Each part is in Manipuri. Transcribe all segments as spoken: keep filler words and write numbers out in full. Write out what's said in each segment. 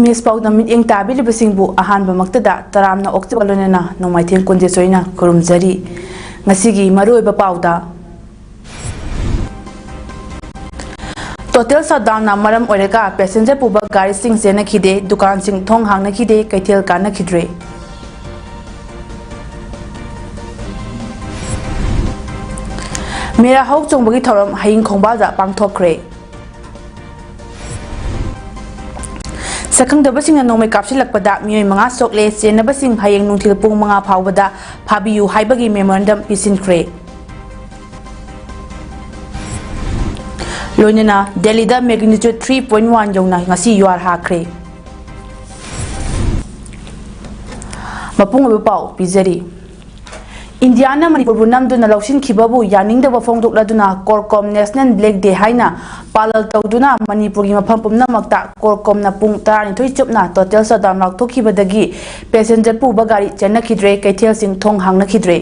ꯏꯃꯦꯖ ꯄꯥꯎꯗꯝ ꯃꯤꯠꯌꯦꯡ ꯇꯥꯕꯤꯔꯤꯕꯁꯤꯡꯕꯨ ꯑꯍꯥꯟꯕꯃꯛꯇꯗ ꯇꯔꯥꯝꯅ ꯑꯣꯛꯆꯕ ꯂꯣꯏꯅꯅ ꯅꯣꯡꯃꯥꯏꯊꯦꯝ ꯀꯨꯟꯖꯦꯁꯣꯏꯅ ꯈꯨꯔꯨꯝꯖꯔꯤ꯫ ꯉꯁꯤꯒꯤ ꯃꯔꯨꯑꯣꯏꯕ ꯄꯥꯎꯗ, ꯇꯣꯇꯦꯜ ꯁꯠꯗꯥꯎꯟꯅ ꯃꯔꯝ ꯑꯣꯏꯔꯒ ꯄꯦꯁꯦꯟꯖꯔ ꯄꯨꯕ ꯒꯥꯔꯤꯁꯤꯡ ꯆꯦꯟꯅꯈꯤꯗꯦ, ꯗꯨꯀꯥꯟꯁꯤꯡ ꯊꯣꯡ ꯍꯥꯡꯅꯈꯤꯗꯦ, ꯀꯩꯊꯦꯜ ꯀꯥꯟꯅꯈꯤꯗ꯭ꯔꯦ꯫ ꯃꯦꯔꯥ ꯍꯧ ꯆꯣꯡꯕꯒꯤ ꯊꯧꯔꯝ ꯍꯌꯤꯡ ꯈꯣꯡꯕꯥꯜꯗ ꯄꯥꯡꯊꯣꯛꯈ꯭ꯔꯦ꯫ ꯁꯛꯈꯪꯗꯕꯁꯤꯡꯅ ꯅꯣꯡꯃꯩ ꯀꯥꯞꯁꯤꯜꯂꯛꯄꯗ ꯃꯤꯑꯣꯏ ꯃꯉꯥ ꯁꯣꯛꯂꯦ, ꯆꯦꯟꯅꯕꯁꯤꯡ ꯍꯌꯦꯡ ꯅꯨꯡꯊꯤꯜ ꯄꯨꯡ ꯃꯉꯥ ꯐꯥꯎꯕꯗ ꯐꯥꯕꯤꯌꯨ ꯍꯥꯏꯕꯒꯤ ꯃꯦꯃꯣꯔꯦꯟꯗꯝ ꯄꯤꯁꯤꯟꯈ꯭ꯔꯦ꯫ ꯂꯣꯏꯅꯅ ꯗꯦꯜꯂꯤꯗ magnitude three point one ꯌꯧꯅ ꯉꯁꯤ ꯌꯨꯍꯥꯔ ꯍꯥꯈ꯭ꯔꯦ꯫ ꯃꯄꯨꯡ ꯑꯣꯏꯕ ꯄꯥꯎ ꯄꯤꯖꯔꯤ꯫ ꯏꯟꯗꯤꯌꯥꯅ ꯃꯅꯤꯄꯨꯔꯕꯨ ꯅꯝꯗꯨꯅ ꯂꯧꯁꯤꯟꯈꯤꯕꯕꯨ ꯌꯥꯅꯤꯡꯗꯕ ꯐꯣꯡꯗꯣꯛꯂꯗꯨꯅ CORCOM National Black Day ꯍꯥꯏꯅ ꯄꯥꯂꯜ ꯇꯧꯗꯨꯅ ꯃꯅꯤꯄꯨꯔꯒꯤ ꯃꯐꯝ ꯄꯨꯝꯅꯃꯛꯇ CORCOMꯅ ꯄꯨꯡ ꯇꯔꯥꯅꯤꯊꯣꯏ ꯆꯨꯞꯅ ꯇꯣꯇꯦꯜ ꯁꯠꯗꯥꯎꯟ ꯂꯥꯎꯊꯣꯛꯈꯤꯕꯗꯒꯤ ꯄꯦꯁꯦꯟꯖꯔ ꯄꯨꯕ ꯒꯥꯔꯤ ꯆꯦꯟꯅꯈꯤꯗ꯭ꯔꯦ, ꯀꯩꯊꯦꯜꯁꯤꯡ ꯊꯣꯡ ꯍꯥꯡꯅꯈꯤꯗ꯭ꯔꯦ꯫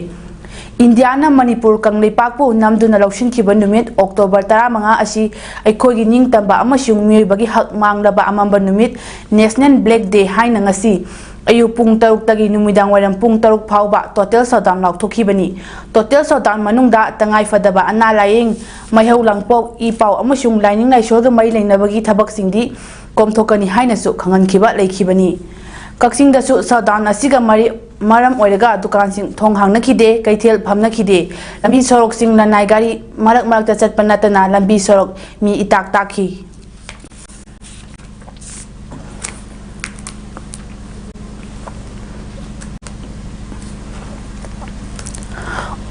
ꯏꯟꯗꯤꯌꯥꯅ ꯃꯅꯤꯄꯨꯔ ꯀꯪꯂꯩꯄꯥꯛꯄꯨ ꯅꯝꯗꯨꯅ ꯂꯧꯁꯤꯟꯈꯤꯕ ꯅꯨꯃꯤꯠ ꯑꯣꯛꯇꯣꯕꯔ ꯇꯔꯥꯃꯉꯥ ꯑꯁꯤ ꯑꯩꯈꯣꯏꯒꯤ ꯅꯤꯡꯇꯝꯕ ꯑꯃꯁꯨꯡ ꯃꯤꯑꯣꯏꯕꯒꯤ ꯍꯛ ꯃꯥꯡꯂꯕ ꯑꯃꯝꯕ ꯅꯨꯃꯤꯠ, National Black Day ꯍꯥꯏꯅ ꯉꯁꯤ ꯑꯌꯨꯛ ꯄꯨꯡ ꯇꯔꯨꯛꯇꯒꯤ ꯅꯨꯃꯤꯗꯥꯡ ꯋꯥꯏꯔꯝ ꯄꯨꯡ ꯇꯔꯨꯛ ꯐꯥꯎꯕ ꯇꯣꯇꯦꯜ ꯁꯠꯗꯥꯎꯟ ꯂꯥꯎꯊꯣꯛꯈꯤꯕꯅꯤ꯫ ꯇꯣꯇꯦꯜ ꯁꯠꯗꯥꯎꯟ ꯃꯅꯨꯡꯗ ꯇꯉꯥꯏ ꯐꯗꯕ ꯑꯅꯥ ꯂꯥꯌꯦꯡ, ꯃꯩꯍꯧ ꯂꯥꯡꯄꯣꯛ, ꯏ ꯄꯥꯎ ꯑꯃꯁꯨꯡ ꯂꯥꯏꯅꯤꯡ ꯂꯥꯏꯁꯣꯜꯒ ꯃꯔꯤ ꯂꯩꯅꯕꯒꯤ ꯊꯕꯛꯁꯤꯡꯗꯤ ꯀꯣꯝꯊꯣꯛꯀꯅꯤ ꯍꯥꯏꯅꯁꯨ ꯈꯪꯍꯟꯈꯤꯕ ꯂꯩꯈꯤꯕꯅꯤ꯫ ꯀꯛꯆꯤꯡꯗꯁꯨ ꯁꯠꯗꯥꯎꯟ ꯑꯁꯤꯒ ꯃꯔꯤ, ꯃꯔꯝ ꯑꯣꯏꯔꯒ ꯗꯨꯀꯥꯟꯁꯤꯡ ꯊꯣꯡ ꯍꯥꯡꯅꯈꯤꯗꯦ, ꯀꯩꯊꯦꯜ ꯐꯝꯅꯈꯤꯗꯦ꯫ ꯂꯝꯕꯤ ꯁꯣꯔꯣꯛꯁꯤꯡ ꯂꯅꯥꯏ ꯒꯥꯔꯤ ꯃꯔꯛ ꯃꯔꯛꯇ ꯆꯠꯄ ꯅꯠꯇꯅ ꯂꯝꯕꯤ ꯁꯣꯔꯣꯛ ꯃꯤ ꯏꯇꯥꯛ ꯇꯥꯛꯈꯤ꯫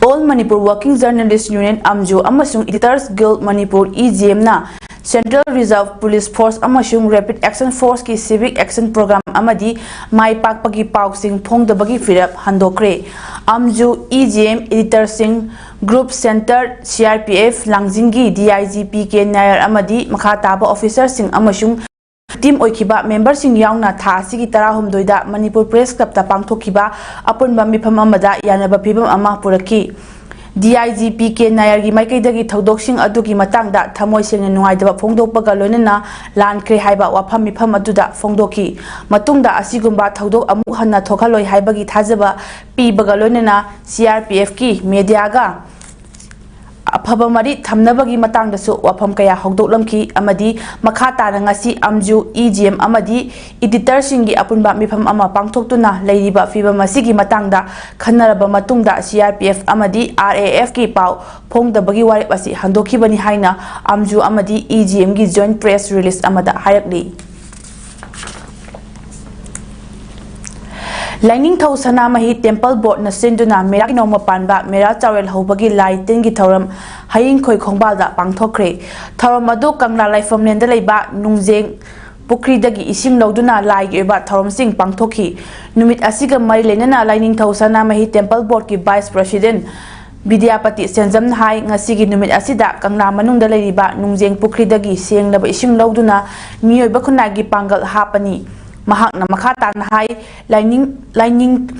All Manipur Working Journalist Union, ꯑꯝꯖꯨ, ꯑꯃꯁꯨꯡ Editors Guild Manipur, E G M ꯅ Central Reserve Police Force ꯑꯃꯁꯨꯡ Rapid Action Force ꯀꯤ Civic Action Program ꯑꯃꯗꯤ ꯃꯥꯏ ꯄꯥꯛꯄꯒꯤ ꯄꯥꯎꯁꯤꯡ ꯐꯣꯡꯗꯕꯒꯤ ꯐꯤꯔꯦꯞ ꯍꯟꯗꯣꯛꯈ꯭ꯔꯦ꯫ ꯑꯝꯖꯨ, E G M, Editor ꯁꯤꯡ, Group Center, C R P F, ꯂꯥꯡꯖꯤꯡꯒꯤ D I G P K ꯅꯥꯌꯔ ꯑꯃꯗꯤ ꯃꯈꯥ ꯇꯥꯕ officer ꯁꯤꯡ ꯑꯃꯁꯨꯡ team ꯑꯣꯏꯈꯤꯕ member ꯁꯤꯡ ꯌꯥꯎꯅ ꯊꯥ ꯑꯁꯤꯒꯤ ꯇꯔꯥꯍꯨꯝꯗꯣꯏꯗ ꯃꯅꯤꯄꯨꯔ Press Club ꯇ ꯄꯥꯡꯊꯣꯛꯈꯤꯕ ꯑꯄꯨꯟꯕ ꯃꯤꯐꯝ ꯑꯃꯗ ꯌꯥꯅꯕ ꯐꯤꯕꯝ ꯑꯃ ꯄꯨꯔꯛꯈꯤ꯫ D I G P K ꯅꯥꯌꯔꯒꯤ ꯃꯥꯏꯀꯩꯗꯒꯤ ꯊꯧꯗꯣꯛꯁꯤꯡ ꯑꯗꯨꯒꯤ ꯃꯇꯥꯡꯗ ꯊꯃꯣꯏ ꯁꯦꯡꯅ ꯅꯨꯡꯉꯥꯏꯇꯕ ꯐꯣꯡꯗꯣꯛꯄꯒ ꯂꯣꯏꯅꯅ ꯂꯥꯟꯈ꯭ꯔꯦ ꯍꯥꯏꯕ ꯋꯥꯐꯝ ꯃꯤꯐꯝ ꯑꯗꯨꯗ ꯐꯣꯡꯗꯣꯛꯈꯤ꯫ ꯃꯇꯨꯡꯗ ꯑꯁꯤꯒꯨꯝꯕ ꯊꯧꯗꯣꯛ ꯑꯃꯨꯛ ꯍꯟꯅ ꯊꯣꯛꯍꯜꯂꯣꯏ ꯍꯥꯏꯕꯒꯤ ꯊꯥꯖꯕ ꯄꯤꯕꯒ ꯂꯣꯏꯅꯅ C R P F ꯀꯤ media ꯒ ꯑꯐꯕ ꯃꯔꯤ ꯊꯝꯅꯕꯒꯤ ꯃꯇꯥꯡꯗꯁꯨ ꯋꯥꯐꯝ ꯀꯌꯥ ꯍꯧꯗꯣꯛꯂꯝꯈꯤ ꯑꯃꯗꯤ ꯃꯈꯥ ꯇꯥꯅ ꯉꯁꯤ ꯑꯝꯖꯨ, E G M ꯑꯃꯗꯤ editor ꯁꯤꯡꯒꯤ ꯑꯄꯨꯟꯕ ꯃꯤꯐꯝ ꯑꯃ ꯄꯥꯡꯊꯣꯛꯇꯨꯅ ꯂꯩꯔꯤꯕ ꯐꯤꯕꯝ ꯑꯁꯤꯒꯤ ꯃꯇꯥꯡꯗ ꯈꯟꯅꯔꯕ ꯃꯇꯨꯡꯗ C R P F ꯑꯃꯗꯤ R A F ꯀꯤ ꯄꯥꯎ ꯐꯣꯡꯗꯕꯒꯤ ꯋꯥꯔꯦꯞ ꯑꯁꯤ ꯍꯟꯗꯣꯛꯈꯤꯕꯅꯤ ꯍꯥꯏꯅ ꯑꯝꯖꯨ ꯑꯃꯗꯤ E G M ꯒꯤ joint press release ꯑꯃꯗ ꯍꯥꯏꯔꯛꯂꯤ꯫ ꯂꯥꯏꯅꯤꯡꯊꯧ ꯁꯅꯥꯃꯍꯤ Temple Board ꯅ ꯁꯤꯟꯗꯨꯅ ꯃꯦꯔꯥꯒꯤ ꯅꯣꯡꯃ ꯄꯥꯟꯕ ꯃꯦꯔꯥ ꯆꯥꯎꯔꯦꯜ ꯍꯧꯕꯒꯤ ꯂꯥꯏ ꯇꯤꯟꯒꯤ ꯊꯧꯔꯝ ꯍꯌꯤꯡꯈꯣꯏ ꯈꯣꯡꯕꯥꯜꯗ ꯄꯥꯡꯊꯣꯛꯈ꯭ꯔꯦ꯫ ꯊꯧꯔꯝ ꯑꯗꯨ ꯀꯪꯂꯥ ꯂꯥꯏꯐꯝꯂꯦꯟꯗ ꯂꯩꯕ ꯅꯨꯡꯖꯦꯡ ꯄꯨꯈ꯭ꯔꯤꯗꯒꯤ ꯏꯁꯤꯡ ꯂꯧꯗꯨꯅ ꯂꯥꯏꯒꯤ ꯑꯣꯏꯕ ꯊꯧꯔꯝꯁꯤꯡ ꯄꯥꯡꯊꯣꯛꯈꯤ꯫ ꯅꯨꯃꯤꯠ ꯑꯁꯤꯒ ꯃꯔꯤ ꯂꯩꯅꯅ ꯂꯥꯏꯅꯤꯡꯊꯧ ꯁꯅꯥꯃꯍꯤ Temple Board ꯀꯤ Vice President ꯕꯤꯗ꯭ꯌꯥꯄꯇꯤ ꯁꯦꯟꯖꯝꯅ ꯍꯥꯏ, ꯉꯁꯤꯒꯤ ꯅꯨꯃꯤꯠ ꯑꯁꯤꯗ ꯀꯪꯂꯥ ꯃꯅꯨꯡꯗ ꯂꯩꯔꯤꯕ ꯅꯨꯡꯖꯦꯡ ꯄꯨꯈ꯭ꯔꯤꯗꯒꯤ ꯁꯦꯡꯂꯕ ꯏꯁꯤꯡ ꯂꯧꯗꯨꯅ ꯃꯤꯑꯣꯏꯕ ꯈꯨꯟꯅꯥꯏꯒꯤ ꯄꯥꯡꯒꯜ ꯍꯥꯞꯄꯅꯤ꯫ ꯃꯍꯥꯛꯅ ꯃꯈꯥ ꯇꯥꯅ ꯍꯥꯏ, ꯂꯥꯏꯅꯤꯡ, ꯂꯥꯏꯅꯤꯡ,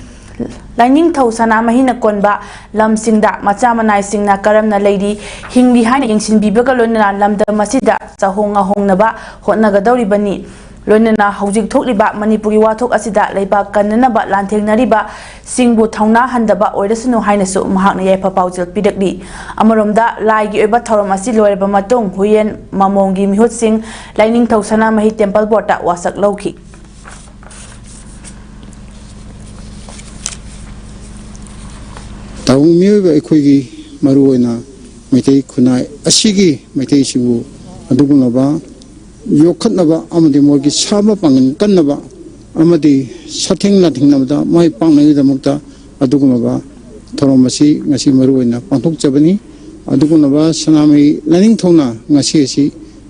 ꯂꯥꯏꯅꯤꯡꯊꯧ ꯁꯅꯥꯃꯍꯤꯅ ꯀꯣꯟꯕ ꯂꯝꯁꯤꯡꯗ ꯃꯆꯥ ꯃꯅꯥꯏꯁꯤꯡꯅ ꯀꯔꯝꯅ ꯂꯩꯔꯤ, ꯍꯤꯡꯂꯤ ꯍꯥꯏꯅ ꯌꯦꯡꯁꯤꯟꯕꯤꯕꯒ ꯂꯣꯏꯅꯅ ꯂꯝꯗꯝ ꯑꯁꯤꯗ ꯆꯥꯍꯣꯡ ꯉꯥꯍꯣꯡꯅꯕ ꯍꯣꯠꯅꯒꯗꯧꯔꯤꯕꯅꯤ꯫ ꯂꯣꯏꯅꯅ ꯍꯧꯖꯤꯛ ꯊꯣꯛꯂꯤꯕ ꯃꯅꯤꯄꯨꯔꯒꯤ ꯋꯥꯊꯣꯛ ꯑꯁꯤꯗ ꯂꯩꯕꯥꯛ ꯀꯟꯅꯅꯕ ꯂꯥꯟꯊꯦꯡꯅꯔꯤꯕ ꯁꯤꯡꯕꯨ ꯊꯧꯅꯥ ꯍꯟꯗꯕ ꯑꯣꯏꯔꯁꯅꯨ ꯍꯥꯏꯅꯁꯨ ꯃꯍꯥꯛꯅ ꯌꯥꯏꯐ ꯄꯥꯎꯖꯦꯜ ꯄꯤꯔꯛꯂꯤ꯫ ꯑꯃꯔꯣꯝꯗ, ꯂꯥꯏꯒꯤ ꯑꯣꯏꯕ ꯊꯧꯔꯝ ꯑꯁꯤ ꯂꯣꯏꯔꯕ ꯃꯇꯨꯡ ꯍꯨꯌꯦꯟ ꯃꯃꯣꯡꯒꯤ ꯃꯤꯍꯨꯠꯁꯤꯡ ꯂꯥꯏꯅꯤꯡꯊꯧ ꯁꯅꯥꯃꯍꯤ Temple Board ꯇ ꯋꯥꯁꯛ ꯂꯧꯈꯤ꯫ ꯇꯥꯏꯕꯪ ꯃꯤꯑꯣꯏꯕ ꯑꯩꯈꯣꯏꯒꯤ, ꯃꯔꯨꯑꯣꯏꯅ ꯃꯩꯇꯩ ꯈꯨꯟꯅꯥꯏ ꯑꯁꯤꯒꯤ ꯃꯩꯇꯩꯁꯤꯡꯕꯨ ꯑꯗꯨꯒꯨꯝꯂꯕ ꯌꯣꯛꯈꯠꯅꯕ ꯑꯃꯗꯤ ꯃꯣꯏꯒꯤ ꯁꯥꯕ ꯄꯥꯡꯒꯜ ꯀꯟꯅꯕ ꯑꯃꯗꯤ ꯁꯥꯊꯦꯡ ꯂꯥꯟꯊꯦꯡꯅꯕꯗ ꯃꯥꯏ ꯄꯥꯛꯅꯕꯒꯤꯗꯃꯛꯇ ꯑꯗꯨꯒꯨꯝꯂꯕ ꯊꯧꯔꯝ ꯑꯁꯤ ꯉꯁꯤ ꯃꯔꯨ ꯑꯣꯏꯅ ꯄꯥꯡꯊꯣꯛꯆꯕꯅꯤ꯫ ꯑꯗꯨꯒꯨꯝꯂꯕ ꯁꯅꯥꯃꯍꯤ ꯂꯥꯏꯅꯤꯡꯊꯧꯅ ꯉꯁꯤ ꯑꯁꯤ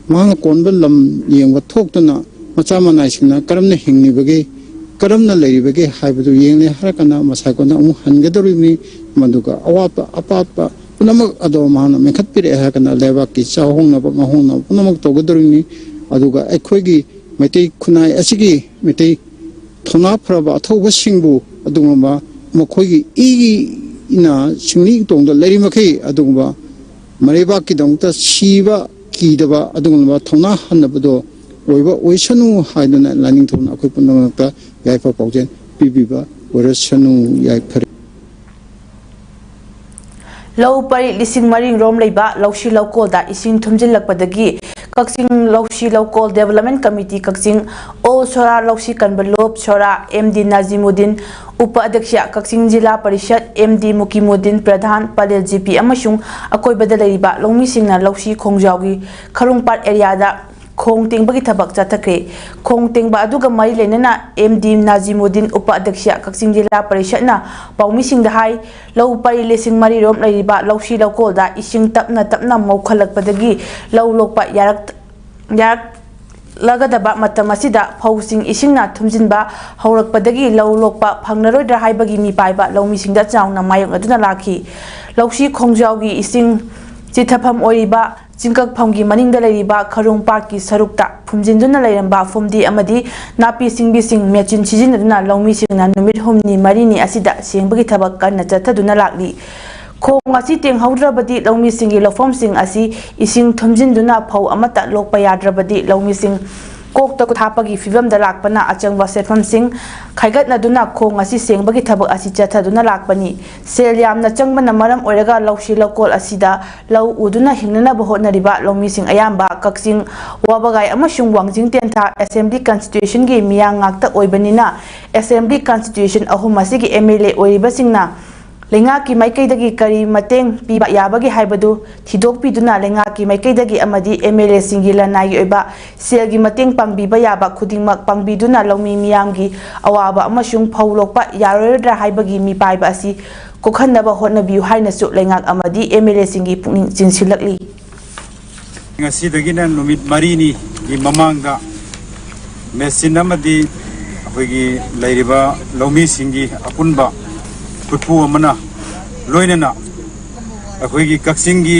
ꯃꯍꯥꯛꯅ ꯀꯣꯟꯕ ꯂꯝ ꯌꯦꯡꯕ ꯊꯣꯛꯇꯨꯅ ꯃꯆꯥ ꯃꯅꯥꯏꯁꯤꯡꯅ ꯀꯔꯝꯅ ꯍꯤꯡꯂꯤꯕꯒꯦ, ꯀꯔꯝꯅ ꯂꯩꯔꯤꯕꯒꯦ ꯍꯥꯏꯕꯗꯨ ꯌꯦꯡꯂꯦ ꯍꯥꯏꯔꯀꯥꯟꯗ ꯃꯁꯥꯏꯀꯣꯟꯗ ꯑꯃꯨꯛ ꯍꯟꯒꯗꯧꯔꯤꯕꯅꯤ꯫ ꯃꯗꯨꯒ ꯑꯋꯥꯠꯄ ꯑꯄꯥꯠꯄ ꯄꯨꯝꯅꯃꯛ ꯑꯗꯣ ꯃꯍꯥꯛꯅ ꯃꯦꯟꯈꯠꯄꯤꯔꯛꯑꯦ ꯍꯥꯏꯔꯀꯥꯟꯗ ꯂꯩꯕꯥꯛꯀꯤ ꯆꯥꯍꯣꯡꯅꯕ ꯉꯥꯍꯣꯡꯅꯕ ꯄꯨꯝꯅꯃꯛ ꯇꯧꯒꯗꯧꯔꯤꯕꯅꯤ꯫ ꯑꯗꯨꯒ ꯑꯩꯈꯣꯏꯒꯤ ꯃꯩꯇꯩ ꯈꯨꯟꯅꯥꯏ ꯑꯁꯤꯒꯤ ꯃꯩꯇꯩ ꯊꯧꯅꯥ ꯐꯔꯕ ꯑꯊꯧꯕꯁꯤꯡꯕꯨ ꯑꯗꯨꯒꯨꯝꯂꯕ ꯃꯈꯣꯏꯒꯤ ꯏꯒꯤꯅ ꯁꯤꯡꯂꯤ ꯇꯣꯡꯗ ꯂꯩꯔꯤꯃꯈꯩ ꯑꯗꯨꯒꯨꯝꯕ ꯃꯔꯩꯕꯥꯛꯀꯤꯗꯃꯛꯇ ꯁꯤꯕ ꯀꯤꯗꯕ ꯑꯗꯨꯒꯨꯝꯂꯕ ꯊꯧꯅꯥ ꯍꯟꯗꯕꯗꯣ ꯑꯣꯏꯕ ꯑꯣꯏꯁꯅꯨ ꯍꯥꯏꯗꯨꯅ ꯂꯥꯏꯅꯤꯡꯊꯧꯅ ꯑꯩꯈꯣꯏ ꯄꯨꯝꯅꯃꯛꯇ ꯌꯥꯏꯐ ꯄꯥꯎꯖꯦꯜ ꯄꯤꯕꯤꯕ ꯑꯣꯏꯔꯁꯅꯨ꯫ ꯌꯥꯏꯐꯔꯦ꯫ ꯂꯧ ꯄꯔꯤ ꯂꯤꯁꯤꯡ ꯃꯔꯤ ꯔꯣꯝ ꯂꯩꯕ ꯂꯧꯁꯤ ꯂꯧꯀꯣꯜꯗ ꯏꯁꯤꯡ ꯊꯨꯝꯖꯤꯜꯂꯛꯄꯗꯒꯤ ꯀꯛꯆꯤꯡ ꯂꯧꯁꯤ ꯂꯧꯀꯣꯜ ꯗꯦꯕꯂꯞꯃꯦꯟ ꯀꯃꯤꯇꯤ ꯀꯛꯆꯤꯡ, ꯑꯣꯜ ꯁꯣꯔꯥ ꯂꯧꯁꯤ ꯀꯟꯕ ꯂꯨꯞ ꯁꯣꯔꯥ, ꯑꯦꯝ ꯗꯤ ꯅꯥꯖꯤꯃꯨꯗꯤꯟ, ꯎꯄ ꯑꯗ꯭ꯌꯛꯁ ꯀꯛꯆꯤꯡ ꯖꯤꯂꯥ ꯄꯔꯤꯁꯠ, ꯑꯦꯝ ꯗꯤ ꯃꯨꯀꯤꯃꯨꯗꯤꯟ, ꯄ꯭ꯔꯙꯥꯟ, ꯄꯂꯦꯜ ꯖꯤ ꯄꯤ ꯑꯃꯁꯨꯡ ꯑꯀꯣꯏꯕꯗ ꯂꯩꯔꯤꯕ ꯂꯧꯃꯤꯁꯤꯡꯅ ꯂꯧꯁꯤ ꯈꯣꯡꯖꯥꯎꯒꯤ ꯈꯔꯨꯡꯄꯥꯠ ꯑꯦꯔꯤꯌꯥꯗ ꯈꯣꯡ ꯇꯦꯡꯕꯒꯤ ꯊꯕꯛ ꯆꯠꯊꯈ꯭ꯔꯦ꯫ ꯈꯣꯡ ꯇꯦꯡꯕ ꯑꯗꯨꯒ ꯃꯔꯤ ꯂꯩꯅꯅ ꯑꯦꯝ ꯗꯤ ꯅꯥꯖꯤꯃꯨꯗꯤꯟ, ꯎꯄ ꯑꯗ꯭ꯌꯛꯁ ꯀꯛꯆꯤꯡ ꯖꯤꯂꯥ ꯄꯔꯤꯁꯠꯅ ꯄꯥꯎꯃꯤꯁꯤꯡꯗ ꯍꯥꯏ, ꯂꯧ ꯄꯔꯤ ꯂꯤꯁꯤꯡ ꯃꯔꯤ ꯔꯣꯝ ꯂꯩꯔꯤꯕ ꯂꯧꯁꯤ ꯂꯧꯀꯣꯜꯗ ꯏꯁꯤꯡ ꯇꯞꯅ ꯇꯞꯅ ꯃꯧꯈꯠꯂꯛꯄꯗꯒꯤ ꯂꯧ ꯂꯣꯛꯄ ꯌꯥꯔꯛ-, ꯌꯥꯔꯛꯂꯒꯗꯕ ꯃꯇꯝ ꯑꯁꯤꯗ ꯐꯧꯁꯤꯡ ꯏꯁꯤꯡꯅ ꯊꯨꯝꯖꯤꯟꯕ ꯍꯧꯔꯛꯄꯗꯒꯤ ꯂꯧ ꯂꯣꯛꯄ ꯐꯪꯂꯔꯣꯏꯗ꯭ꯔꯥ ꯍꯥꯏꯕꯒꯤ ꯃꯤꯄꯥꯏꯕ ꯂꯧꯃꯤꯁꯤꯡꯗ ꯆꯥꯎꯅ ꯃꯥꯌꯣꯛꯅꯗꯨꯅ ꯂꯥꯛꯈꯤ꯫ ꯂꯧꯁꯤ ꯈꯣꯡꯖꯥꯎꯒꯤ ꯏꯁꯤꯡ ꯆꯤꯊꯐꯝ ꯑꯣꯏꯔꯤꯕ ꯆꯤꯡꯀꯛꯐꯝꯒꯤ ꯃꯅꯤꯡꯗ ꯂꯩꯔꯤꯕ ꯈꯔꯨꯡ ꯄꯥꯠꯀꯤ ꯁꯔꯨꯛꯇ ꯐꯨꯝꯖꯤꯟꯗꯨꯅ ꯂꯩꯔꯝꯕ ꯐꯨꯝꯗꯤ ꯑꯃꯗꯤ ꯅꯥꯄꯤ ꯁꯤꯡꯕꯤꯁꯤꯡ ꯃꯦꯆꯤꯟ ꯁꯤꯖꯤꯟꯅꯗꯨꯅ ꯂꯧꯃꯤꯁꯤꯡꯅ ꯅꯨꯃꯤꯠ ꯍꯨꯝꯅꯤ ꯃꯔꯤꯅꯤ ꯑꯁꯤꯗ ꯁꯦꯡꯕꯒꯤ ꯊꯕꯛ ꯀꯟꯅ ꯆꯠꯊꯗꯨꯅ ꯂꯥꯛꯂꯤ꯫ ꯈꯣꯡ ꯑꯁꯤ ꯇꯦꯡꯍꯧꯗ꯭ꯔꯕꯗꯤ ꯂꯧꯃꯤꯁꯤꯡꯒꯤ ꯂꯧꯐꯝꯁꯤꯡ ꯑꯁꯤ ꯏꯁꯤꯡ ꯊꯨꯝꯖꯤꯟꯗꯨꯅ ꯐꯧ ꯑꯃꯠꯇ ꯂꯣꯛꯄ ꯌꯥꯗ꯭ꯔꯕꯗꯤ ꯂꯧꯃꯤꯁꯤꯡ ꯀꯣꯛꯇ ꯀꯨꯠ ꯍꯥꯞꯄꯒꯤ ꯐꯤꯕꯝꯗ ꯂꯥꯛꯄꯅ ꯑꯆꯪꯕ ꯁꯦꯟꯐꯝꯁꯤꯡ ꯈꯥꯏꯒꯠꯅꯗꯨꯅ ꯈꯣꯡ ꯑꯁꯤ ꯁꯦꯡꯕꯒꯤ ꯊꯕꯛ ꯑꯁꯤ ꯆꯠꯊꯗꯨꯅ ꯂꯥꯛꯄꯅꯤ꯫ ꯁꯦꯜ ꯌꯥꯝꯅ ꯆꯪꯕꯅ ꯃꯔꯝ ꯑꯣꯏꯔꯒ ꯂꯧꯁꯤ ꯂꯧꯀꯣꯜ ꯑꯁꯤꯗ ꯂꯧ ꯎꯗꯨꯅ ꯍꯤꯡꯅꯅꯕ ꯍꯣꯠꯅꯔꯤꯕ ꯂꯧꯃꯤꯁꯤꯡ ꯑꯌꯥꯝꯕ ꯀꯛꯆꯤꯡ, ꯋꯥꯕꯒꯥꯏ ꯑꯃꯁꯨꯡ ꯋꯥꯡꯖꯤꯡ ꯇꯦꯟꯊꯥ ꯑꯦꯁꯦꯝꯕ꯭ꯂꯤ ꯀꯟꯁꯇꯤꯇ꯭ꯌꯨꯁꯟꯒꯤ ꯃꯤꯌꯥꯝ ꯉꯥꯛꯇ ꯑꯣꯏꯕꯅꯤꯅ ꯑꯦꯁꯦꯝꯕ꯭ꯂꯤ ꯀꯟꯁꯇꯤꯇ꯭ꯌꯨꯁꯟ ꯑꯍꯨꯝ ꯑꯁꯤꯒꯤ ꯑꯦꯝ ꯑꯦꯜ ꯑꯦ ꯑꯣꯏꯔꯤꯕꯁꯤꯡꯅ ꯂꯩꯉꯥꯛꯀꯤ ꯃꯥꯏꯀꯩꯗꯒꯤ ꯀꯔꯤ ꯃꯇꯦꯡ ꯄꯤꯕ ꯌꯥꯕꯒꯦ ꯍꯥꯏꯕꯗꯨ ꯊꯤꯗꯣꯛꯄꯤꯗꯨꯅ, ꯂꯩꯉꯥꯛꯀꯤ ꯃꯥꯏꯀꯩꯗꯒꯤ ꯑꯃꯗꯤ ꯑꯦꯝ ꯑꯦꯜ ꯑꯦꯁꯤꯡꯒꯤ ꯂꯅꯥꯏꯒꯤ ꯑꯣꯏꯕ ꯁꯦꯜꯒꯤ ꯃꯇꯦꯡ ꯄꯥꯡꯕꯤꯕ ꯌꯥꯕ ꯈꯨꯗꯤꯡꯃꯛ ꯄꯥꯡꯕꯤꯗꯨꯅ, ꯂꯧꯃꯤ ꯃꯤꯌꯥꯝꯒꯤ ꯑꯋꯥꯕ ꯑꯃꯁꯨꯡ ꯐꯧ ꯂꯣꯛꯄ ꯌꯥꯔꯣꯏꯗ꯭ꯔꯥ ꯍꯥꯏꯕꯒꯤ ꯃꯤꯄꯥꯏꯕ ꯑꯁꯤ ꯀꯣꯛꯍꯟꯅꯕ ꯍꯣꯠꯅꯕꯤꯌꯨ ꯍꯥꯏꯅꯁꯨ ꯂꯩꯉꯥꯛ ꯑꯃꯗꯤ ꯑꯦꯝ ꯑꯦꯜ ꯑꯦꯁꯤꯡꯒꯤ ꯄꯨꯛꯅꯤꯡ ꯆꯤꯡꯁꯤꯜꯂꯛꯂꯤ꯫ ꯉꯁꯤꯗꯒꯤꯅ ꯅꯨꯃꯤꯠ ꯃꯔꯤꯅꯤꯒꯤ ꯃꯃꯥꯡꯗ ꯃꯦꯆꯤꯟ ꯑꯃꯗꯤ ꯑꯩꯈꯣꯏꯒꯤ ꯂꯩꯔꯤꯕ ꯂꯧꯃꯤꯁꯤꯡꯒꯤ ꯑꯄꯨꯟꯕ ꯈꯨꯠꯄꯨ ꯑꯃꯅ ꯂꯣꯏꯅꯅ ꯑꯩꯈꯣꯏꯒꯤ ꯀꯛꯆꯤꯡꯒꯤ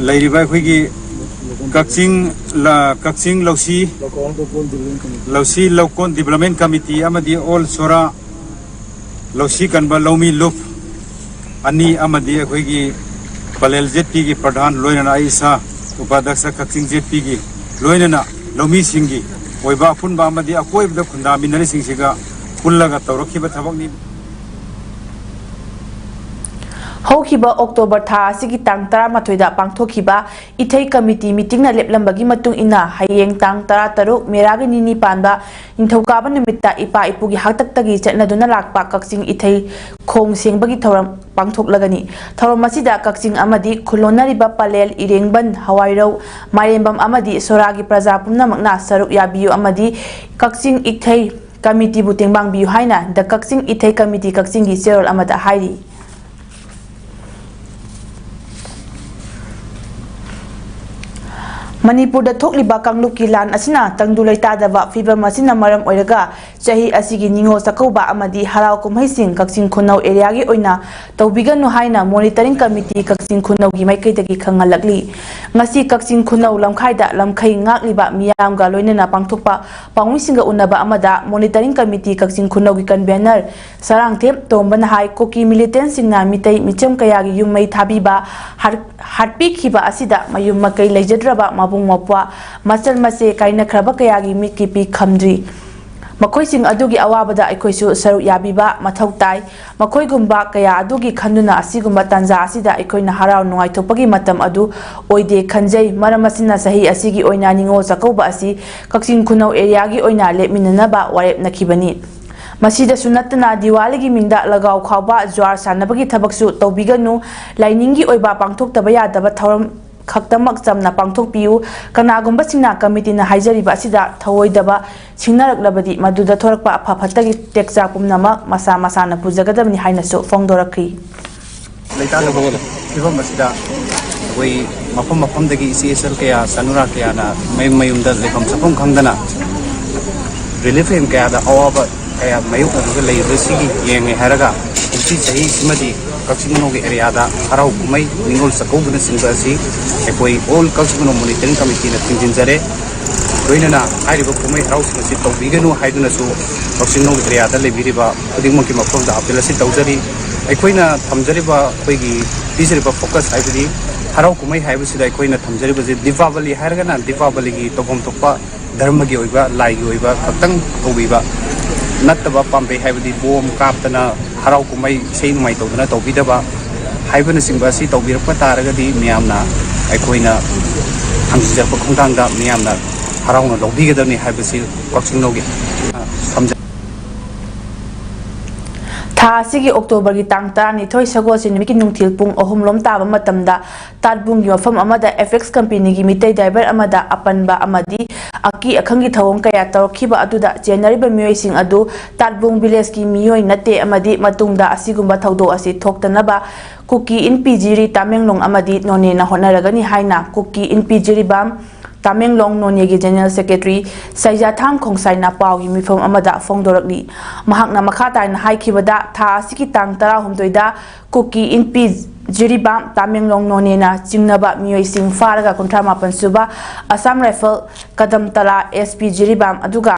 ꯂꯩꯔꯤꯕ ꯑꯩꯈꯣꯏꯒꯤ ꯀꯛꯆꯤꯡ ꯂ-, ꯀꯛꯆꯤꯡ ꯂꯧꯁꯤ, ꯂꯧꯁꯤ ꯂꯧꯀꯣꯟ ꯗꯤꯕꯂꯞꯃꯦꯟ ꯀꯃꯤꯇꯤ ꯑꯃꯗꯤ ꯑꯣꯜ ꯁꯣꯔꯥ ꯂꯧꯁꯤ ꯀꯟꯕ ꯂꯧꯃꯤ ꯂꯨꯞ ꯑꯅꯤ ꯑꯃꯗꯤ ꯑꯩꯈꯣꯏꯒꯤ ꯄꯂꯦꯜ ꯖꯦꯠ ꯄꯤꯒꯤ ꯄ꯭ꯔꯙꯥꯟ, ꯂꯣꯏꯅꯅ ꯑꯩ ꯏꯁꯥ ꯎꯄꯥꯙ꯭ꯌꯛꯁ ꯀꯛꯆꯤꯡ ꯖꯦꯠ ꯄꯤꯒꯤ, ꯂꯣꯏꯅꯅ ꯂꯧꯃꯤꯁꯤꯡꯒꯤ ꯑꯣꯏꯕ ꯑꯄꯨꯟꯕ ꯑꯃꯗꯤ ꯑꯀꯣꯏꯕꯗ ꯈꯨꯟꯗꯥꯃꯤꯟꯅꯔꯤꯁꯤꯡꯁꯤꯒ ꯄꯨꯜꯂꯒ ꯇꯧꯔꯛꯈꯤꯕ ꯊꯕꯛꯅꯤ꯫ ꯍꯧꯈꯤꯕ ꯑꯣꯛꯇꯣꯕꯔ ꯊꯥ ꯑꯁꯤꯒꯤ ꯇꯥꯡ ꯇꯔꯥꯃꯥꯊꯣꯏꯗ ꯄꯥꯡꯊꯣꯛꯈꯤꯕ ꯏꯊꯩ ꯀꯃꯤꯇꯤ ꯃꯤꯇꯤꯡꯅ ꯂꯦꯞꯂꯝꯕꯒꯤ ꯃꯇꯨꯡ ꯏꯟꯅ, ꯍꯌꯦꯡ ꯇꯥꯡ ꯇꯔꯥꯇꯔꯨꯛ ꯃꯦꯔꯥꯒꯤ ꯅꯤꯅꯤ ꯄꯥꯟꯕ ꯅꯤꯡꯊꯧꯀꯥꯕ ꯅꯨꯃꯤꯠꯇ ꯏꯄꯥ ꯏꯄꯨꯒꯤ ꯍꯥꯛꯇꯛꯇꯒꯤ ꯆꯠꯅꯗꯨꯅ ꯂꯥꯛꯄ ꯀꯛꯆꯤꯡ ꯏꯊꯩ ꯈꯣꯡ ꯁꯦꯡꯕꯒꯤ ꯊꯧꯔꯝ ꯄꯥꯡꯊꯣꯛꯂꯒꯅꯤ꯫ ꯊꯧꯔꯝ ꯑꯁꯤꯗ ꯀꯛꯆꯤꯡ ꯑꯃꯗꯤ ꯈꯨꯜꯂꯣꯟꯅꯔꯤꯕ ꯄꯂꯦꯜ, ꯏꯔꯦꯡꯕꯟ, ꯍꯋꯥꯏꯔꯧ, ꯃꯥꯏꯔꯦꯝꯕꯝ ꯑꯃꯗꯤ ꯁꯣꯔꯥꯒꯤ ꯄ꯭ꯔꯖꯥ ꯄꯨꯝꯅꯃꯛꯅ ꯁꯔꯨꯛ ꯌꯥꯕꯤꯌꯨ ꯑꯃꯗꯤ ꯀꯛꯆꯤꯡ ꯏꯊꯩ ꯀꯃꯤꯇꯤꯕꯨ ꯇꯦꯡꯕꯥꯡꯕꯤꯌꯨ ꯍꯥꯏꯅ ꯗ ꯀꯛꯆꯤꯡ ꯏꯊꯩ ꯀꯃꯤꯇꯤ ꯀꯛꯆꯤꯡꯒꯤ ꯆꯦꯔꯣꯜ ꯑꯃꯗ ꯍꯥꯏꯔꯤ꯫ ꯃꯅꯤꯄꯨꯔꯗ ꯊꯣꯛꯂꯤꯕ ꯀꯥꯡꯂꯨꯞꯀꯤ ꯂꯥꯟ ꯑꯁꯤꯅ ꯇꯪꯗꯨ ꯂꯩꯇꯥꯗꯕ ꯐꯤꯕꯝ ꯑꯁꯤꯅ ꯃꯔꯝ ꯑꯣꯏꯔꯒ ꯆꯍꯤ ꯑꯁꯤꯒꯤ ꯅꯤꯉꯣꯜ ꯆꯥꯛꯀꯧꯕ ꯑꯃꯗꯤ ꯍꯔꯥꯎ ꯀꯨꯝꯍꯩꯁꯤꯡ ꯀꯛꯆꯤꯡ ꯈꯨꯅꯧ ꯑꯦꯔꯤꯌꯥꯒꯤ ꯑꯣꯏꯅ ꯇꯧꯕꯤꯒꯅꯨ ꯍꯥꯏꯅ ꯃꯣꯅꯤꯇꯔꯤꯡ ꯀꯃꯤꯇꯤ ꯀꯛꯆꯤꯡ ꯈꯨꯅꯧꯒꯤ ꯃꯥꯏꯀꯩꯗꯒꯤ ꯈꯪꯍꯜꯂꯛꯂꯤ꯫ ꯉꯁꯤ ꯀꯛꯆꯤꯡ ꯈꯨꯅꯧ ꯂꯝꯈꯥꯏꯗ ꯂꯝꯈꯩ ꯉꯥꯛꯂꯤꯕ ꯃꯤꯌꯥꯝꯒ ꯂꯣꯏꯅꯅ ꯄꯥꯡꯊꯣꯛꯄ ꯄꯥꯎꯃꯤꯁꯤꯡꯒ ꯎꯅꯕ ꯑꯃꯗ ꯃꯣꯅꯤꯇꯔꯤꯡ ꯀꯃꯤꯇꯤ ꯀꯛꯆꯤꯡ ꯈꯨꯅꯧꯒꯤ ꯀꯟꯚꯦꯅꯔ ꯁꯔꯥꯡꯊꯦꯝ ꯇꯣꯝꯕꯅ ꯍꯥꯏ, ꯀꯨꯀꯤ ꯃꯤꯂꯤꯇꯦꯟꯁꯤꯡꯅ ꯃꯤꯇꯩ ꯃꯤꯆꯝ ꯀꯌꯥꯒꯤ ꯌꯨꯝ ꯃꯩ ꯊꯥꯕꯤꯕ, ꯍꯥꯠ-, ꯍꯥꯠꯄꯤꯈꯤꯕ ꯑꯁꯤꯗ ꯃꯌꯨꯝ ꯃꯀꯩ ꯂꯩꯖꯗ꯭ꯔꯕ ꯃꯕꯨꯡ ꯃꯧꯄ꯭ꯋꯥ, ꯃꯆꯜ ꯃꯆꯦ ꯀꯥꯏꯅꯈ꯭ꯔꯕ ꯀꯌꯥꯒꯤ ꯃꯤꯠꯀꯤ ꯄꯤ ꯈꯝꯗ꯭ꯔꯤ꯫ ꯃꯈꯣꯏꯁꯤꯡ ꯑꯗꯨꯒꯤ ꯑꯋꯥꯕꯗ ꯑꯩꯈꯣꯏꯁꯨ ꯁꯔꯨꯛ ꯌꯥꯕꯤꯕ ꯃꯊꯧ ꯇꯥꯏ꯫ ꯃꯈꯣꯏꯒꯨꯝꯕ ꯀꯌꯥ ꯑꯗꯨꯒꯤ ꯈꯟꯗꯨꯅ ꯑꯁꯤꯒꯨꯝꯕ ꯇꯥꯟꯖꯥ ꯑꯁꯤꯗ ꯑꯩꯈꯣꯏꯅ ꯍꯔꯥꯎ ꯅꯨꯡꯉꯥꯏꯊꯣꯛꯄꯒꯤ ꯃꯇꯝ ꯑꯗꯨ ꯑꯣꯏꯗꯦ ꯈꯟꯖꯩ꯫ ꯃꯔꯝ ꯑꯁꯤꯅ ꯆꯍꯤ ꯑꯁꯤꯒꯤ ꯑꯣꯏꯅ ꯅꯤꯉꯣꯜ ꯆꯥꯛꯀꯧꯕ ꯑꯁꯤ ꯀꯛꯆꯤꯡ ꯈꯨꯅꯧ ꯑꯦꯔꯤꯌꯥꯒꯤ ꯑꯣꯏꯅ ꯂꯦꯞꯃꯤꯟꯅꯅꯕ ꯋꯥꯔꯦꯞꯅꯈꯤꯕꯅꯤ꯫ ꯃꯁꯤꯗꯁꯨ ꯅꯠꯇꯅ ꯗꯤꯋꯥꯂꯤꯒꯤ ꯃꯤꯡꯗ ꯂꯒꯥꯎ ꯈꯥꯎꯕ, ꯖ꯭ꯋꯥꯔ ꯁꯥꯟꯅꯕꯒꯤ ꯊꯕꯛꯁꯨ ꯇꯧꯕꯤꯒꯅꯨ꯫ ꯂꯥꯏꯅꯤꯡꯒꯤ ꯑꯣꯏꯕ ꯄꯥꯡꯊꯣꯛꯇꯕ ꯌꯥꯗꯕ ꯊꯧꯔꯝ ꯈꯛꯇꯃꯛ ꯆꯝꯅ ꯄꯥꯡꯊꯣꯛꯄꯤꯌꯨ꯫ ꯀꯅꯥꯒꯨꯝꯕꯁꯤꯡꯅ ꯀꯃꯤꯇꯤꯅ ꯍꯥꯏꯖꯔꯤꯕ ꯑꯁꯤꯗ ꯊꯧꯑꯣꯏꯗꯕ ꯁꯤꯡꯅꯔꯛꯂꯕꯗꯤ ꯃꯗꯨꯗ ꯊꯣꯔꯛꯄ ꯑꯐ ꯐꯠꯇꯒꯤ ꯇꯦꯛꯆꯥꯛ ꯄꯨꯝꯅꯃꯛ ꯃꯁꯥ ꯃꯁꯥꯅ ꯄꯨꯖꯒꯗꯕꯅꯤ ꯍꯥꯏꯅꯁꯨ ꯐꯣꯡꯗꯣꯔꯛꯈꯤ꯫ ꯂꯩꯇꯥꯗꯕ ꯐꯤꯕꯝ ꯑꯁꯤꯗ ꯑꯩꯈꯣꯏ ꯃꯐꯝ ꯃꯐꯝꯗꯒꯤ ꯏꯆꯦ ꯏꯆꯜ ꯀꯌꯥ, ꯆꯥꯅꯨꯔꯥ ꯀꯌꯥꯅ ꯃꯌꯨꯝ ꯃꯌꯨꯝꯗ ꯂꯩꯐꯝ ꯆꯥꯐꯝ ꯈꯪꯗꯅ relief camp ꯀꯌꯥꯗ ꯑꯋꯥꯕ ꯀꯌꯥ ꯃꯥꯌꯣꯛꯅꯔꯒ ꯂꯩꯔꯤꯕꯁꯤꯒꯤ ꯌꯦꯡꯉꯦ ꯍꯥꯏꯔꯒ ꯀꯨꯝꯁꯤ ꯆꯍꯤꯁꯤꯃꯗꯤ ꯀꯛꯆꯤꯡ ꯈꯨꯅꯧꯒꯤ ꯑꯦꯔꯤꯌꯥꯗ ꯍꯔꯥꯎ ꯀꯨꯝꯍꯩ, ꯅꯤꯉꯣꯜ ꯆꯥꯛꯀꯧꯕꯅꯆꯤꯡꯕ ꯑꯁꯤ ꯑꯩꯈꯣꯏ All Kakching Khunou Monitoring Committeeꯅ ꯊꯤꯡꯖꯤꯟꯖꯔꯦ꯫ ꯂꯣꯏꯅꯅ ꯍꯥꯏꯔꯤꯕ ꯀꯨꯝꯍꯩ ꯍꯔꯥꯎꯁꯤꯡ ꯑꯁꯤ ꯇꯧꯕꯤꯒꯅꯨ ꯍꯥꯏꯗꯨꯅꯁꯨ ꯀꯛꯆꯤꯡ ꯈꯨꯅꯧꯒꯤ ꯑꯦꯔꯤꯌꯥꯗ ꯂꯩꯕꯤꯔꯤꯕ ꯈꯨꯗꯤꯡꯃꯛꯀꯤ ꯃꯐꯝꯗ appeal ꯑꯁꯤ ꯇꯧꯖꯔꯤ꯫ ꯑꯩꯈꯣꯏꯅ ꯊꯝꯖꯔꯤꯕ ꯑꯩꯈꯣꯏꯒꯤ ꯄꯤꯖꯔꯤꯕ focus ꯍꯥꯏꯕꯗꯤ ꯍꯔꯥꯎ ꯀꯨꯝꯍꯩ ꯍꯥꯏꯕꯁꯤꯗ ꯑꯩꯈꯣꯏꯅ ꯊꯝꯖꯔꯤꯕꯁꯤ ꯗꯤꯄꯥꯕꯂꯤ ꯍꯥꯏꯔꯒꯅ ꯗꯤꯄꯥꯕꯂꯤꯒꯤ ꯇꯧꯐꯝ ꯊꯣꯛꯄ ꯙꯔꯃꯒꯤ ꯑꯣꯏꯕ, ꯂꯥꯏꯒꯤ ꯑꯣꯏꯕ ꯈꯛꯇꯪ ꯇꯧꯕꯤꯕ ꯅꯠꯇꯕ, ꯄꯥꯝꯕꯩ ꯍꯥꯏꯕꯗꯤ ꯕꯣꯝ ꯀꯥꯞꯇꯅ, ꯍꯔꯥꯎ ꯀꯨꯝꯍꯩ ꯏꯁꯩ ꯅꯣꯡꯃꯥꯏ ꯇꯧꯗꯅ ꯇꯧꯕꯤꯗꯕ ꯍꯥꯏꯕꯅꯆꯤꯡꯕ ꯑꯁꯤ ꯇꯧꯕꯤꯔꯛꯄ ꯇꯥꯔꯒꯗꯤ ꯃꯤꯌꯥꯝꯅ ꯑꯩꯈꯣꯏꯅ ꯊꯝꯖꯤꯟꯖꯔꯛꯄ ꯈꯣꯡꯊꯥꯡꯗ ꯃꯤꯌꯥꯝꯅ ꯍꯔꯥꯎꯅ ꯂꯧꯕꯤꯒꯗꯕꯅꯤ ꯍꯥꯏꯕꯁꯤ ꯀꯛꯆꯤꯡ ꯈꯨꯅꯧꯒꯤ, ꯑ, ꯊꯝꯖ- ꯊꯥ ꯑꯁꯤꯒꯤ ꯑꯣꯛꯇꯣꯕꯔꯒꯤ ꯇꯥꯡ ꯇꯔꯥꯅꯤꯊꯣꯏ ꯁꯒꯣꯜꯁꯦꯟ ꯅꯨꯃꯤꯠꯀꯤ ꯅꯨꯡꯊꯤꯜ ꯄꯨꯡ ꯑꯍꯨꯝ ꯂꯣꯝ ꯇꯥꯕ ꯃꯇꯝꯗ ꯇꯥꯠꯕꯨꯡꯒꯤ ꯃꯐꯝ ꯑꯃꯗ ꯑꯦꯐꯦꯛꯁ ꯀꯝꯄꯦꯅꯤꯒꯤ ꯃꯤꯇꯩ ꯗ꯭ꯔꯥꯏꯚꯔ ꯑꯃꯗ ꯑꯄꯟꯕ ꯑꯃꯗꯤ ꯑꯀꯤ ꯑꯈꯪꯒꯤ ꯊꯧꯑꯣꯡ ꯀꯌꯥ ꯇꯧꯔꯛꯈꯤꯕ ꯑꯗꯨꯗ ꯆꯦꯟꯅꯔꯤꯕ ꯃꯤꯑꯣꯏꯁꯤꯡ ꯑꯗꯨ ꯇꯥꯠꯕꯨꯡ ꯚꯤꯂꯦꯖꯀꯤ ꯃꯤꯑꯣꯏ ꯅꯠꯇꯦ ꯑꯃꯗꯤ ꯃꯇꯨꯡꯗ ꯑꯁꯤꯒꯨꯝꯕ ꯊꯧꯗꯣꯛ ꯑꯁꯤ ꯊꯣꯛꯇꯅꯕ ꯀꯨꯀꯤ ꯏꯟꯄꯤ ꯖꯤꯔꯤ ꯇꯥꯃꯦꯡꯂꯣꯡ ꯑꯃꯗꯤ ꯅꯣꯅꯦꯅ ꯍꯣꯠꯅꯔꯒꯅꯤ ꯍꯥꯏꯅ ꯀꯨꯀꯤ ꯏꯟꯄꯤ ꯖꯤꯔꯤꯕꯥꯝ ꯇꯥꯃꯦꯡꯂꯣꯡ ꯅꯣꯅꯦꯒꯤ ꯖꯦꯅꯔꯦꯜ ꯁꯦꯀ꯭ꯔꯦꯇꯔꯤ ꯁꯩꯖꯥꯊꯥꯡ ꯈꯣꯡꯁꯥꯏꯅ ꯄꯥꯎꯒꯤ ꯃꯤꯐꯝ ꯑꯃꯗ ꯐꯣꯡꯗꯣꯔꯛꯂꯤ꯫ ꯃꯍꯥꯛꯅ ꯃꯈꯥ ꯇꯥꯅ ꯍꯥꯏꯈꯤꯕꯗ, ꯊꯥ ꯑꯁꯤꯒꯤ ꯇꯥꯡ ꯇꯔꯥꯍꯨꯝꯗꯣꯏꯗ ꯀꯨꯀꯤ ꯏꯟꯄꯤ ꯖꯤꯔꯤꯕꯥꯝ ꯇꯥꯃꯦꯡꯂꯣꯡ ꯅꯣꯅꯦꯅ ꯆꯤꯡꯅꯕ ꯃꯤꯑꯣꯏꯁꯤꯡ ꯐꯥꯔꯒ ꯀꯨꯟꯊ꯭ꯔꯥ ꯃꯥꯄꯟ ꯁꯨꯕ ꯑꯁꯥꯝ ꯔꯥꯏꯐꯜ ꯀꯗꯝꯇꯂꯥ ꯑꯦꯁ ꯄꯤ ꯖꯤꯔꯤꯕꯥꯝ ꯑꯗꯨꯒ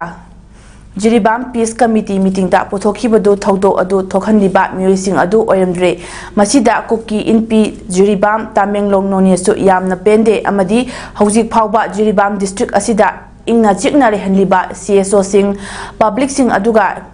ꯖꯤꯔꯤꯕꯥꯝ ꯄꯤꯁ ꯀꯃꯤꯇꯤ ꯃꯤꯇꯤꯡꯗ ꯄꯨꯊꯣꯛꯈꯤꯕꯗꯨ ꯊꯧꯗꯣꯛ ꯑꯗꯨ ꯊꯣꯛꯍꯟꯂꯤꯕ ꯃꯤꯑꯣꯏꯁꯤꯡ ꯑꯗꯨ ꯑꯣꯏꯔꯝꯗ꯭ꯔꯦ꯫ ꯃꯁꯤꯗ ꯀꯨꯀꯤ ꯏꯟꯄꯤ ꯖꯤꯔꯤꯕꯥꯝ ꯇꯥꯃꯦꯡꯂꯣꯡ ꯅꯣꯅꯦꯁꯨ ꯌꯥꯝꯅ ꯄꯦꯟꯗꯦ ꯑꯃꯗꯤ ꯍꯧꯖꯤꯛ ꯐꯥꯎꯕ ꯖꯤꯔꯤꯕꯥꯝ ꯗꯤꯁꯇ꯭ꯔꯤꯛ ꯑꯁꯤꯗ ꯏꯪꯅ ꯆꯤꯛꯅ ꯂꯩꯍꯟꯂꯤꯕ ꯁꯤ ꯑꯦꯁ ꯑꯣꯁꯤꯡ, ꯄꯕ꯭ꯂꯤꯛꯁꯤꯡ ꯑꯗꯨꯒ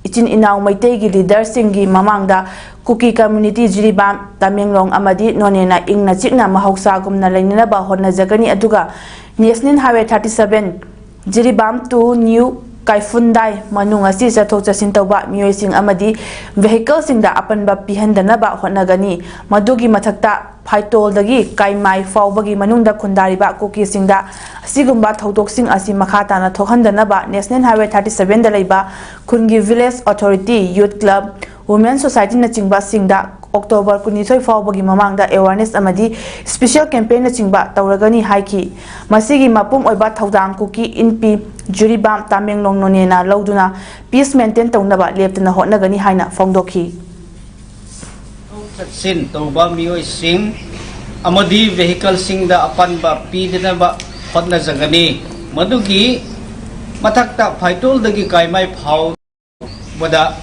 ꯏꯆꯤꯟ ꯏꯅꯥꯎ ꯃꯩꯇꯩꯒꯤ ꯂꯤꯗꯔꯁꯤꯡꯒꯤ ꯃꯃꯥꯡꯗ ꯀꯨꯀꯤ ꯀꯝꯃ꯭ꯌꯨꯅꯤꯇꯤ ꯖꯤꯔꯤꯕꯥꯝ ꯇꯥꯃꯦꯡꯂꯣꯡ ꯑꯃꯗꯤ ꯅꯣꯅꯦꯅ ꯏꯪꯅ ꯆꯤꯛꯅ ꯃꯍꯧꯁꯥꯒꯨꯝꯅ ꯂꯩꯅꯅꯕ ꯍꯣꯠꯅꯖꯒꯅꯤ, ꯑꯗꯨꯒ National Highway thirty seven Jiribam to New ꯀꯥꯏꯐꯨꯟꯗꯥꯏ ꯃꯅꯨꯡ ꯑꯁꯤ ꯆꯠꯊꯣꯛ ꯆꯠꯁꯤꯟ ꯇꯧꯕ ꯃꯤꯑꯣꯏꯁꯤꯡ ꯑꯃꯗꯤ ꯚꯦꯍꯤꯀꯜꯁꯤꯡꯗ ꯑꯄꯟꯕ ꯄꯤꯍꯟꯗꯅꯕ ꯍꯣꯠꯅꯒꯅꯤ꯫ ꯃꯗꯨꯒꯤ ꯃꯊꯛꯇ ꯐꯥꯏꯇꯣꯜꯗꯒꯤ ꯀꯥꯏꯃꯥꯏ ꯐꯥꯎꯕꯒꯤ ꯃꯅꯨꯡꯗ ꯈꯨꯟꯗꯥꯔꯤꯕ ꯀꯨꯀꯤꯁꯤꯡꯗ ꯑꯁꯤꯒꯨꯝꯕ ꯊꯧꯗꯣꯛꯁꯤꯡ ꯑꯁꯤ ꯃꯈꯥ ꯇꯥꯅ ꯊꯣꯛꯍꯟꯗꯅꯕ National Highway thirty seven ꯗ ꯂꯩꯕ ꯈꯨꯟꯒꯤ village authority, youth club, women societyꯅꯆꯤꯡꯕꯁꯤꯡꯗ October ꯀꯨꯟꯅꯤꯊꯣꯏ ꯐꯥꯎꯕꯒꯤ ꯃꯃꯥꯡꯗ awareness ꯑꯃꯗꯤ special campaignꯅꯆꯤꯡꯕ ꯇꯧꯔꯒꯅꯤ ꯍꯥꯏꯈꯤ꯫ ꯃꯁꯤꯒꯤ ꯃꯄꯨꯝ ꯑꯣꯏꯕ ꯊꯧꯗꯥꯡ ꯀꯨꯀꯤ ꯏꯟꯄꯤ ꯖꯤꯔꯤꯕꯥꯝ ꯇꯥꯃꯦꯡꯂꯣꯡ ꯅꯣꯅꯦꯅ ꯂꯧꯗꯨꯅ peace maintain ꯇꯧꯅꯕ ꯂꯦꯞꯇꯅ ꯍꯣꯠꯅꯒꯅꯤ ꯍꯥꯏꯅ ꯐꯣꯡꯗꯣꯛꯈꯤ꯫ ꯆꯠꯁꯤꯟ ꯇꯧꯕ ꯃꯤꯑꯣꯏꯁꯤꯡ ꯑꯃꯗꯤ vehicleꯁꯤꯡꯗ ꯑꯄꯟꯕ ꯄꯤꯗꯅꯕ ꯍꯣꯠꯅꯖꯒꯅꯤ꯫ ꯃꯗꯨꯒꯤ ꯃꯊꯛꯇ ꯐꯥꯏꯇꯣꯜꯗꯒꯤ ꯀꯥꯏꯃꯥꯏ ꯐꯥꯎꯕꯗ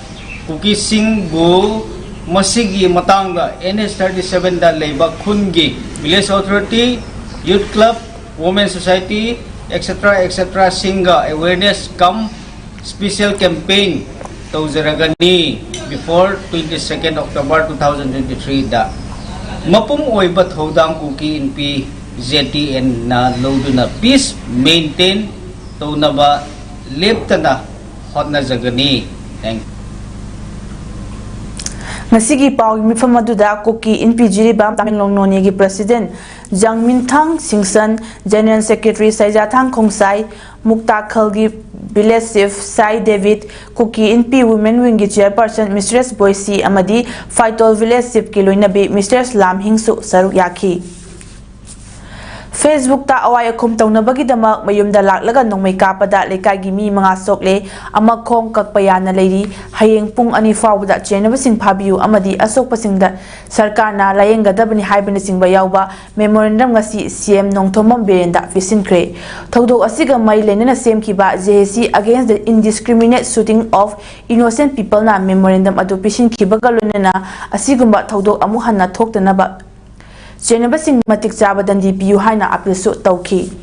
ꯀꯨꯀꯤꯁꯤꯡꯕꯨ ꯃꯁꯤꯒꯤ ꯃꯇꯥꯡꯗ N H thirty seven ꯗ ꯂꯩꯕ ꯈꯨꯟꯒꯤ village authority, youth club, women society, et cetera, et cetera ꯁꯤꯡꯒ awareness cum special campaign ꯇꯧꯖꯔꯒꯅꯤ before twenty second October two thousand twenty three ꯗ꯫ ꯃꯄꯨꯝ ꯑꯣꯏꯕ ꯊꯧꯗꯥꯡ ꯀꯨꯀꯤ ꯏꯟꯄꯤ ZTNꯅ ꯂꯧꯗꯨꯅ peace maintain ꯇꯧꯅꯕ ꯂꯦꯞꯇꯅ ꯍꯣꯠꯅꯖꯒꯅꯤ꯫ Thank you. ꯉꯁꯤꯒꯤ ꯄꯥꯎꯒꯤ ꯃꯤꯐꯝ ꯑꯗꯨꯗ ꯀꯨꯀꯤ ꯏꯟꯄꯤ ꯖꯤꯔꯤꯕꯥꯝ ꯇꯥꯃꯦꯡꯂꯣꯡ ꯅꯣꯅꯦꯒꯤ president Jangminthang Singson, general secretary Seijathang Khongsai, ꯃꯨꯛꯇꯥꯈꯜꯒꯤ village chief ꯁꯥꯏ ꯗꯦꯕꯤꯠ, ꯀꯨꯀꯤ ꯏꯟꯄꯤ women wingꯒꯤ chairperson mistress ꯕꯣꯏꯁꯤ ꯑꯃꯗꯤ ꯐꯥꯏꯇꯣꯜ village chiefꯀꯤ ꯂꯣꯏꯅꯕꯤ mistress ꯂꯥꯝꯍꯤꯡꯁꯨ ꯁꯔꯨꯛ ꯌꯥꯈꯤ꯫ Facebookꯇ ꯑꯋꯥꯏ ꯑꯈꯨꯝ ꯇꯧꯅꯕꯒꯤꯗꯃꯛ ꯃꯌꯨꯝꯗ ꯂꯥꯛꯂꯒ ꯅꯣꯡꯃꯩ ꯀꯥꯞꯄꯗ ꯂꯩꯀꯥꯏꯒꯤ ꯃꯤ ꯃꯉꯥ ꯁꯣꯛꯂꯦ꯫ ꯑꯃ ꯈꯣꯡ ꯀꯛꯄ ꯌꯥꯅ ꯂꯩꯔꯤ꯫ ꯍꯌꯦꯡ ꯄꯨꯡ ꯑꯅꯤ ꯐꯥꯎꯕꯗ ꯆꯦꯟꯅꯕꯁꯤꯡ ꯐꯥꯕꯤꯌꯨ ꯑꯃꯗꯤ ꯑꯁꯣꯛꯄꯁꯤꯡꯗ ꯁꯔꯀꯥꯔꯅ ꯂꯥꯌꯦꯡꯒꯗꯕꯅꯤ ꯍꯥꯏꯕꯅꯆꯤꯡꯕ ꯌꯥꯎꯕ memorandum ꯉꯁꯤ CM ꯅꯣꯡꯊꯣꯝꯕꯝ ꯕꯤꯔꯦꯟꯗ ꯄꯤꯁꯤꯟꯈ꯭ꯔꯦ꯫ ꯊꯧꯗꯣꯛ ꯑꯁꯤꯒ ꯃꯔꯤ ꯂꯩꯅꯅ ꯁꯦꯝꯈꯤꯕ JAC against the indiscriminate shooting of innocent peopleꯅ memorandum ꯑꯗꯨ ꯄꯤꯁꯤꯟꯈꯤꯕꯒ ꯂꯣꯏꯅꯅ ꯑꯁꯤꯒꯨꯝꯕ ꯊꯧꯗꯣꯛ ꯑꯃꯨꯛ ꯍꯟꯅ ꯊꯣꯛꯇꯅꯕ ꯆꯦꯟꯅꯕꯁꯤꯡ ꯃꯇꯤꯛ ꯆꯥꯕ ꯗꯟꯗꯤ ꯄꯤꯌꯨ ꯍꯥꯏꯅ appealꯁꯨ ꯇꯧꯈꯤ꯫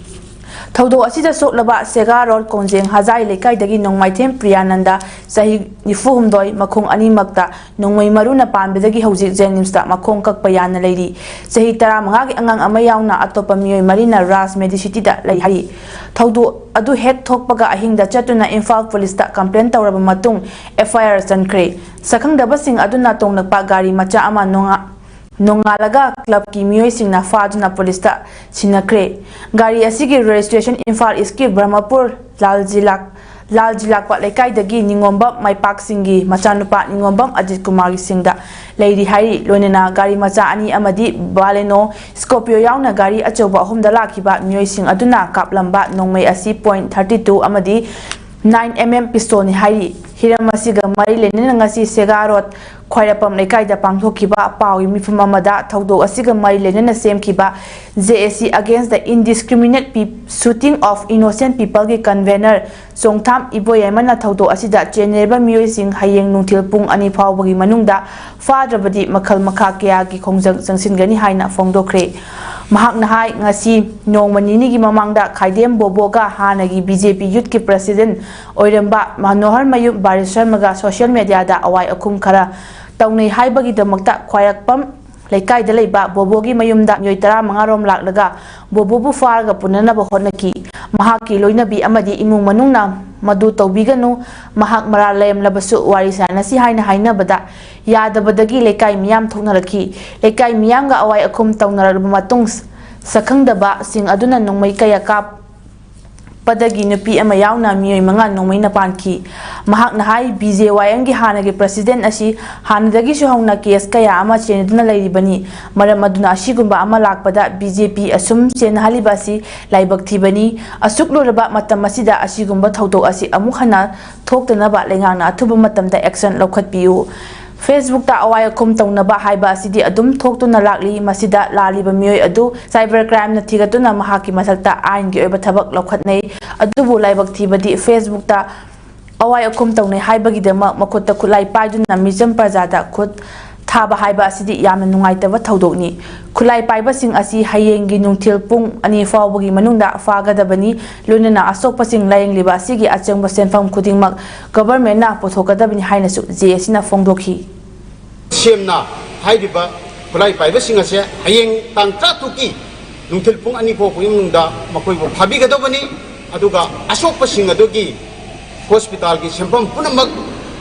ꯊꯧꯗꯣꯛ ꯑꯁꯤꯗ ꯁꯣꯛꯂꯕ ꯁꯦꯒꯥ ꯔꯣꯗ ꯀꯣꯡꯖꯦꯡ ꯍꯖꯥꯏ ꯂꯩꯀꯥꯏꯗꯒꯤ ꯅꯣꯡꯃꯥꯏꯊꯦꯝ ꯄ꯭ꯔꯤꯌꯥꯅꯟꯗ, ꯆꯍꯤ ꯅꯤꯐꯨ ꯍꯨꯝꯗꯣꯏ, ꯃꯈꯣꯡ ꯑꯅꯤꯃꯛꯇ ꯅꯣꯡꯃꯩ ꯃꯔꯨꯅ ꯄꯥꯟꯕꯗꯒꯤ ꯍꯧꯖꯤꯛ ꯖꯦꯅꯤꯝꯁꯇ ꯃꯈꯣꯡ ꯀꯛꯄ ꯌꯥꯅ ꯂꯩꯔꯤ꯫ ꯆꯍꯤ ꯇꯔꯥꯃꯉꯥꯒꯤ ꯑꯉꯥꯡ ꯑꯃ ꯌꯥꯎꯅ ꯑꯇꯣꯞꯄ ꯃꯤꯑꯣꯏ ꯃꯔꯤꯅ ꯔꯥꯖ ꯃꯦꯗꯤꯁꯤꯇꯤꯗ ꯂꯩ ꯍꯥꯏꯔꯤ꯫ ꯊꯧꯗꯣꯛ ꯑꯗꯨ ꯍꯦꯛ ꯊꯣꯛꯄꯒ ꯑꯍꯤꯡꯗ ꯆꯠꯇꯨꯅ ꯏꯝꯐꯥꯜ ꯄꯨꯂꯤꯁꯇ ꯀꯝꯄ꯭ꯂꯦꯟ ꯇꯧꯔꯕ ꯃꯇꯨꯡ, ꯑꯦꯐ ꯑꯥꯏ ꯑꯥꯔ ꯆꯟꯈ꯭ꯔꯦ꯫ ꯁꯛꯈꯪꯗꯕꯁꯤꯡ ꯑꯗꯨꯅ ꯇꯣꯡꯂꯛꯄ ꯒꯥꯔꯤ ꯃꯆꯥ ꯑꯃ ꯅꯣꯡꯉꯥ-, ꯅꯣꯡꯉꯥꯜꯂꯒ ꯀ꯭ꯂꯕꯀꯤ ꯃꯤꯑꯣꯏꯁꯤꯡꯅ ꯐꯥꯗꯨꯅ ꯄꯨꯂꯤꯁꯇ ꯁꯤꯟꯅꯈ꯭ꯔꯦ꯫ ꯒꯥꯔꯤ ꯑꯁꯤꯒꯤ ꯔꯦꯖꯤꯁꯇ꯭ꯔꯦꯁꯟ ꯏꯝꯐꯥꯜ ꯏꯁꯀꯤ ꯕ꯭ꯔꯍꯃꯄꯨꯔ ꯂꯥꯜꯖꯤꯂꯥꯛ-, ꯂꯥꯜꯖꯤꯂꯥꯛꯄ ꯂꯩꯀꯥꯏꯗꯒꯤ ꯅꯤꯉꯣꯝꯕꯝ ꯃꯥꯏꯄꯥꯛꯁꯤꯡꯒꯤ ꯃꯆꯥꯅꯨꯄꯥ ꯅꯤꯉꯣꯝꯕꯝ ꯑꯖꯤꯠ ꯀꯨꯃꯥꯔꯒꯤ ꯁꯤꯡꯗ ꯂꯩꯔꯤ ꯍꯥꯏꯔꯤ꯫ ꯂꯣꯏꯅꯅ ꯒꯥꯔꯤ ꯃꯆꯥ ꯑꯅꯤ ꯑꯃꯗꯤ ꯕꯥꯂꯦꯅꯣ ꯁ꯭ꯀꯣꯔꯄꯤꯌꯣ ꯌꯥꯎꯅ ꯒꯥꯔꯤ ꯑꯆꯧꯕ ꯑꯍꯨꯝꯗ ꯂꯥꯛꯈꯤꯕ ꯃꯤꯑꯣꯏꯁꯤꯡ ꯑꯗꯨꯅ ꯀꯥꯞꯂꯝꯕ ꯅꯣꯡꯃꯩ ꯑꯁꯤ ꯄꯣꯏꯟꯠ ꯊꯥꯔꯇꯤ ꯇꯨ ꯑꯃꯗꯤ ꯅꯥꯏꯟ ꯑꯦꯝ ꯑꯦꯝ ꯄꯤꯁꯇꯣꯜꯅꯤ ꯍꯥꯏꯔꯤ꯫ ꯍꯤꯔꯝ ꯑꯁꯤꯒ ꯃꯔꯤ ꯂꯩꯅꯅ ꯉꯁꯤ ꯁꯦꯒꯥ ꯔꯣꯗ ꯈ꯭ꯋꯥꯏꯔꯥꯛꯄꯝ ꯂꯩꯀꯥꯏꯗ ꯄꯥꯡꯊꯣꯛꯈꯤꯕ ꯄꯥꯎꯒꯤ ꯃꯤꯐꯝ ꯑꯃꯗ ꯊꯧꯗꯣꯛ ꯑꯁꯤꯒ ꯃꯔꯤ ꯂꯩꯅꯅ ꯁꯦꯝꯈꯤꯕ J A C Against the Indiscriminate Pe-, Shooting of Innocent Peopleꯒꯤ ꯀꯟꯚꯦꯅꯔ ꯆꯣꯡꯊꯥꯝ ꯏꯕꯣꯌꯥꯏꯃꯅ ꯊꯧꯗꯣꯛ ꯑꯁꯤꯗ ꯆꯦꯟꯅꯔꯤꯕ ꯃꯤꯑꯣꯏꯁꯤꯡ ꯍꯌꯦꯡ ꯅꯨꯡꯊꯤꯜ ꯄꯨꯡ ꯑꯅꯤ ꯐꯥꯎꯕꯒꯤ ꯃꯅꯨꯡꯗ ꯐꯥꯗ꯭ꯔꯕꯗꯤ ꯃꯈꯜ ꯃꯈꯥ ꯀꯌꯥꯒꯤ ꯈꯣꯡꯖꯪ ꯆꯪꯁꯤꯟꯒꯅꯤ ꯍꯥꯏꯅ ꯐꯣꯡꯗꯣꯛꯈ꯭ꯔꯦ꯫ ꯃꯍꯥꯛꯅ ꯍꯥꯏ, ꯉꯁꯤ ꯅꯣꯡꯃ ꯅꯤꯅꯤꯒꯤ ꯃꯃꯥꯡꯗ ꯈꯥꯏꯗꯦꯝ ꯕꯣꯕꯣꯒ ꯍꯥꯟꯅꯒꯤ B J P youthꯀꯤ president ꯑꯣꯏꯔꯝꯕ ꯃꯅꯣꯍꯔ ꯃꯌꯨꯝ ꯕꯥꯔꯤꯁꯔꯃꯒ social mediaꯗ ꯑꯋꯥꯏ ꯑꯈꯨꯝ ꯈꯔ ꯇꯧꯅꯩ ꯍꯥꯏꯕꯒꯤꯗꯃꯛꯇ ꯈ꯭ꯋꯥꯏꯔꯥꯛꯄꯝ ꯂꯩꯀꯥꯏꯗ ꯂꯩꯕ ꯕꯣꯕꯣꯒꯤ ꯃꯌꯨꯝꯗ ꯃꯤꯑꯣꯏ ꯇꯔꯥꯃꯉꯥ ꯔꯣꯝ ꯂꯥꯛꯂꯒ ꯕꯣꯕꯣꯕꯨ ꯐꯥꯔꯒ ꯄꯨꯅꯅꯕ ꯍꯣꯠꯅꯈꯤ꯫ ꯃꯍꯥꯛꯀꯤ ꯂꯣꯏꯅꯕꯤ ꯑꯃꯗꯤ ꯏꯃꯨꯡ ꯃꯅꯨꯡꯅ ꯃꯗꯨ ꯇꯧꯕꯤꯒꯅꯨ, ꯃꯍꯥꯛ ꯃꯔꯥꯜ ꯂꯩꯔꯝꯂꯕꯁꯨ ꯋꯥꯔꯤ ꯁꯥꯟꯅꯁꯤ ꯍꯥꯏꯅ ꯍꯥꯏꯅꯕꯗ ꯌꯥꯗꯕꯗꯒꯤ ꯂꯩꯀꯥꯏ ꯃꯤꯌꯥꯝ ꯊꯣꯛꯅꯔꯛꯈꯤ꯫ ꯂꯩꯀꯥꯏ ꯃꯤꯌꯥꯝꯒ ꯑꯋꯥꯏ ꯑꯈꯨꯝ ꯇꯧꯅꯔꯛꯂꯕ ꯃꯇꯨꯡ ꯁꯛꯈꯪꯗꯕꯁꯤꯡ ꯑꯗꯨꯅ ꯅꯣꯡꯃꯩ ꯀꯌꯥ ꯀꯥꯞ ꯄꯗꯒꯤ ꯅꯨꯄꯤ ꯑꯃ ꯌꯥꯎꯅ ꯃꯤꯑꯣꯏ ꯃꯉꯥ ꯅꯣꯡꯃꯩꯅ ꯄꯥꯟꯈꯤ꯫ ꯃꯍꯥꯛꯅ ꯍꯥꯏ, B J Y Mꯒꯤ ꯍꯥꯟꯅꯒꯤ president ꯑꯁꯤ ꯍꯥꯟꯅꯗꯒꯤꯁꯨ ꯍꯧꯅ case ꯀꯌꯥ ꯑꯃ ꯆꯦꯟꯅꯗꯨꯅ ꯂꯩꯔꯤꯕꯅꯤ꯫ ꯃꯔꯝ ꯑꯗꯨꯅ ꯑꯁꯤꯒꯨꯝꯕ ꯑꯃ ꯂꯥꯛꯄꯗ B J P ꯑꯁꯨꯝ ꯆꯦꯟꯅꯍꯜꯂꯤꯕ ꯑꯁꯤ ꯂꯥꯏꯕꯛ ꯊꯤꯕꯅꯤ꯫ ꯑꯁꯨꯛ ꯂꯨꯔꯕ ꯃꯇꯝ ꯑꯁꯤꯗ ꯑꯁꯤꯒꯨꯝꯕ ꯊꯧꯗꯣꯛ ꯑꯁꯤ ꯑꯃꯨꯛ ꯍꯟꯅ ꯊꯣꯛꯇꯅꯕ ꯂꯩꯉꯥꯛꯅ ꯑꯊꯨꯕ ꯃꯇꯝꯗ action ꯂꯧꯈꯠꯄꯤꯌꯨ꯫ Facebookꯇ ꯑꯋꯥꯏ ꯑꯈꯨꯝ ꯇꯧꯅꯕ ꯍꯥꯏꯕ ꯑꯁꯤꯗꯤ ꯑꯗꯨꯝ ꯊꯣꯛꯇꯨꯅ ꯂꯥꯛꯂꯤ꯫ ꯃꯁꯤꯗ ꯂꯥꯜꯂꯤꯕ ꯃꯤꯑꯣꯏ ꯑꯗꯨ cyber crimeꯅ ꯊꯤꯒꯠꯇꯨꯅ ꯃꯍꯥꯛꯀꯤ ꯃꯊꯛꯇ ꯑꯥꯏꯟꯒꯤ ꯑꯣꯏꯕ ꯊꯕꯛ ꯂꯧꯈꯠꯅꯩ꯫ ꯑꯗꯨꯕꯨ ꯂꯥꯏꯕꯛ ꯊꯤꯕꯗꯤ Facebookꯇ ꯑꯋꯥꯏ ꯑꯈꯨꯝ ꯇꯧꯅꯩ ꯍꯥꯏꯕꯒꯤꯗꯃꯛ ꯃꯈꯨꯠꯇ ꯈꯨꯠꯂꯥꯏ ꯄꯥꯏꯗꯨꯅ ꯃꯤꯆꯝ ꯄ꯭ꯔꯖꯥꯗ ꯈꯨꯠ ꯊꯥꯕ ꯍꯥꯏꯕ ꯑꯁꯤꯗꯤ ꯌꯥꯝꯅ ꯅꯨꯡꯉꯥꯏꯇꯕ ꯊꯧꯗꯣꯛꯅꯤ꯫ ꯈꯨꯠꯂꯥꯏ ꯄꯥꯏꯕꯁꯤꯡ ꯑꯁꯤ ꯍꯌꯦꯡꯒꯤ ꯅꯨꯡꯊꯤꯜ ꯄꯨꯡ ꯑꯅꯤ ꯐꯥꯎꯕꯒꯤ ꯃꯅꯨꯡꯗ ꯐꯥꯒꯗꯕꯅꯤ꯫ ꯂꯣꯏꯅꯅ ꯑꯁꯣꯛꯄꯁꯤꯡ ꯂꯥꯌꯦꯡꯂꯤꯕ ꯑꯁꯤꯒꯤ ꯑꯆꯪꯕ ꯁꯦꯟꯐꯝ ꯈꯨꯗꯤꯡꯃꯛ ꯒꯚꯔꯟꯃꯦꯟꯠꯅ ꯄꯨꯊꯣꯛꯀꯗꯕꯅꯤ ꯍꯥꯏꯅꯁꯨ ꯖꯦ ꯑꯦ ꯁꯤꯅ ꯐꯣꯡꯗꯣꯛꯈꯤ꯫ ꯁꯦꯝꯅ ꯍꯥꯏꯔꯤꯕ ꯈꯨꯠꯂꯥꯏ ꯄꯥꯏꯕꯁꯤꯡ ꯑꯁꯦ ꯍꯌꯦꯡ ꯇꯥꯡ ꯇꯔꯥꯇꯔꯨꯛꯀꯤ ꯅꯨꯡꯊꯤꯜ ꯄꯨꯡ ꯑꯅꯤ ꯐꯥꯎꯕꯒꯤ ꯃꯅꯨꯡꯗ ꯃꯈꯣꯏꯕꯨ ꯐꯥꯕꯤꯒꯗꯧꯕꯅꯤ꯫ ꯑꯗꯨꯒ ꯑꯁꯣꯛꯄꯁꯤꯡ ꯑꯗꯨꯒꯤ ꯍꯣꯁꯄꯤꯇꯥꯜꯒꯤ ꯁꯦꯟꯐꯝ ꯄꯨꯝꯅꯃꯛ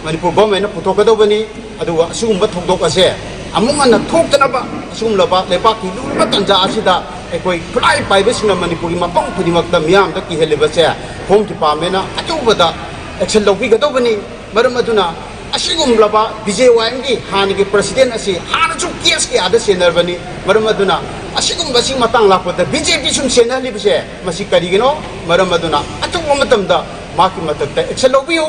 ꯃꯅꯤꯄꯨꯔ ꯒꯣꯔꯃꯦꯟꯅ ꯄꯨꯊꯣꯛꯀꯗꯧꯕꯅꯤ꯫ ꯑꯗꯨꯒ ꯑꯁꯤꯒꯨꯝꯕ ꯊꯧꯗꯣꯛ ꯑꯁꯦ ꯑꯃꯨꯛ ꯍꯟꯅ ꯊꯣꯛꯇꯅꯕ, ꯑꯁꯤꯒꯨꯝꯂꯕ ꯂꯩꯕꯥꯛꯀꯤ ꯂꯨꯔꯕ ꯇꯥꯟꯖꯥ ꯑꯁꯤꯗ ꯑꯩꯈꯣꯏ ꯈꯨꯠꯂꯥꯏ ꯄꯥꯏꯕꯁꯤꯡꯅ ꯃꯅꯤꯄꯨꯔꯒꯤ ꯃꯐꯝ ꯈꯨꯗꯤꯡꯃꯛꯇ ꯃꯤꯌꯥꯝꯗ ꯀꯤꯍꯜꯂꯤꯕꯁꯦ ꯍꯣꯝ ꯗꯤꯄꯥꯔꯠꯃꯦꯟꯅ ꯑꯆꯧꯕꯗ ꯑꯦꯛꯁꯟ ꯂꯧꯕꯤꯒꯗꯧꯕꯅꯤ꯫ ꯃꯔꯝ ꯑꯗꯨꯅ ꯑꯁꯤꯒꯨꯝꯂꯕ ꯕꯤ ꯖꯦ ꯋꯥꯏ ꯑꯦꯝꯒꯤ ꯍꯥꯟꯅꯒꯤ ꯄ꯭ꯔꯁꯤꯗꯦꯟ ꯑꯁꯤ ꯍꯥꯟꯅꯁꯨ ꯀꯦꯁ ꯀꯌꯥꯗ ꯆꯦꯟꯅꯔꯕꯅꯤ꯫ ꯃꯔꯝ ꯑꯗꯨꯅ ꯑꯁꯤꯒꯨꯝꯕꯁꯤ ꯃꯇꯥꯡ ꯂꯥꯛꯄꯗ ꯕꯤ ꯖꯦ ꯄꯤ ꯁꯨꯝ ꯆꯦꯟꯅꯍꯜꯂꯤꯕꯁꯦ ꯃꯁꯤ ꯀꯔꯤꯒꯤꯅꯣ? ꯃꯔꯝ ꯑꯗꯨꯅ ꯑꯊꯨꯕ ꯃꯇꯝꯗ ꯃꯍꯥꯛꯀꯤ ꯃꯊꯛꯇ ꯑꯦꯛꯁꯟ ꯂꯧꯕꯤꯌꯨ꯫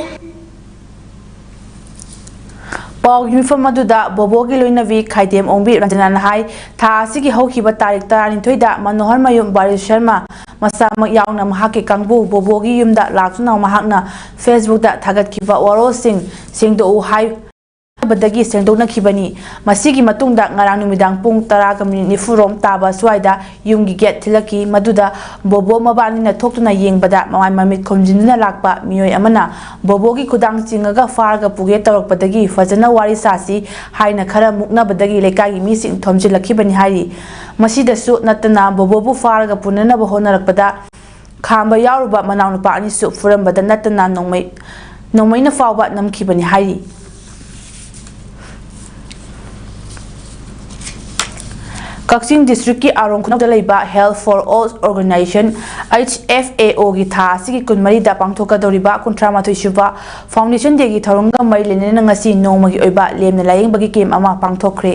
ꯄꯥꯎꯒꯤ ꯃꯤꯐꯝ ꯑꯗꯨꯗ ꯕꯣꯕꯣꯒꯤ ꯂꯣꯏꯅꯕꯤ ꯈꯥꯏꯗꯦꯝ ꯑꯣꯡꯕꯤ ꯔꯟꯖꯅꯥꯅ ꯍꯥꯏ, ꯊꯥ ꯑꯁꯤꯒꯤ ꯍꯧꯈꯤꯕ ꯇꯥꯔꯤꯛ ꯇꯔꯥꯅꯤꯊꯣꯏꯗ ꯃꯅꯣꯍꯔ ꯃꯌꯨꯝ ꯕꯥꯔꯤ ꯁꯔꯃ ꯃꯁꯥꯃꯛ ꯌꯥꯎꯅ ꯃꯍꯥꯛꯀꯤ ꯀꯥꯡꯕꯨ ꯕꯣꯕꯣꯒꯤ ꯌꯨꯝꯗ ꯂꯥꯛꯇꯨꯅ ꯃꯍꯥꯛꯅ ꯐꯦꯁꯕꯨꯛꯇ ꯊꯥꯒꯠꯈꯤꯕ ꯋꯥꯔꯣꯜꯁꯤꯡ ꯁꯦꯡꯗꯣꯛꯎ ꯍꯥꯏꯕꯗꯒꯤ ꯁꯦꯡꯗꯣꯛꯅꯈꯤꯕꯅꯤ꯫ ꯃꯁꯤꯒꯤ ꯃꯇꯨꯡꯗ ꯉꯔꯥꯡ ꯅꯨꯃꯤꯗꯥꯡ ꯄꯨꯡ ꯇꯔꯥꯒ ꯃꯤꯅꯤꯠ ꯅꯤꯐꯨꯔꯣꯝ ꯇꯥꯕ ꯁ꯭ꯋꯥꯏꯗ ꯌꯨꯝꯒꯤ ꯒꯦꯠ ꯊꯤꯜꯂꯛꯈꯤ꯫ ꯃꯗꯨꯗ ꯕꯣꯕꯣ ꯃꯕꯥꯅꯤꯅ ꯊꯣꯛꯇꯨꯅ ꯌꯦꯡꯕꯗ ꯃꯃꯥꯏ ꯃꯃꯤꯠ ꯈꯨꯝꯖꯤꯟꯗꯨꯅ ꯂꯥꯛꯄ ꯃꯤꯑꯣꯏ ꯑꯃꯅ ꯕꯣꯕꯣꯒꯤ ꯈꯨꯗꯥꯡ ꯆꯤꯡꯉꯒ ꯐꯥꯔꯒ ꯄꯨꯒꯦ ꯇꯧꯔꯛꯄꯗꯒꯤ ꯐꯖꯅ ꯋꯥꯔꯤ ꯁꯥꯁꯤ ꯍꯥꯏꯅ ꯈꯔ ꯃꯨꯛꯅꯕꯗꯒꯤ ꯂꯩꯀꯥꯏꯒꯤ ꯃꯤꯁꯤꯡ ꯊꯣꯝꯖꯤꯜꯂꯛꯈꯤꯕꯅꯤ ꯍꯥꯏꯔꯤ꯫ ꯃꯁꯤꯗꯁꯨ ꯅꯠꯇꯅ ꯕꯣꯕꯣꯕꯨ ꯐꯥꯔꯒ ꯄꯨꯅꯅꯕ ꯍꯣꯠꯅꯔꯛꯄꯗ ꯈꯥꯝꯕ ꯌꯥꯎꯔꯨꯕ ꯃꯅꯥꯎꯅꯨꯄꯥ ꯑꯅꯤꯁꯨ ꯐꯨꯔꯝꯕꯗ ꯅꯠꯇꯅ ꯅꯣꯡꯃꯩ ꯅꯣꯡꯃꯩꯅ ꯐꯥꯎꯕ ꯅꯝꯈꯤꯕꯅꯤ ꯍꯥꯏꯔꯤ꯫ ꯀꯛꯆꯤꯡ ꯗꯤꯁꯇ꯭ꯔꯤꯛꯀꯤ ꯑꯥꯔꯣꯡ ꯈꯨꯅꯧꯗ ꯂꯩꯕ Health for All Organization, H F A O ꯒꯤ ꯊꯥ ꯑꯁꯤꯒꯤ ꯀꯨꯟꯃꯔꯤꯗ ꯄꯥꯡꯊꯣꯛꯀꯗꯧꯔꯤꯕ ꯀꯨꯟꯊ꯭ꯔꯥ ꯃꯥꯊꯣꯏ ꯁꯨꯕ Foundation Day ꯒꯤ ꯊꯧꯔꯝꯒ ꯃꯔꯤ ꯂꯩꯅꯅ ꯉꯁꯤ ꯅꯣꯡꯃꯒꯤ ꯑꯣꯏꯕ ꯂꯦꯝꯅ ꯂꯥꯌꯦꯡꯕꯒꯤ ꯀꯦꯝ ꯑꯃ ꯄꯥꯡꯊꯣꯛꯈ꯭ꯔꯦ꯫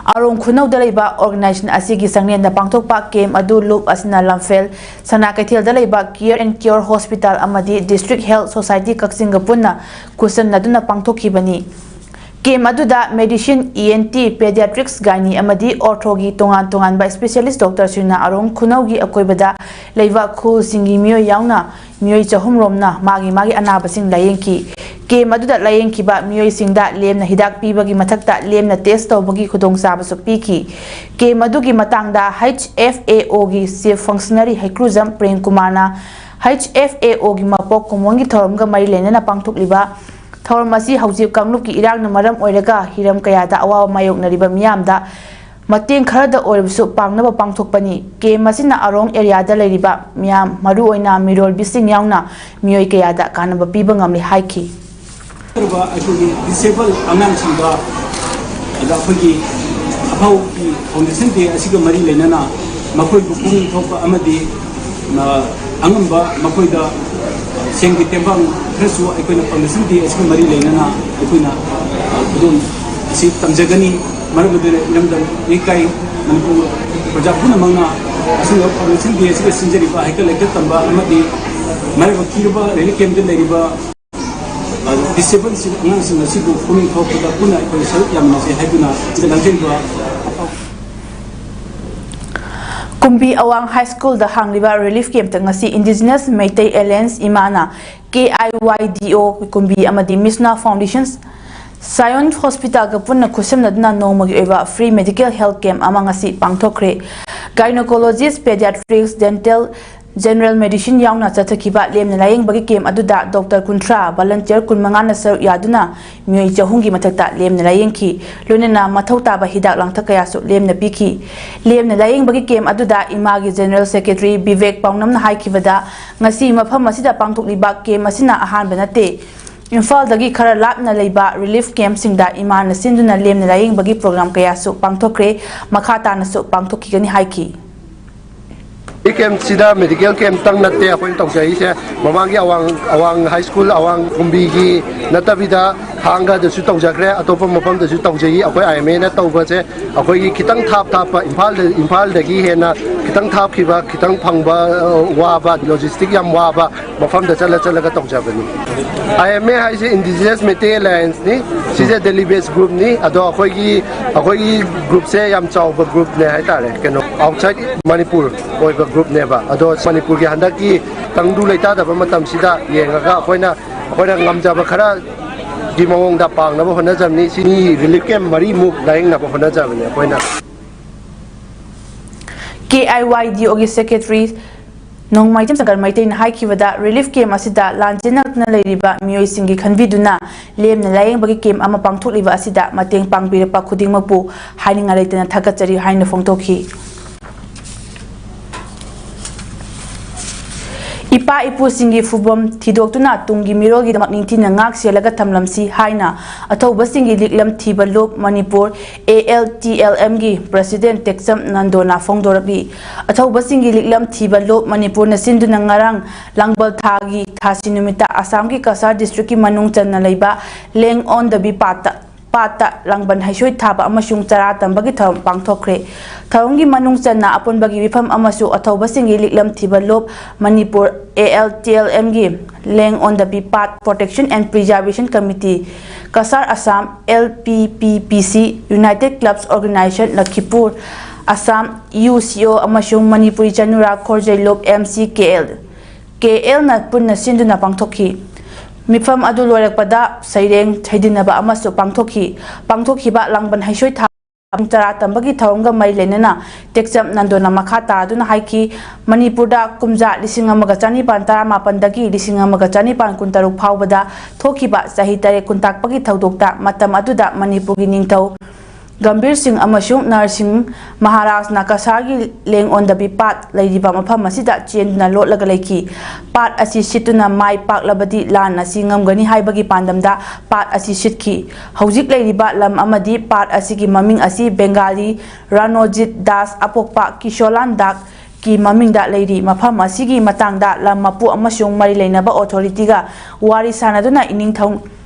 ꯑꯥꯔꯣꯡ ꯈꯨꯅꯧꯗ ꯂꯩꯕ organization ꯑꯁꯤꯒꯤ ꯆꯥꯡꯂꯦꯟꯗ ꯄꯥꯡꯊꯣꯛꯄ ꯀꯦꯝ ꯑꯗꯨ ꯂꯨꯞ ꯑꯁꯤꯅ ꯂꯝꯐꯦꯜ ꯁꯅꯥ ꯀꯩꯊꯦꯜꯗ ꯂꯩꯕ Care and Cure Hospital ꯑꯃꯗꯤ District Health Society ꯀꯛꯆꯤꯡꯒ ꯄꯨꯟꯅ ꯈꯨꯠꯁꯝꯅꯗꯨꯅ ꯄꯥꯡꯊꯣꯛꯈꯤꯕꯅꯤ꯫ ꯀꯦꯝ ꯑꯗꯨꯗ Medicine, E N T, Pediatrics, Gynae ꯑꯃꯗꯤ Ortho ꯒꯤ ꯇꯣꯉꯥꯟ ꯇꯣꯉꯥꯟꯕ specialist doctor ꯁꯤꯡꯅ ꯑꯥꯔꯣꯡ ꯈꯨꯅꯧꯒꯤ ꯑꯀꯣꯏꯕꯗ ꯂꯩꯕ ꯈꯨꯜꯁꯤꯡꯒꯤ ꯃꯤꯑꯣꯏ ꯌꯥꯎꯅ ꯃꯤꯑꯣꯏ ꯆꯍꯨꯝ ꯔꯣꯝꯅ ꯃꯥꯒꯤ ꯃꯥꯒꯤ ꯑꯅꯥꯕꯁꯤꯡ ꯂꯥꯌꯦꯡꯈꯤ꯫ ꯀꯦꯝ ꯑꯗꯨꯗ ꯂꯥꯌꯦꯡꯈꯤꯕ ꯃꯤꯑꯣꯏꯁꯤꯡꯗ ꯂꯦꯝꯅ ꯍꯤꯗꯥꯛ ꯄꯤꯕꯒꯤ ꯃꯊꯛꯇ ꯂꯦꯝꯅ ꯇꯦꯁ ꯇꯧꯕꯒꯤ ꯈꯨꯗꯣꯡꯆꯥꯕꯁꯨ ꯄꯤꯈꯤ꯫ ꯀꯦꯝ ꯑꯗꯨꯒꯤ ꯃꯇꯥꯡꯗ ꯍꯩꯆ ꯑꯦꯐ ꯑꯦ ꯑꯣꯒꯤ ꯆꯤꯐ ꯐꯪꯁꯅꯔꯤ ꯍꯩꯀ꯭ꯔꯨꯖꯝ ꯄ꯭ꯔꯦꯝ ꯀꯨꯃꯥꯔꯅ ꯍꯩꯆ ꯑꯦꯐ ꯑꯦ ꯑꯣꯒꯤ ꯃꯄꯣꯛ ꯀꯨꯝꯑꯣꯟꯒꯤ ꯊꯧꯔꯝꯒ ꯃꯔꯤ ꯂꯩꯅꯅ ꯄꯥꯡꯊꯣꯛꯂꯤꯕ ꯊꯧꯔꯝ ꯑꯁꯤ ꯍꯧꯖꯤꯛ ꯀꯥꯡꯂꯨꯞꯀꯤ ꯏꯔꯥꯡꯅ ꯃꯔꯝ ꯑꯣꯏꯔꯒ ꯍꯤꯔꯝ ꯀꯌꯥꯗ ꯑꯋꯥꯕ ꯃꯥꯌꯣꯛꯅꯔꯤꯕ ꯃꯤꯌꯥꯝꯗ ꯃꯇꯦꯡ ꯈꯔꯗ ꯑꯣꯏꯔꯕꯁꯨ ꯄꯥꯡꯅꯕ ꯄꯥꯡꯊꯣꯛꯄꯅꯤ꯫ ꯀꯦꯝ ꯑꯁꯤꯅ ꯑꯔꯣꯡ ꯑꯦꯔꯤꯌꯥꯗ ꯂꯩꯔꯤꯕ ꯃꯤꯌꯥꯝ, ꯃꯔꯨꯑꯣꯏꯅ ꯃꯤꯔꯣꯜꯕꯤꯁꯤꯡ ꯌꯥꯎꯅ ꯃꯤꯑꯣꯏ ꯀꯌꯥꯗ ꯀꯥꯟꯅꯕ ꯄꯤꯕ ꯉꯝꯂꯦ ꯍꯥꯏꯈꯤ꯫ ꯍꯥꯏꯔꯤꯕ ꯑꯩꯈꯣꯏꯒꯤ ꯗꯤꯁꯦꯕꯜ ꯑꯉꯥꯡꯁꯤꯡꯗ ꯑꯗ ꯑꯩꯈꯣꯏꯒꯤ ꯑꯐꯥꯎꯒꯤ ꯐꯥꯎꯟꯗꯦꯁꯟ ꯗꯦ ꯑꯁꯤꯒ ꯃꯔꯤ ꯂꯩꯅꯅ ꯃꯈꯣꯏꯕꯨ ꯄꯨꯛꯅꯤꯡ ꯊꯧꯒꯠꯄ ꯑꯃꯗꯤ ꯑ, ꯑꯉꯝꯕ ꯃꯈꯣꯏꯗ ꯁꯦꯟꯒꯤ ꯇꯦꯡꯕꯥꯡ ꯈꯔꯁꯨ ꯑꯩꯈꯣꯏꯅ ꯐꯥꯎꯟꯗꯦꯁꯟ ꯗꯦ ꯑꯁꯤꯒ ꯃꯔꯤ ꯂꯩꯅꯅ ꯑꯩꯈꯣꯏꯅ, ꯑ, ꯈꯨꯗꯣꯜ ꯑꯁꯤ ꯇꯝꯖꯒꯅꯤ꯫ ꯃꯔꯝ ꯑꯗꯨꯅ ꯏꯔꯝꯗꯝ ꯏꯀꯥꯏ ꯃꯅꯤꯄꯨꯔ ꯄ꯭ꯔꯖꯥ ꯄꯨꯝꯅꯃꯛꯅ ꯑꯁꯤꯒꯨꯝꯕ ꯐꯥꯎꯟꯗꯦꯁꯟ ꯗꯦ ꯑꯁꯤꯗ ꯁꯤꯟꯖꯔꯤꯕ ꯍꯩꯀꯠ ꯂꯩꯀꯠ ꯇꯝꯕ ꯑꯃꯗꯤ ꯃꯔꯥꯏꯕꯛ ꯊꯤꯔꯕ ꯔꯤꯂꯤꯐ ꯀꯦꯝꯞꯇ ꯂꯩꯔꯤꯕ ꯗꯤꯁꯦꯕꯜꯁꯤꯡ ꯑꯉꯥꯡꯁꯤꯡ ꯑꯁꯤꯕꯨ ꯄꯨꯛꯅꯤꯡ ꯊꯧꯒꯠꯄꯗ ꯄꯨꯟꯅ ꯑꯩꯈꯣꯏ ꯁꯔꯨꯛ ꯌꯥꯃꯤꯟꯅꯁꯤ ꯍꯥꯏꯗꯨꯅ ꯁꯤꯗ ꯂꯥꯡꯖꯔꯤꯕ ꯀꯨꯝꯕꯤ ꯑꯋꯥꯡ ꯍꯥꯏ ꯁ꯭ꯀꯨꯜꯗ ꯍꯥꯡꯂꯤꯕ ꯔꯤꯂꯤꯐ ꯀꯦꯝꯞꯇ ꯉꯁꯤ ꯏꯟꯗꯤꯖꯤꯅꯁ ꯃꯩꯇꯩ ꯑꯦꯂꯥꯌꯟꯁ ꯏꯃꯥꯅ ꯀꯦ ꯑꯥꯏ ꯋꯥꯏ ꯗꯤ ꯑꯣ ꯀꯨꯝꯕꯤ ꯑꯃꯗꯤ ꯃꯤꯁꯅꯥ ꯐꯥꯎꯟꯗꯦꯁꯟ ꯁꯥꯌꯣꯟ ꯍꯣꯁꯄꯤꯇꯥꯜꯒ ꯄꯨꯟꯅ ꯈꯨꯠꯁꯝꯅꯗꯨꯅ ꯅꯣꯡꯃꯒꯤ ꯑꯣꯏꯕ ꯐ꯭ꯔꯤ ꯃꯦꯗꯤꯀꯦꯜ ꯍꯦꯜꯊ ꯀꯦꯝꯞ ꯑꯃ ꯉꯁꯤ ꯄꯥꯡꯊꯣꯛꯈ꯭ꯔꯦ꯫ ꯒꯥꯏꯅꯣꯀꯣꯂꯣꯖꯤꯁ, ꯄꯦꯗꯤꯌꯥꯇ꯭ꯔꯤꯛꯁ, ꯗꯦꯟꯇꯦꯜ, ꯖꯦꯅꯔꯦꯜ ꯃꯦꯗꯤꯁꯤꯟ ꯌꯥꯎꯅ ꯆꯠꯊꯈꯤꯕ ꯂꯦꯝꯅ ꯂꯥꯌꯦꯡꯕꯒꯤ ꯀꯦꯝꯞ ꯑꯗꯨꯗ ꯗꯣꯛꯇꯔ ꯀꯨꯟꯊ꯭ꯔꯥ, ꯚꯣꯂꯟꯇꯤꯌꯔ ꯀꯨꯟꯃꯉꯥꯅ ꯁꯔꯨꯛ ꯌꯥꯗꯨꯅ ꯃꯤꯑꯣꯏ ꯆꯍꯨꯝꯒꯤ ꯃꯊꯛꯇ ꯂꯦꯝꯅ ꯂꯥꯌꯦꯡꯈꯤ꯫ ꯂꯣꯏꯅꯅ ꯃꯊꯧ ꯇꯥꯕ ꯍꯤꯗꯥꯛ ꯂꯥꯡꯊꯛ ꯀꯌꯥꯁꯨ ꯂꯦꯝꯅ ꯄꯤꯈꯤ꯫ ꯂꯦꯝꯅ ꯂꯥꯌꯦꯡꯕꯒꯤ ꯀꯦꯝꯞ ꯑꯗꯨꯗ ꯏꯃꯥꯒꯤ ꯖꯦꯅꯔꯦꯜ ꯁꯦꯀ꯭ꯔꯦꯇꯔꯤ ꯕꯤꯕꯦꯛ ꯄꯥꯎꯅꯝꯅ ꯍꯥꯏꯈꯤꯕꯗ, ꯉꯁꯤ ꯃꯐꯝ ꯑꯁꯤꯗ ꯄꯥꯡꯊꯣꯛꯂꯤꯕ ꯀꯦꯝꯞ ꯑꯁꯤꯅ ꯑꯍꯥꯟꯕ ꯅꯠꯇꯦ꯫ ꯏꯝꯐꯥꯜꯗꯒꯤ ꯈꯔ ꯂꯥꯞꯅ ꯂꯩꯕ ꯔꯤꯂꯤꯐ ꯀꯦꯝꯞꯁꯤꯡꯗ ꯏꯃꯥꯅ ꯁꯤꯟꯗꯨꯅ ꯂꯦꯝꯅ ꯂꯥꯌꯦꯡꯕꯒꯤ ꯄ꯭ꯔꯣꯒ꯭ꯔꯥꯝ ꯀꯌꯥꯁꯨ ꯄꯥꯡꯊꯣꯛꯈ꯭ꯔꯦ, ꯃꯈꯥ ꯇꯥꯅꯁꯨ ꯄꯥꯡꯊꯣꯛꯈꯤꯒꯅꯤ ꯍꯥꯏꯈꯤ꯫ ꯀꯦꯝꯞꯁꯤꯗ ꯃꯦꯗꯤꯀꯦꯜ ꯀꯦꯝꯞꯇꯪ ꯅꯠꯇꯦ ꯑꯩꯈꯣꯏꯅ ꯇꯧꯖꯔꯤꯁꯦ꯫ ꯃꯃꯥꯡꯒꯤ ꯑꯋꯥꯡ, ꯑꯋꯥꯡ ꯍꯥꯏ ꯁ꯭ꯀꯨꯜ, ꯑꯋꯥꯡ ꯀꯨꯝꯕꯤꯒꯤ ꯅꯠꯇꯕꯤꯗ ꯊꯥꯡꯒꯗꯁꯨ ꯇꯧꯖꯈ꯭ꯔꯦ, ꯑꯇꯣꯞꯄ ꯃꯐꯝꯗꯁꯨ ꯇꯧꯖꯩ꯫ ꯑꯩꯈꯣꯏ ꯑꯥꯏ ꯑꯦꯝ ꯑꯦꯅ ꯇꯧꯕꯁꯦ ꯑꯩꯈꯣꯏꯒꯤ ꯈꯤꯇꯪ ꯊꯥꯞ ꯊꯥꯞꯄ, ꯏꯝꯐꯥꯜꯗ, ꯏꯝꯐꯥꯜꯗꯒꯤ ꯍꯦꯟꯅ ꯈꯤꯇꯪ ꯊꯥꯞꯈꯤꯕ, ꯈꯤꯇꯪ ꯐꯪꯕ, ꯑ, ꯋꯥꯕ, ꯂꯣꯖꯤꯁꯇꯤꯛ ꯌꯥꯝ ꯋꯥꯕ ꯃꯐꯝꯗ ꯆꯠꯂ ꯆꯠꯂꯒ ꯇꯧꯖꯕꯅꯤ꯫ ꯑꯥꯏ ꯑꯦꯝ ꯑꯦ ꯍꯥꯏꯁꯦ ꯏꯟꯗꯤꯖꯤꯅꯁ ꯃꯩꯇꯩ ꯑꯦꯂꯥꯌꯟꯁꯅꯤ꯫ ꯁꯤꯁꯦ ꯗꯦꯂꯤ ꯕꯦꯁ ꯒ꯭ꯔꯨꯞꯅꯤ꯫ ꯑꯗꯣ ꯑꯩꯈꯣꯏꯒꯤ, ꯑꯩꯈꯣꯏꯒꯤ ꯒ꯭ꯔꯨꯞꯁꯦ ꯌꯥꯝ ꯆꯥꯎꯕ ꯒ꯭ꯔꯨꯞꯅꯦ ꯍꯥꯏꯇꯥꯔꯦ, ꯀꯩꯅꯣ, ꯑꯥꯎꯠꯁꯥꯏꯠ ꯃꯅꯤꯄꯨꯔ ꯑꯣꯏꯕ ꯒ꯭ꯔꯨꯞꯅꯦꯕ꯫ ꯑꯗꯣ ꯃꯅꯤꯄꯨꯔꯒꯤ ꯍꯟꯗꯛꯀꯤ ꯇꯪꯗꯨ ꯂꯩꯇꯥꯗꯕ ꯃꯇꯝꯁꯤꯗ ꯌꯦꯡꯉꯒ ꯑꯩꯈꯣꯏꯅ ꯑꯩꯈꯣꯏꯅ ꯉꯝꯖꯕ ꯈꯔꯒꯤ ꯃꯑꯣꯡꯗ ꯄꯥꯡꯅꯕ ꯍꯣꯠꯅꯖꯕꯅꯤ꯫ ꯁꯤ ꯃꯤ relief camp ꯃꯔꯤꯃꯨꯛ ꯂꯥꯌꯦꯡꯅꯕ ꯍꯣꯠꯅꯖꯕꯅꯤ ꯑꯩꯈꯣꯏꯅ꯫ ꯀꯦ ꯑꯥꯏ ꯋꯥꯏ ꯗꯤ ꯑꯣꯒꯤ secretary ꯅꯣꯡꯃꯥꯏꯆꯝ ꯁꯪꯀꯔ ꯃꯩꯇꯩꯅ ꯍꯥꯏꯈꯤꯕꯗ, relief camp ꯑꯁꯤꯗ ꯂꯥꯟꯖꯦꯟꯅꯗꯨꯅ ꯂꯩꯔꯤꯕ ꯃꯤꯑꯣꯏꯁꯤꯡꯒꯤ ꯈꯟꯕꯤꯗꯨꯅ ꯂꯦꯝꯅ ꯂꯥꯌꯦꯡꯕꯒꯤ camp ꯑꯃ ꯄꯥꯡꯊꯣꯛꯂꯤꯕ ꯑꯁꯤꯗ ꯃꯇꯦꯡ ꯄꯥꯡꯕꯤꯔꯛꯄ ꯈꯨꯗꯤꯡꯃꯛꯄꯨ ꯍꯥꯏꯅꯤꯡꯉꯥꯏ ꯂꯩꯇꯅ ꯊꯥꯒꯠꯆꯔꯤ ꯍꯥꯏꯅ ꯐꯣꯡꯗꯣꯛꯈꯤ꯫ ꯏꯄꯥ ꯏꯄꯨꯁꯤꯡꯒꯤ ꯐꯨꯕꯝ ꯊꯤꯗꯣꯛꯇꯨꯅ ꯇꯨꯡꯒꯤ ꯃꯤꯔꯣꯜꯒꯤꯗꯃꯛ ꯅꯤꯡꯊꯤꯅ ꯉꯥꯛ ꯁꯦꯜꯂꯒ ꯊꯝꯂꯝꯁꯤ ꯍꯥꯏꯅ ꯑꯊꯧꯕꯁꯤꯡꯒꯤ ꯂꯤꯛꯂꯝ ꯊꯤꯕ ꯂꯨꯞ Manipur, A L T L M ꯒꯤ president ꯇꯦꯛꯆꯝ ꯅꯟꯗꯣꯅ ꯐꯣꯡꯗꯣꯔꯛꯂꯤ꯫ ꯑꯊꯧꯕꯁꯤꯡꯒꯤ ꯂꯤꯛꯂꯝ ꯊꯤꯕ ꯂꯨꯞ ꯃꯅꯤꯄꯨꯔꯅ ꯁꯤꯟꯗꯨꯅ ꯉꯔꯥꯡ ꯂꯥꯡꯕꯜ ꯊꯥꯒꯤ ꯊꯥꯁꯤ ꯅꯨꯃꯤꯠꯇ ꯑꯁꯥꯝꯒꯤ ꯀꯁꯥꯔ district ꯀꯤ ꯃꯅꯨꯡ ꯆꯟꯅ ꯂꯩꯕ ꯂꯦꯡ ꯑꯣꯟꯗꯕꯤ ꯄꯥꯠꯇ ꯄꯥꯠꯇ ꯂꯥꯡꯕꯟ ꯍꯩꯁꯣꯏ ꯊꯥꯕ ꯑꯃꯁꯨꯡ ꯆꯔꯥ ꯇꯝꯕꯒꯤ ꯊꯧꯔꯝ ꯄꯥꯡꯊꯣꯛꯈ꯭ꯔꯦ꯫ ꯊꯧꯔꯝꯒꯤ ꯃꯅꯨꯡ ꯆꯟꯅ ꯑꯄꯨꯟꯕꯒꯤ ꯃꯤꯐꯝ ꯑꯃꯁꯨ ꯑꯊꯧꯕꯁꯤꯡꯒꯤ ꯂꯤꯛꯂꯝ ꯊꯤꯕ ꯂꯨꯞ Manipur, A L T L M ꯒꯤ Land on the Beat Path Protection and Preservation Committee, Cachar Assam, L P P P C, United Clubs Organization ꯂꯈꯤꯄꯨꯔ, Assam, U C O ꯑꯃꯁꯨꯡ ꯃꯅꯤꯄꯨꯔꯤ ꯆꯅꯨꯔꯥ ꯈꯣꯔꯖꯩ ꯂꯨꯞ, M C K L, K L ꯅ ꯄꯨꯟꯅ ꯁꯤꯟꯗꯨꯅ ꯄꯥꯡꯊꯣꯛꯈꯤ꯫ ꯃꯤꯐꯝ ꯑꯗꯨ ꯂꯣꯏꯔꯛꯄꯗ ꯁꯩꯔꯦꯡ ꯁꯩꯗꯤꯟꯅꯕ ꯑꯃꯁꯨ ꯄꯥꯡꯊꯣꯛꯈꯤ꯫ ꯄꯥꯡꯊꯣꯛꯈꯤꯕ ꯂꯥꯡꯕꯟ ꯍꯩꯁꯣꯏ ꯊꯥ ꯆꯔꯥ ꯇꯝꯕꯒꯤ ꯊꯧꯔꯝꯒ ꯃꯔꯤ ꯂꯩꯅꯅ ꯇꯦꯛꯆꯝ ꯅꯟꯗꯣꯅ ꯃꯈꯥ ꯇꯥꯗꯨꯅ ꯍꯥꯏꯈꯤ, ꯃꯅꯤꯄꯨꯔꯗ ꯀꯨꯝꯖꯥ ꯂꯤꯁꯤꯡ ꯑꯃꯒ ꯆꯅꯤꯄꯥꯟ ꯇꯔꯥꯃꯥꯄꯟꯗꯒꯤ ꯂꯤꯁꯤꯡ ꯑꯃꯒ ꯆꯅꯤꯄꯥꯟ ꯀꯨꯟꯇꯔꯨꯛ ꯐꯥꯎꯕꯗ ꯊꯣꯛꯈꯤꯕ ꯆꯍꯤ ꯇꯔꯦꯠ ꯀꯨꯟꯇꯥꯛꯄꯒꯤ ꯊꯧꯗꯣꯛꯇ ꯃꯇꯝ ꯑꯗꯨꯗ ꯃꯅꯤꯄꯨꯔꯒꯤ ꯅꯤꯡꯊꯧ ꯒꯝꯚꯤꯔ ꯁꯤꯡ ꯑꯃꯁꯨꯡ ꯅꯔꯁꯤꯡ ꯃꯍꯥꯔꯥꯖꯅ ꯀꯁꯥꯔꯒꯤ ꯂꯦꯡ ꯑꯣꯟꯗꯕꯤ ꯄꯥꯠ ꯂꯩꯔꯤꯕ ꯃꯐꯝ ꯑꯁꯤꯗ ꯆꯦꯟꯗꯨꯅ ꯂꯣꯠꯂꯒ ꯂꯩꯈꯤ꯫ ꯄꯥꯠ ꯑꯁꯤ ꯁꯤꯠꯇꯨꯅ ꯃꯥꯏ ꯄꯥꯛꯂꯕꯗꯤ ꯂꯥꯟ ꯑꯁꯤ ꯉꯝꯒꯅꯤ ꯍꯥꯏꯕꯒꯤ ꯄꯥꯟꯗꯝꯗ ꯄꯥꯠ ꯑꯁꯤ ꯁꯤꯠꯈꯤ꯫ ꯍꯧꯖꯤꯛ ꯂꯩꯔꯤꯕ ꯂꯝ ꯑꯃꯗꯤ ꯄꯥꯠ ꯑꯁꯤꯒꯤ ꯃꯃꯤꯡ ꯑꯁꯤ ꯕꯦꯡꯒꯥꯂꯤ ꯔꯥꯅꯣꯖꯤꯠ ꯗꯥꯁ ꯑꯄꯣꯛꯄ ꯀꯤꯁꯣꯂꯥꯟ ꯗꯥꯛ ꯀꯤ ꯃꯃꯤꯡꯗ ꯂꯩꯔꯤ꯫ ꯃꯐꯝ ꯑꯁꯤꯒꯤ ꯃꯇꯥꯡꯗ ꯂꯝ ꯃꯄꯨ ꯑꯃꯁꯨꯡ ꯃꯔꯤ ꯂꯩꯅꯕ authority ꯒ ꯋꯥꯔꯤ ꯁꯥꯅꯗꯨꯅ ꯏꯅꯤꯡꯊꯧ,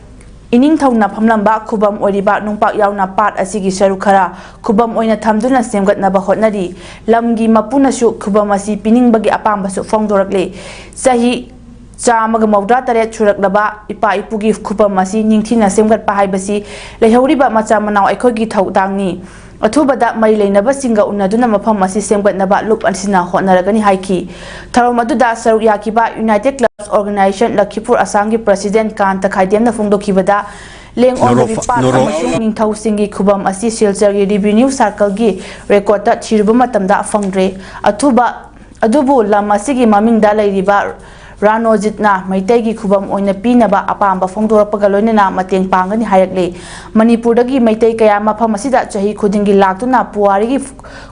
ꯏꯅꯤꯡꯊꯧꯅ ꯐꯝꯂꯝꯕ ꯈꯨꯕꯝ ꯑꯣꯏꯔꯤꯕ ꯅꯨꯡꯄꯥꯛ ꯌꯥꯎꯅ ꯄꯥꯠ ꯑꯁꯤꯒꯤ ꯁꯔꯨꯛ ꯈꯔ ꯈꯨꯕꯝ ꯑꯣꯏꯅ ꯊꯝꯗꯨꯅ ꯁꯦꯝꯒꯠꯅꯕ ꯍꯣꯠꯅꯔꯤ꯫ ꯂꯝꯒꯤ ꯃꯄꯨꯅꯁꯨ ꯈꯨꯕꯝ ꯑꯁꯤ ꯄꯤꯅꯤꯡꯕꯒꯤ ꯑꯄꯥꯝꯕꯁꯨ ꯐꯣꯡꯗꯣꯔꯛꯂꯦ꯫ ꯆꯍꯤ ꯆꯥꯝꯃꯒ ꯃꯧꯗ꯭ꯔꯥ ꯇꯔꯦꯠ ꯁꯨꯔꯛꯂꯕ ꯏꯄꯥ ꯏꯄꯨꯒꯤ ꯈꯨꯕꯝ ꯑꯁꯤ ꯅꯤꯡꯊꯤꯅ ꯁꯦꯝꯒꯠꯄ ꯍꯥꯏꯕꯁꯤ ꯂꯩꯍꯧꯔꯤꯕ ꯃꯆꯥ ꯃꯅꯥꯎ ꯑꯩꯈꯣꯏꯒꯤ ꯊꯧꯗꯥꯡꯅꯤ꯫ ꯑꯊꯨꯕꯗ ꯃꯔꯤ ꯂꯩꯅꯕꯁꯤꯡꯒ ꯎꯅꯗꯨꯅ ꯃꯐꯝ ꯑꯁꯤ ꯁꯦꯝꯒꯠꯅꯕ ꯂꯨꯞ ꯑꯁꯤꯅ ꯍꯣꯠꯅꯔꯒꯅꯤ ꯍꯥꯏꯈꯤ꯫ ꯊꯧꯔꯝ ꯑꯗꯨꯗ ꯁꯔꯨꯛ ꯌꯥꯈꯤꯕ United Clubs Organization ꯂꯈꯤꯄꯨꯔ ꯑꯁꯥꯝꯒꯤ President ꯀꯥꯟꯇ ꯈꯥꯏꯗꯦꯝꯅ ꯐꯣꯡꯗꯣꯛꯈꯤꯕꯗ, ꯂꯦꯡ ꯑꯣꯟꯗ ꯅꯣꯔꯣꯐ-, ꯔꯤꯄꯥꯠ ꯅꯣꯔꯣ-, ꯑꯃꯁꯨꯡ ꯅꯤꯡꯊꯧꯁꯤꯡꯒꯤ ꯈꯨꯕꯝ ꯑꯁꯤ ꯁꯤꯜꯆꯔꯒꯤ revenue circleꯒꯤ recordꯇ ꯊꯤꯔꯨꯕ ꯃꯇꯝꯗ ꯐꯪꯗ꯭ꯔꯦ꯫ ꯑꯊꯨꯕ, ꯑꯗꯨꯕꯨ ꯂꯝ ꯑꯁꯤꯒꯤ ꯃꯃꯤꯡꯗ ꯂꯩꯔꯤꯕ ꯔꯥꯅꯣꯖꯤꯠꯅ ꯃꯩꯇꯩꯒꯤ ꯈꯨꯕꯝ ꯑꯣꯏꯅ ꯄꯤꯅꯕ ꯑꯄꯥꯝꯕ ꯐꯣꯡꯗꯣꯔꯛꯄꯒ ꯂꯣꯏꯅꯅ ꯃꯇꯦꯡ ꯄꯥꯡꯒꯅꯤ ꯍꯥꯏꯔꯛꯂꯤ꯫ ꯃꯅꯤꯄꯨꯔꯗꯒꯤ ꯃꯩꯇꯩ ꯀꯌꯥ ꯃꯐꯝ ꯑꯁꯤꯗ ꯆꯍꯤ ꯈꯨꯗꯤꯡꯒꯤ ꯂꯥꯛꯇꯨꯅ ꯄꯨꯋꯥꯔꯤꯒꯤ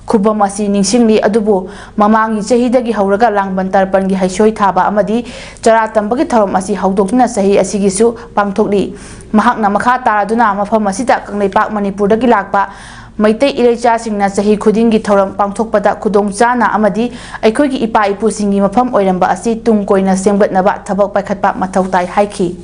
ꯈꯨꯕꯝ ꯑꯁꯤ ꯅꯤꯡꯁꯤꯡꯂꯤ꯫ ꯑꯗꯨꯕꯨ ꯃꯃꯥꯡꯒꯤ ꯆꯍꯤꯗꯒꯤ ꯍꯧꯔꯒ ꯂꯥꯡꯕꯟ ꯇꯔꯄꯟꯒꯤ ꯍꯩꯁꯣꯏ ꯊꯥꯕ ꯑꯃꯗꯤ ꯆꯔꯥ ꯇꯝꯕꯒꯤ ꯊꯧꯔꯝ ꯑꯁꯤ ꯍꯧꯗꯣꯛꯇꯨꯅ ꯆꯍꯤ ꯑꯁꯤꯒꯤꯁꯨ ꯄꯥꯡꯊꯣꯛꯂꯤ꯫ ꯃꯍꯥꯛꯅ ꯃꯈꯥ ꯇꯥꯔꯗꯨꯅ ꯃꯐꯝ ꯑꯁꯤꯗ ꯀꯪꯂꯩꯄꯥꯛ ꯃꯅꯤꯄꯨꯔꯗꯒꯤ ꯂꯥꯛꯄ ꯃꯩꯇꯩ ꯏꯔꯩꯆꯥꯁꯤꯡꯅ ꯆꯍꯤ ꯈꯨꯗꯤꯡꯒꯤ ꯊꯧꯔꯝ ꯄꯥꯡꯊꯣꯛꯄꯗ ꯈꯨꯗꯣꯡ ꯆꯥꯅ ꯑꯃꯗꯤ ꯑꯩꯈꯣꯏꯒꯤ ꯏꯄꯥ ꯏꯄꯨꯁꯤꯡꯒꯤ ꯃꯐꯝ ꯑꯣꯏꯔꯝꯕ ꯑꯁꯤ ꯇꯨꯡ ꯀꯣꯏꯅ ꯁꯦꯝꯒꯠꯅꯕ ꯊꯕꯛ ꯄꯥꯏꯈꯠꯄ ꯃꯊꯧ ꯇꯥꯏ ꯍꯥꯏꯈꯤ꯫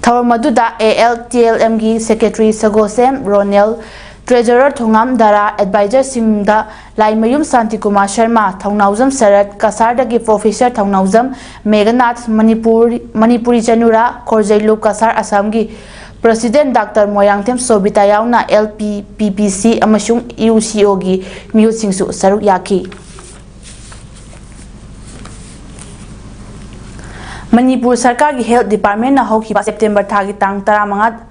ꯊꯧꯔꯝ ꯑꯗꯨꯗ A L T L Mꯒꯤ Secretary ꯁꯒꯣꯁꯦꯝ Ronel, Treasurer Thongam Dara, Advisorꯁꯤꯡꯗ Laimayum Shantikumar Sharma, Thounaojam shirt, ꯀꯁꯥꯔꯗꯒꯤ Professor ꯊꯧꯅꯥꯎꯖꯝ ꯃꯦꯘꯅꯥꯊ, ꯃꯅꯤꯄꯨꯔ, ꯃꯅꯤꯄꯨꯔꯤ ꯆꯅꯨꯔꯥ, ꯈꯣꯔꯖꯩꯂꯨꯞ ꯀꯁꯥꯔ ꯑꯁꯥꯝꯒꯤ President Doctor ꯃꯣꯏꯔꯥꯡꯊꯦꯝ ꯁꯣꯕꯤꯇꯥ ꯌꯥꯎꯅ L P P P C ꯑꯃꯁꯨꯡ U C Oꯒꯤ ꯃꯤꯍꯨꯠꯁꯤꯡꯁꯨ ꯁꯔꯨꯛ ꯌꯥꯈꯤ꯫ ꯃꯅꯤꯄꯨꯔ ꯁꯔꯀꯥꯔꯒꯤ Health Departmentꯅ ꯍꯧꯈꯤꯕ September ꯊꯥꯒꯤ ꯇꯥꯡ ꯇꯔꯥꯃꯉꯥ,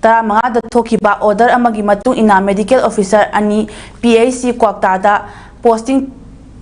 ꯇꯔꯥꯃꯉꯥꯗ ꯊꯣꯛꯈꯤꯕ order ꯑꯃꯒꯤ ꯃꯇꯨꯡ ꯏꯟꯅ medical officer ꯑꯅꯤ P H C ꯀ꯭ꯋꯥꯛꯇꯥꯗ posting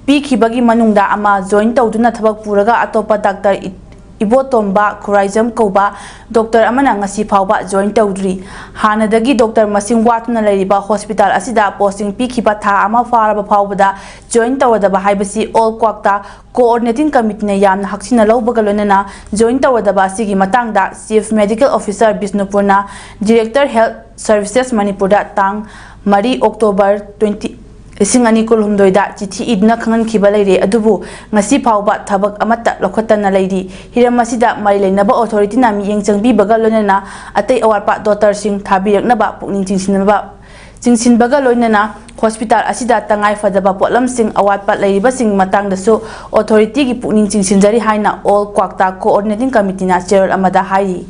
ꯄꯤꯈꯤꯕꯒꯤ ꯃꯅꯨꯡꯗ ꯑꯃ join ꯇꯧꯗꯨꯅ ꯊꯕꯛ ꯄꯨꯔꯒ ꯑꯇꯣꯞꯄ Doctor ꯏ-, ꯏꯕꯣꯇꯣꯝꯕ ꯈꯨꯔꯥꯏꯖꯝ ꯀꯧꯕ doctor ꯑꯃꯅ ꯉꯁꯤ ꯐꯥꯎꯕ join ꯇꯧꯗ꯭ꯔꯤ꯫ ꯍꯥꯟꯅꯗꯒꯤ doctor ꯃꯁꯤꯡ ꯋꯥꯠꯇꯨꯅ ꯂꯩꯔꯤꯕ hospital ꯑꯁꯤꯗ posting ꯄꯤꯈꯤꯕ ꯊꯥ ꯑꯃ ꯐꯥꯔꯕ ꯐꯥꯎꯕꯗ join ꯇꯧꯔꯗꯕ ꯍꯥꯏꯕꯁꯤ All ꯀ꯭ꯋꯥꯛꯇꯥ Coordinating Committeeꯅ ꯌꯥꯝꯅ ꯍꯛꯆꯤꯟꯅ ꯂꯧꯕꯒ ꯂꯣꯏꯅꯅ join ꯇꯧꯔꯗꯕ ꯑꯁꯤꯒꯤ ꯃꯇꯥꯡꯗ Chief Medical Officer ꯕꯤꯁꯅꯨꯄꯨꯔꯅ Director Health Services ꯃꯅꯤꯄꯨꯔꯗ ꯇꯥꯡ ꯃꯔꯤ October twenty, ꯂꯤꯁꯤꯡ ꯑꯅꯤ ꯀꯨꯟꯍꯨꯝꯗꯣꯏꯗ ꯆꯤꯊꯤ ꯏꯗꯨꯅ ꯈꯪꯍꯟꯈꯤꯕ ꯂꯩꯔꯦ꯫ ꯑꯗꯨꯕꯨ ꯉꯁꯤ ꯐꯥꯎꯕ ꯊꯕꯛ ꯑꯃꯠꯇ ꯂꯧꯈꯠꯇꯅ ꯂꯩꯔꯤ꯫ ꯍꯤꯔꯝ ꯑꯁꯤꯗ ꯃꯔꯤ ꯂꯩꯅꯕ authorityꯅ ꯃꯤꯠꯌꯦꯡ ꯆꯪꯕꯤꯕꯒ ꯂꯣꯏꯅꯅ ꯑꯇꯩ ꯑꯋꯥꯠꯄ doctorꯁꯤꯡ ꯊꯥꯕꯤꯔꯛꯅꯕ ꯄꯨꯛꯅꯤꯡ ꯆꯤꯡꯁꯤꯟꯅꯕ, ꯆꯤꯡꯁꯤꯟꯕꯒ ꯂꯣꯏꯅꯅ hospital ꯑꯁꯤꯗ ꯇꯉꯥꯏ ꯐꯗꯕ ꯄꯣꯠꯂꯝꯁꯤꯡ ꯑꯋꯥꯠꯄ ꯂꯩꯔꯤꯕꯁꯤꯡ ꯃꯇꯥꯡꯗꯁꯨ authorityꯒꯤ ꯄꯨꯛꯅꯤꯡ ꯆꯤꯡꯁꯤꯟꯖꯔꯤ ꯍꯥꯏꯅ All ꯀ꯭ꯋꯥꯛꯇꯥ Coordinating Committeeꯅ ꯆꯦꯔꯣꯜ ꯑꯃꯗ ꯍꯥꯏꯔꯤ꯫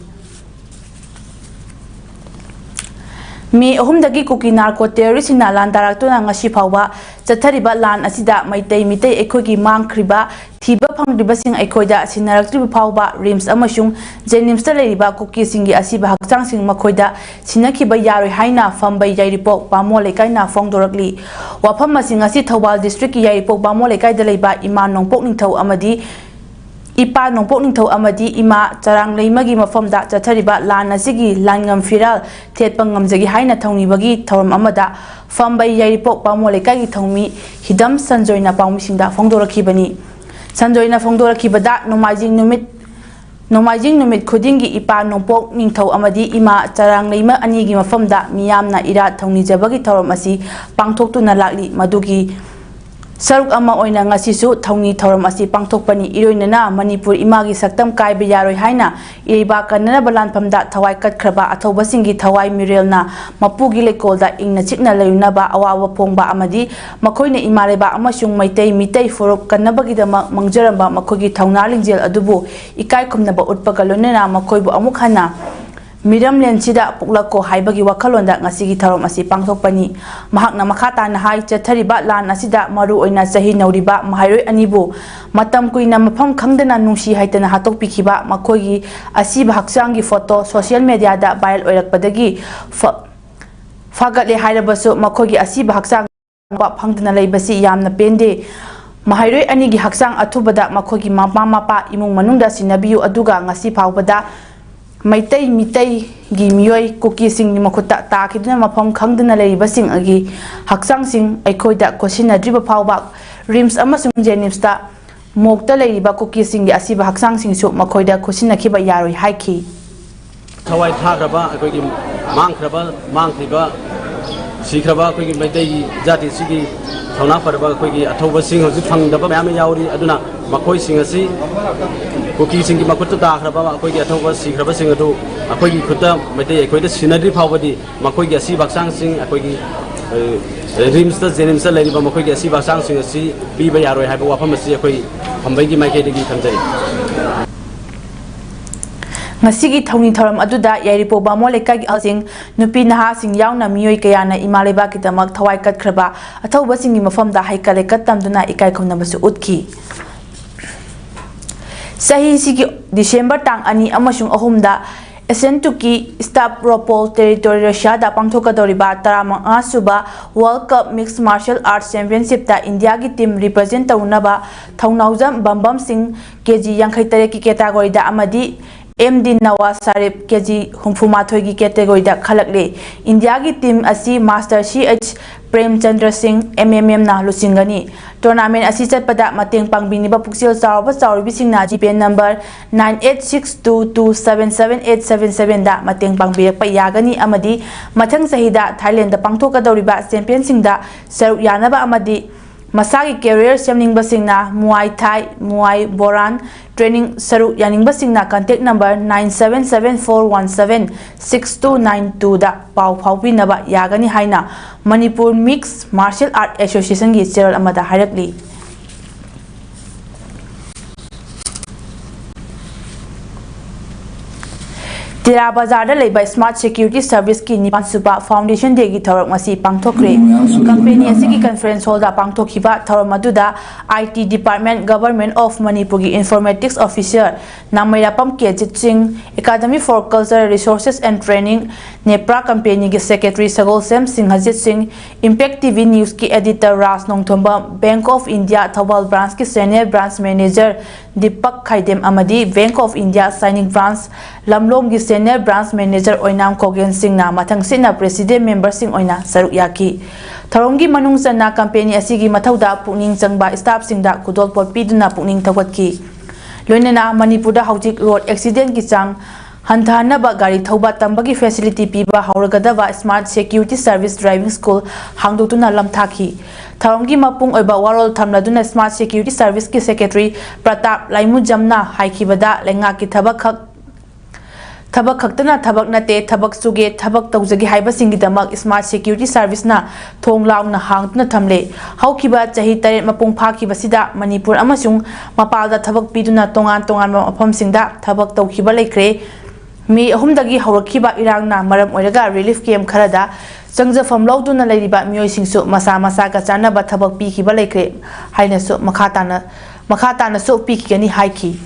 ꯃꯦ ꯑꯍꯨꯝꯗꯒꯤ ꯀꯨꯀꯤ ꯅꯥꯔꯀꯣ ꯇꯦꯔꯣꯔꯤꯁꯁꯤꯡꯅ ꯂꯥꯟꯗꯥꯔꯛꯇꯨꯅ ꯉꯁꯤ ꯐꯥꯎꯕ ꯆꯠꯊꯔꯤꯕ ꯂꯥꯟ ꯑꯁꯤꯗ ꯃꯩꯇꯩ ꯃꯤꯇꯩ ꯑꯩꯈꯣꯏꯒꯤ ꯃꯥꯡꯈ꯭ꯔꯤꯕ, ꯊꯤꯕ ꯐꯪꯗ꯭ꯔꯤꯕꯁꯤꯡ ꯑꯩꯈꯣꯏꯗ ꯁꯤꯟꯅꯔꯛꯇ꯭ꯔꯤꯕ ꯐꯥꯎꯕ ꯔꯤꯝꯁ ꯑꯃꯁꯨꯡ ꯖꯦꯅꯤꯝꯁꯇ ꯂꯩꯔꯤꯕ ꯀꯨꯀꯤꯁꯤꯡꯒꯤ ꯑꯁꯤꯕ ꯍꯛꯆꯥꯡꯁꯤꯡ ꯃꯈꯣꯏꯗ ꯁꯤꯟꯅꯈꯤꯕ ꯌꯥꯔꯣꯏ ꯍꯥꯏꯅ ꯐꯝꯕꯩ ꯌꯥꯏꯔꯤꯄꯣꯛ ꯕꯥꯃꯣꯟ ꯂꯩꯀꯥꯏꯅ ꯐꯣꯡꯗꯣꯔꯛꯂꯤ꯫ ꯋꯥꯐꯝ ꯑꯁꯤ ꯉꯁꯤ ꯊꯧꯕꯥꯜ ꯗꯤꯁꯇ꯭ꯔꯤꯛꯀꯤ ꯌꯥꯏꯔꯤꯄꯣꯛ ꯕꯥꯃꯣꯟ ꯂꯩꯀꯥꯏꯗ ꯂꯩꯕ ꯏꯃꯥ ꯅꯣꯡꯄꯣꯛ ꯅꯤꯡꯊꯧ ꯑꯃꯗꯤ ꯏꯄꯥ ꯅꯣꯡꯄꯣꯛ ꯅꯤꯡꯊꯧ ꯑꯃꯗꯤ ꯏꯃꯥ ꯆꯔꯥꯡꯂꯩꯃꯒꯤ ꯃꯐꯝꯗ ꯆꯠꯊꯔꯤꯕ ꯂꯥꯟ ꯑꯁꯤꯒꯤ ꯂꯥꯟꯉꯝ ꯐꯤꯔꯥꯜ ꯊꯦꯠꯄ ꯉꯝꯖꯒꯦ ꯍꯥꯏꯅ ꯊꯧꯅꯤꯕꯒꯤ ꯊꯧꯔꯝ ꯑꯃꯗ ꯐꯝꯕꯩ ꯌꯥꯏꯔꯤꯄꯣꯛ ꯕꯥꯃꯣꯟ ꯂꯩꯀꯥꯏꯒꯤ ꯊꯧꯃꯤ ꯍꯤꯗꯝ ꯁꯟꯖꯣꯏꯅ ꯄꯥꯎꯃꯤꯁꯤꯡꯗ ꯐꯣꯡꯗꯣꯔꯛꯈꯤꯕꯅꯤ꯫ ꯁꯟꯖꯣꯏꯅ ꯐꯣꯡꯗꯣꯔꯛꯈꯤꯕꯗ ꯅꯣꯡꯃꯥꯏꯖꯤꯡ ꯅꯨꯃꯤꯠ ꯅꯣꯡꯃꯥꯏꯖꯤꯡ ꯅꯨꯃꯤꯠ ꯈꯨꯗꯤꯡꯒꯤ ꯏꯄꯥ ꯅꯣꯡꯄꯣꯛ ꯅꯤꯡꯊꯧ ꯑꯃꯗꯤ ꯏꯃꯥ ꯆꯔꯥꯡꯂꯩꯃ ꯑꯅꯤꯒꯤ ꯃꯐꯝꯗ ꯃꯤꯌꯥꯝꯅ ꯏꯔꯥꯠ ꯊꯧꯅꯤꯖꯕꯒꯤ ꯊꯧꯔꯝ ꯑꯁꯤ ꯄꯥꯡꯊꯣꯛꯇꯨꯅ ꯂꯥꯛꯂꯤ꯫ ꯃꯗꯨꯒꯤ ꯁꯔꯨꯛ ꯑꯃ ꯑꯣꯏꯅ ꯉꯁꯤꯁꯨ ꯊꯧꯅꯤ ꯊꯧꯔꯝ ꯑꯁꯤ ꯄꯥꯡꯊꯣꯛꯄꯅꯤ꯫ ꯏꯔꯣꯏꯅꯅ ꯃꯅꯤꯄꯨꯔ ꯏꯃꯥꯒꯤ ꯁꯛꯇꯝ ꯀꯥꯏꯕ ꯌꯥꯔꯣꯏ ꯍꯥꯏꯅ ꯏꯔꯩꯕꯥꯛ ꯀꯟꯅꯅꯕ ꯂꯥꯟꯐꯝꯗ ꯊꯋꯥꯏ ꯀꯠꯈ꯭ꯔꯕ ꯑꯊꯧꯕꯁꯤꯡꯒꯤ ꯊꯋꯥꯏ ꯃꯤꯔꯦꯜꯅ ꯃꯄꯨꯒꯤ ꯂꯩꯀꯣꯜꯗ ꯏꯪꯅ ꯆꯤꯛꯅ ꯂꯩꯔꯨꯅꯕ ꯑꯋꯥꯕ ꯐꯣꯡꯕ ꯑꯃꯗꯤ ꯃꯈꯣꯏꯅ ꯏꯃꯥ ꯂꯩꯕꯥꯛ ꯑꯃꯁꯨꯡ ꯃꯩꯇꯩ ꯃꯤꯇꯩ ꯐꯨꯔꯨꯞ ꯀꯟꯅꯕꯒꯤꯗꯃꯛ ꯃꯥꯡꯖꯔꯝꯕ ꯃꯈꯣꯏꯒꯤ ꯊꯧꯅꯥ ꯂꯤꯡꯖꯦꯜ ꯑꯗꯨꯕꯨ ꯏꯀꯥꯏ ꯈꯨꯝꯅꯕ ꯎꯠꯄꯒ ꯂꯣꯏꯅꯅ ꯃꯈꯣꯏꯕꯨ ꯑꯃꯨꯛ ꯍꯟꯅ ꯃꯤꯔꯝꯂꯦꯟꯁꯤꯗ ꯄꯣꯛꯂꯛꯀꯣ ꯍꯥꯏꯕꯒꯤ ꯋꯥꯈꯜꯂꯣꯟꯗ ꯉꯁꯤꯒꯤ ꯊꯧꯔꯝ ꯑꯁꯤ ꯄꯥꯡꯊꯣꯛꯄꯅꯤ꯫ ꯃꯍꯥꯛꯅ ꯃꯈꯥ ꯇꯥꯅ ꯍꯥꯏ, ꯆꯠꯊꯔꯤꯕ ꯂꯥꯟ ꯑꯁꯤꯗ ꯃꯔꯨ ꯑꯣꯏꯅ ꯆꯍꯤ ꯅꯧꯔꯤꯕ ꯃꯍꯩꯔꯣꯏ ꯑꯅꯤꯕꯨ ꯃꯇꯝ ꯀꯨꯏꯅ ꯃꯐꯝ ꯈꯪꯗꯅ ꯅꯨꯡꯁꯤ ꯍꯩꯇꯅ ꯍꯥꯠꯇꯣꯛꯄꯤꯈꯤꯕ ꯃꯈꯣꯏꯒꯤ ꯑꯁꯤꯕ ꯍꯛꯆꯥꯡꯒꯤ ꯐꯣꯇꯣ ꯁꯣꯁꯤꯌꯦꯜ ꯃꯦꯗꯤꯌꯥꯗ ꯚꯥꯏꯔꯦꯜ ꯑꯣꯏꯔꯛꯄꯗꯒꯤ ꯐ-, ꯐꯒꯠꯂꯦ ꯍꯥꯏꯔꯕꯁꯨ ꯃꯈꯣꯏꯒꯤ ꯑꯁꯤꯕ ꯍꯛꯆꯥꯡ ꯐꯪꯗꯅ ꯂꯩꯕꯁꯤ ꯌꯥꯝꯅ ꯄꯦꯟꯗꯦ꯫ ꯃꯍꯩꯔꯣꯏ ꯑꯅꯤꯒꯤ ꯍꯛꯆꯥꯡ ꯑꯊꯨꯕꯗ ꯃꯈꯣꯏꯒꯤ ꯃꯃꯥ ꯃꯄꯥ ꯏꯃꯨꯡ ꯃꯅꯨꯡꯗ ꯁꯤꯟꯅꯕꯤꯌꯨ, ꯑꯗꯨꯒ ꯉꯁꯤ ꯐꯥꯎꯕꯗ ꯃꯩꯇꯩ ꯃꯤꯇꯩꯒꯤ ꯃꯤꯑꯣꯏ ꯀꯨꯀꯤꯁꯤꯡꯒꯤ ꯃꯈꯨꯠꯇ ꯇꯥꯈꯤꯗꯨꯅ ꯃꯐꯝ ꯈꯪꯗꯅ ꯂꯩꯔꯤꯕꯁꯤꯡ ꯑꯒꯤ ꯍꯛꯆꯥꯡꯁꯤꯡ ꯑꯩꯈꯣꯏꯗ ꯈꯣꯠꯁꯤꯟꯅꯗ꯭ꯔꯤꯕ ꯐꯥꯎꯕ ꯔꯤꯝꯁ ꯑꯃꯁꯨꯡ ꯖꯦꯅꯤꯝꯁꯇ ꯃꯣꯛꯇ ꯂꯩꯔꯤꯕ ꯀꯨꯀꯤꯁꯤꯡꯒꯤ ꯑꯁꯤꯕ ꯍꯛꯆꯥꯡꯁꯤꯡꯁꯨ ꯃꯈꯣꯏꯗ ꯈꯣꯠꯁꯤꯟꯅꯈꯤꯕ ꯌꯥꯔꯣꯏ ꯍꯥꯏꯈꯤ꯫ ꯊꯋꯥꯏ ꯊꯥꯈ꯭ꯔꯕ ꯑꯩꯈꯣꯏꯒꯤ ꯃꯥꯡꯈ꯭ꯔꯕ ꯃꯥꯡꯈ꯭ꯔꯤꯕ ꯁꯤꯈ꯭ꯔꯕ ꯑꯩꯈꯣꯏꯒꯤ ꯃꯩꯇꯩꯒꯤ ꯖꯥꯇꯤꯁꯤꯒꯤ ꯊꯧꯅꯥ ꯐꯔꯕ ꯑꯩꯈꯣꯏꯒꯤ ꯑꯊꯧꯕꯁꯤꯡ ꯍꯧꯖꯤꯛ ꯐꯪꯗꯕ ꯃꯌꯥꯝ ꯑꯃ ꯌꯥꯎꯔꯤ꯫ ꯑꯗꯨꯅ ꯃꯈꯣꯏꯁꯤꯡ ꯑꯁꯤ ꯀꯨꯀꯤꯁꯤꯡꯒꯤ ꯃꯈꯨꯠꯇ ꯇꯥꯈ꯭ꯔꯕ ꯑꯩꯈꯣꯏꯒꯤ ꯑꯊꯧꯕ ꯁꯤꯈ꯭ꯔꯕꯁꯤꯡ ꯑꯗꯨ ꯑꯩꯈꯣꯏꯒꯤ ꯈꯨꯠꯇ ꯃꯩꯇꯩ ꯑꯩꯈꯣꯏꯗ ꯁꯤꯟꯅꯗ꯭ꯔꯤ ꯐꯥꯎꯕꯗꯤ ꯃꯈꯣꯏꯒꯤ ꯑꯁꯤꯕ ꯍꯛꯆꯥꯡꯁꯤꯡ ꯑꯩꯈꯣꯏꯒꯤ ꯔꯤꯝꯁꯇ ꯖꯦꯅꯤꯝꯁꯇ ꯂꯩꯔꯤꯕ ꯃꯈꯣꯏꯒꯤ ꯑꯁꯤꯕ ꯍꯛꯆꯥꯡꯁꯤꯡ ꯑꯁꯤ ꯄꯤꯕ ꯌꯥꯔꯣꯏ ꯍꯥꯏꯕ ꯋꯥꯐꯝ ꯑꯁꯤ ꯑꯩꯈꯣꯏ ꯐꯝꯕꯩꯒꯤ ꯃꯥꯏꯀꯩꯗꯒꯤ ꯊꯝꯖꯔꯤ꯫ ꯉꯁꯤꯒꯤ ꯊꯧꯅꯤ ꯊꯧꯔꯝ ꯑꯗꯨꯗ ꯌꯥꯏꯔꯤꯄꯣꯛ ꯕꯥꯃꯣꯟ ꯂꯩꯀꯥꯏꯒꯤ ꯑꯍꯜꯁꯤꯡ, ꯅꯨꯄꯤ ꯅꯍꯥꯁꯤꯡ ꯌꯥꯎꯅ ꯃꯤꯑꯣꯏ ꯀꯌꯥꯅ ꯏꯃꯥ ꯂꯩꯕꯥꯛꯀꯤꯗꯃꯛ ꯊꯋꯥꯏ ꯀꯠꯈ꯭ꯔꯕ ꯑꯊꯧꯕꯁꯤꯡꯒꯤ ꯃꯐꯝꯗ ꯍꯩꯀꯠ ꯂꯩꯀꯠ ꯇꯝꯗꯨꯅ ꯏꯀꯥꯏ ꯈꯨꯝꯅꯕꯁꯨ ꯎꯠꯈꯤ꯫ ꯆꯍꯤꯁꯤꯒꯤ ꯗꯤꯁꯦꯝꯕꯔ ꯇꯥꯡ ꯑꯅꯤ ꯑꯃꯁꯨꯡ ꯑꯍꯨꯝꯗ ꯑꯦꯁꯦꯟꯇꯨꯀꯤ ꯁ꯭ꯇꯥꯞ ꯔꯣꯄꯣꯜ ꯇꯦꯔꯤꯇꯣꯔꯤ ꯔꯁꯤꯌꯥꯗ ꯄꯥꯡꯊꯣꯛꯀꯗꯧꯔꯤꯕ ꯇꯔꯥꯃꯉꯥ ꯁꯨꯕ World Cup Mixed Martial Arts Championshipꯇ ꯏꯟꯗꯤꯌꯥꯒꯤ ꯇꯤꯝ ꯔꯤꯄ꯭ꯔꯖꯦꯟ ꯇꯧꯅꯕ ꯊꯧꯅꯥꯎꯖꯝ ꯕꯝꯕꯝ ꯁꯤꯡ ꯀꯦ ꯖꯤ ꯌꯥꯡꯈꯩ ꯇꯔꯦꯠꯀꯤ ꯀꯦꯇꯥꯒꯣꯔꯤꯗ ꯑꯃꯗꯤ ꯑꯦꯝ ꯗꯤ ꯅꯋꯥꯖ ꯁꯥꯔꯤꯞ ꯀꯦ ꯖꯤ ꯍꯨꯝꯐꯨ ꯃꯥꯊꯣꯏꯒꯤ ꯀꯦꯇꯦꯒꯣꯔꯤꯗ ꯈꯜꯂꯛꯂꯤ꯫ ꯏꯟꯗꯤꯌꯥꯒꯤ ꯇꯤꯝ ꯑꯁꯤ ꯃꯥꯁꯇꯔ ꯁꯤ H Premchandra Singh, M M ꯑꯦꯝꯅ ꯂꯨꯆꯤꯡꯒꯅꯤ꯫ ꯇꯣꯔꯅꯥꯃꯦꯟ ꯑꯁꯤ ꯆꯠꯄꯗ ꯃꯇꯦꯡ ꯄꯥꯡꯕꯤꯅꯕ ꯄꯨꯛꯆꯦꯜ ꯆꯥꯎꯔꯕ ꯆꯥꯎꯔꯤꯕꯁꯤꯡꯅ G Pay number nine eight six two two seven seven eight seven sevenꯗ ꯃꯇꯦꯡ ꯄꯥꯡꯕꯤꯔꯛꯄ ꯌꯥꯒꯅꯤ ꯑꯃꯗꯤ ꯃꯊꯪ ꯆꯍꯤꯗ ꯊꯥꯏꯂꯦꯟꯗ ꯄꯥꯡꯊꯣꯛꯀꯗꯧꯔꯤꯕ ꯆꯦꯝꯄꯤꯌꯟꯁꯤꯡꯗ ꯁꯔꯨꯛ ꯌꯥꯅꯕ ꯑꯃꯗꯤ ꯃꯁꯥꯒꯤ ꯀꯦꯔꯤꯌꯔ ꯁꯦꯝꯅꯤꯡꯕꯁꯤꯡꯅ ꯃꯨꯋꯥꯏ ꯊꯥꯏ, ꯃꯨꯋꯥꯏ ꯕꯣꯔꯥꯟ ꯇ꯭ꯔꯦꯅꯤꯡ ꯁꯔꯨꯛ ꯌꯥꯅꯤꯡꯕꯁꯤꯡꯅ contact number nine seven seven four one seven six two nine twoꯗ ꯄꯥꯎ ꯐꯥꯎꯕꯤꯅꯕ ꯌꯥꯒꯅꯤ ꯍꯥꯏꯅ ꯃꯅꯤꯄꯨꯔ ꯃꯤꯛꯁ ꯃꯥꯔꯁꯤꯌꯦꯜ ꯑꯥꯔꯠ ꯑꯦꯁꯣꯁꯤꯌꯦꯁꯟꯒꯤ ꯆꯦꯔꯣꯜ ꯑꯃꯗ ꯍꯥꯏꯔꯛꯂꯤ꯫ ꯇꯦꯔꯥ ꯕꯖꯥꯔꯗ ꯂꯩꯕ ꯁ꯭ꯃꯥꯔꯠ ꯁꯦꯀ꯭ꯌꯨꯔꯤꯇꯤ ꯁꯔꯚꯤꯁꯀꯤ ꯅꯤꯄꯥꯟ ꯁꯨꯕ ꯐꯥꯎꯟꯗꯦꯁꯟ ꯗꯦꯒꯤ ꯊꯧꯔꯝ ꯉꯁꯤ ꯄꯥꯡꯊꯣꯛꯈ꯭ꯔꯦ꯫ ꯀꯝꯄꯦꯅꯤ ꯑꯁꯤꯒꯤ ꯀꯟꯐꯔꯦꯟꯁ ꯍꯣꯜꯗ ꯄꯥꯡꯊꯣꯛꯈꯤꯕ ꯊꯧꯔꯝ ꯑꯗꯨꯗ ꯑꯥꯏ ꯇꯤ ꯗꯤꯄꯥꯔꯠꯃꯦꯟ, ꯒꯚꯔꯟꯃꯦꯟꯠ ꯑꯣꯐ ꯃꯅꯤꯄꯨꯔꯒꯤ ꯏꯟꯐꯣꯔꯃꯦꯇꯤꯛꯁ ꯑꯣꯐꯤꯁꯔ ꯅꯥꯃꯩꯔꯥꯄꯝ ꯀꯦꯖꯤꯠ ꯁꯤꯡ, Academy for Cultural Resources and Training, ꯅꯦꯄ꯭ꯔꯥ ꯀꯝꯄꯦꯅꯤꯒꯤ secretary Sagolsem Singhajit Singh, Impact T V ꯅ꯭ꯌꯨꯁꯀꯤ editor Raj Nongthombam, Bank of India Thoubal ꯕ꯭ꯔꯥꯟꯁꯀꯤ senior branch manager Deepak Khaidem ꯑꯃꯗꯤ Bank of India Sainik branch ꯂꯝꯂꯣꯡꯒꯤ ꯁꯦꯅꯤꯌꯔ ꯕ꯭ꯔꯥꯟꯁ ꯃꯦꯅꯦꯖꯔ ꯑꯣꯏꯅꯥꯝ ꯈꯣꯒꯦꯟ ꯁꯤꯡꯅ ꯃꯊꯪꯁꯤꯠꯅ ꯄ꯭ꯔꯦꯁꯤꯗꯦꯟꯠ ꯃꯦꯝꯕꯔꯁꯤꯡ ꯑꯣꯏꯅ ꯁꯔꯨꯛ ꯌꯥꯈꯤ꯫ ꯊꯧꯔꯝꯒꯤ ꯃꯅꯨꯡ ꯆꯟꯅ ꯀꯝꯄꯦꯅꯤ ꯑꯁꯤꯒꯤ ꯃꯊꯧꯗ ꯄꯨꯛꯅꯤꯡ ꯆꯪꯕ ꯁ꯭ꯇꯥꯐꯁꯤꯡꯗ ꯈꯨꯗꯣꯜꯄꯣꯠ ꯄꯤꯗꯨꯅ ꯄꯨꯛꯅꯤꯡ ꯊꯧꯒꯠꯈꯤ꯫ ꯂꯣꯏꯅꯅ ꯃꯅꯤꯄꯨꯔꯗ ꯍꯧꯖꯤꯛ ꯔꯣꯗ ꯑꯦꯛꯁꯤꯗꯦꯟꯠꯀꯤ ꯆꯥꯡ ꯍꯟꯊꯍꯟꯅꯕ ꯒꯥꯔꯤ ꯊꯧꯕ ꯇꯝꯕꯒꯤ ꯐꯦꯁꯤꯂꯤꯇꯤ ꯄꯤꯕ ꯍꯧꯔꯒꯗꯕ smart security service driving school ꯍꯥꯡꯗꯣꯛꯇꯨꯅ ꯂꯝꯊꯥꯈꯤ꯫ ꯊꯧꯔꯝꯒꯤ ꯃꯄꯨꯡ ꯑꯣꯏꯕ ꯋꯥꯔꯣꯜ ꯊꯝꯂꯗꯨꯅ ꯁ꯭ꯃꯥꯔꯠ ꯁꯦꯀ꯭ꯌꯨꯔꯤꯇꯤ ꯁꯔꯚꯤꯁꯀꯤ ꯁꯦꯀ꯭ꯔꯦꯇꯔꯤ ꯄ꯭ꯔꯇꯥꯞ ꯂꯥꯏꯃꯨꯖꯝꯅ ꯍꯥꯏꯈꯤꯕꯗ, ꯂꯩꯉꯥꯛꯀꯤ ꯊꯕꯛ ꯈꯛ ꯊꯕꯛ ꯈꯛꯇꯅ ꯊꯕꯛ ꯅꯠꯇꯦ, ꯊꯕꯛ ꯁꯨꯒꯦ, ꯊꯕꯛ ꯇꯧꯖꯒꯦ ꯍꯥꯏꯕꯁꯤꯡꯒꯤꯗꯃꯛ Smart Security Service ꯅ ꯊꯣꯡ ꯂꯥꯎꯅ ꯍꯥꯡꯗꯨꯅ ꯊꯝꯂꯦ꯫ ꯍꯧꯈꯤꯕ ꯆꯍꯤ ꯇꯔꯦꯠ ꯃꯄꯨꯡ ꯐꯥꯈꯤꯕꯁꯤꯗ ꯃꯅꯤꯄꯨꯔ ꯑꯃꯁꯨꯡ ꯃꯄꯥꯟꯗ ꯊꯕꯛ ꯄꯤꯗꯨꯅ ꯇꯣꯉꯥꯟ ꯇꯣꯉꯥꯟꯕ ꯃꯐꯝꯁꯤꯡꯗ ꯊꯕꯛ ꯇꯧꯈꯤꯕ ꯂꯩꯈ꯭ꯔꯦ꯫ ꯃꯦ ꯑꯍꯨꯝꯗꯒꯤ ꯍꯧꯔꯛꯈꯤꯕ ꯏꯔꯥꯡꯅ ꯃꯔꯝ ꯑꯣꯏꯔꯒ relief camp ꯈꯔꯗ ꯆꯪꯖꯐꯝ ꯂꯧꯗꯨꯅ ꯂꯩꯔꯤꯕ ꯃꯤꯑꯣꯏꯁꯤꯡꯁꯨ ꯃꯁꯥ ꯃꯁꯥꯒ ꯆꯥꯟꯅꯕ ꯊꯕꯛ ꯄꯤꯈꯤꯕ ꯂꯩꯈ꯭ꯔꯦ ꯍꯥꯏꯅꯁꯨ ꯃꯈꯥ ꯇꯥꯅ, ꯃꯈꯥ ꯇꯥꯅꯁꯨ ꯄꯤꯈꯤꯒꯅꯤ ꯍꯥꯏꯈꯤ꯫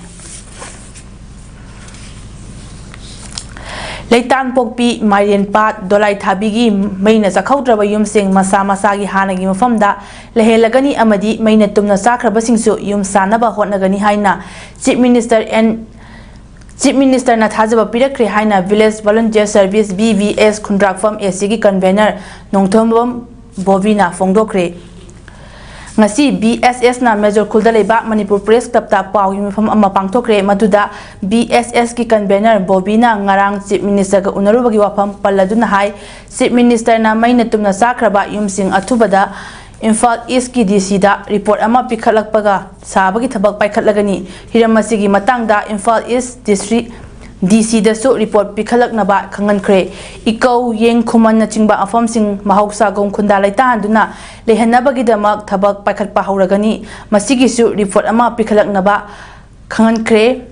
ꯂꯩꯇꯥꯟꯄꯣꯛꯄꯤ, ꯃꯥꯏꯔꯦꯟꯄꯥꯠ, ꯗꯣꯂꯥꯏꯊꯥꯕꯤꯒꯤ ꯃꯩꯅ ꯆꯥꯛꯍꯧꯗ꯭ꯔꯕ ꯌꯨꯝꯁꯤꯡ ꯃꯁꯥ ꯃꯁꯥꯒꯤ ꯍꯥꯟꯅꯒꯤ ꯃꯐꯝꯗ ꯂꯩꯍꯜꯂꯒꯅꯤ ꯑꯃꯗꯤ ꯃꯩꯅ ꯇꯨꯝꯅ ꯆꯥꯈ꯭ꯔꯕꯁꯤꯡꯁꯨ ꯌꯨꯝ ꯁꯥꯅꯕ ꯍꯣꯠꯅꯒꯅꯤ ꯍꯥꯏꯅ Chief Minister N, Chief Minister ꯅ ꯊꯥꯖꯕ ꯄꯤꯔꯛꯈ꯭ꯔꯦ ꯍꯥꯏꯅ Village Volunteer Service, V V S, ꯈꯨꯟꯗ꯭ꯔꯥꯛꯐꯝ A C ꯒꯤ convener ꯅꯣꯡꯊꯣꯝꯕꯝ ꯕꯣꯕꯤꯅ ꯐꯣꯡꯗꯣꯛꯈ꯭ꯔꯦ꯫ ꯉꯁꯤ B S S ꯅ ꯃꯦꯖꯣꯔ ꯈꯨꯜꯗ ꯂꯩꯕ ꯃꯅꯤꯄꯨꯔ Press Club ꯇ ꯄꯥꯎꯒꯤ ꯃꯤꯐꯝ ꯑꯃ ꯄꯥꯡꯊꯣꯛꯈ꯭ꯔꯦ꯫ ꯃꯗꯨꯗ B S S ꯀꯤ convener ꯕꯣꯕꯤꯅ ꯉꯔꯥꯡ Chief Minister ꯒ ꯎꯅꯔꯨꯕꯒꯤ ꯋꯥꯐꯝ ꯄꯜꯂꯗꯨꯅ ꯍꯥꯏ, Chief Minister ꯅ ꯃꯩꯅ ꯇꯨꯝꯅ ꯆꯥꯈ꯭ꯔꯕ ꯌꯨꯝꯁꯤꯡ ꯑꯊꯨꯕꯗ ꯏꯝꯐꯥꯜ East ꯀꯤ D C ꯗ report ꯑꯃ ꯄꯤꯈꯠꯂꯛꯄꯒ ꯁꯥꯕꯒꯤ ꯊꯕꯛ ꯄꯥꯏꯈꯠꯂꯒꯅꯤ꯫ ꯍꯤꯔꯝ ꯑꯁꯤꯒꯤ ꯃꯇꯥꯡꯗ Imphal East District D C ꯗꯁꯨ report ꯄꯤꯈꯠꯂꯛꯅꯕ ꯈꯪꯍꯟꯈ꯭ꯔꯦ꯫ ꯏꯀꯧ, ꯌꯦꯡ ꯈꯨꯃꯟꯅꯆꯤꯡꯕ ꯃꯐꯝꯁꯤꯡ ꯃꯍꯧꯁꯥꯒꯨꯝ ꯈꯨꯟꯗꯥ ꯂꯩꯇꯥꯍꯟꯗꯨꯅ ꯂꯩꯍꯟꯅꯕꯒꯤꯗꯃꯛ ꯊꯕꯛ ꯄꯥꯏꯈꯠꯄ ꯍꯧꯔꯒꯅꯤ꯫ ꯃꯁꯤꯒꯤꯁꯨ report ꯑꯃ ꯄꯤꯈꯠꯂꯛꯅꯕ ꯈꯪꯍꯟꯈ꯭ꯔꯦ꯫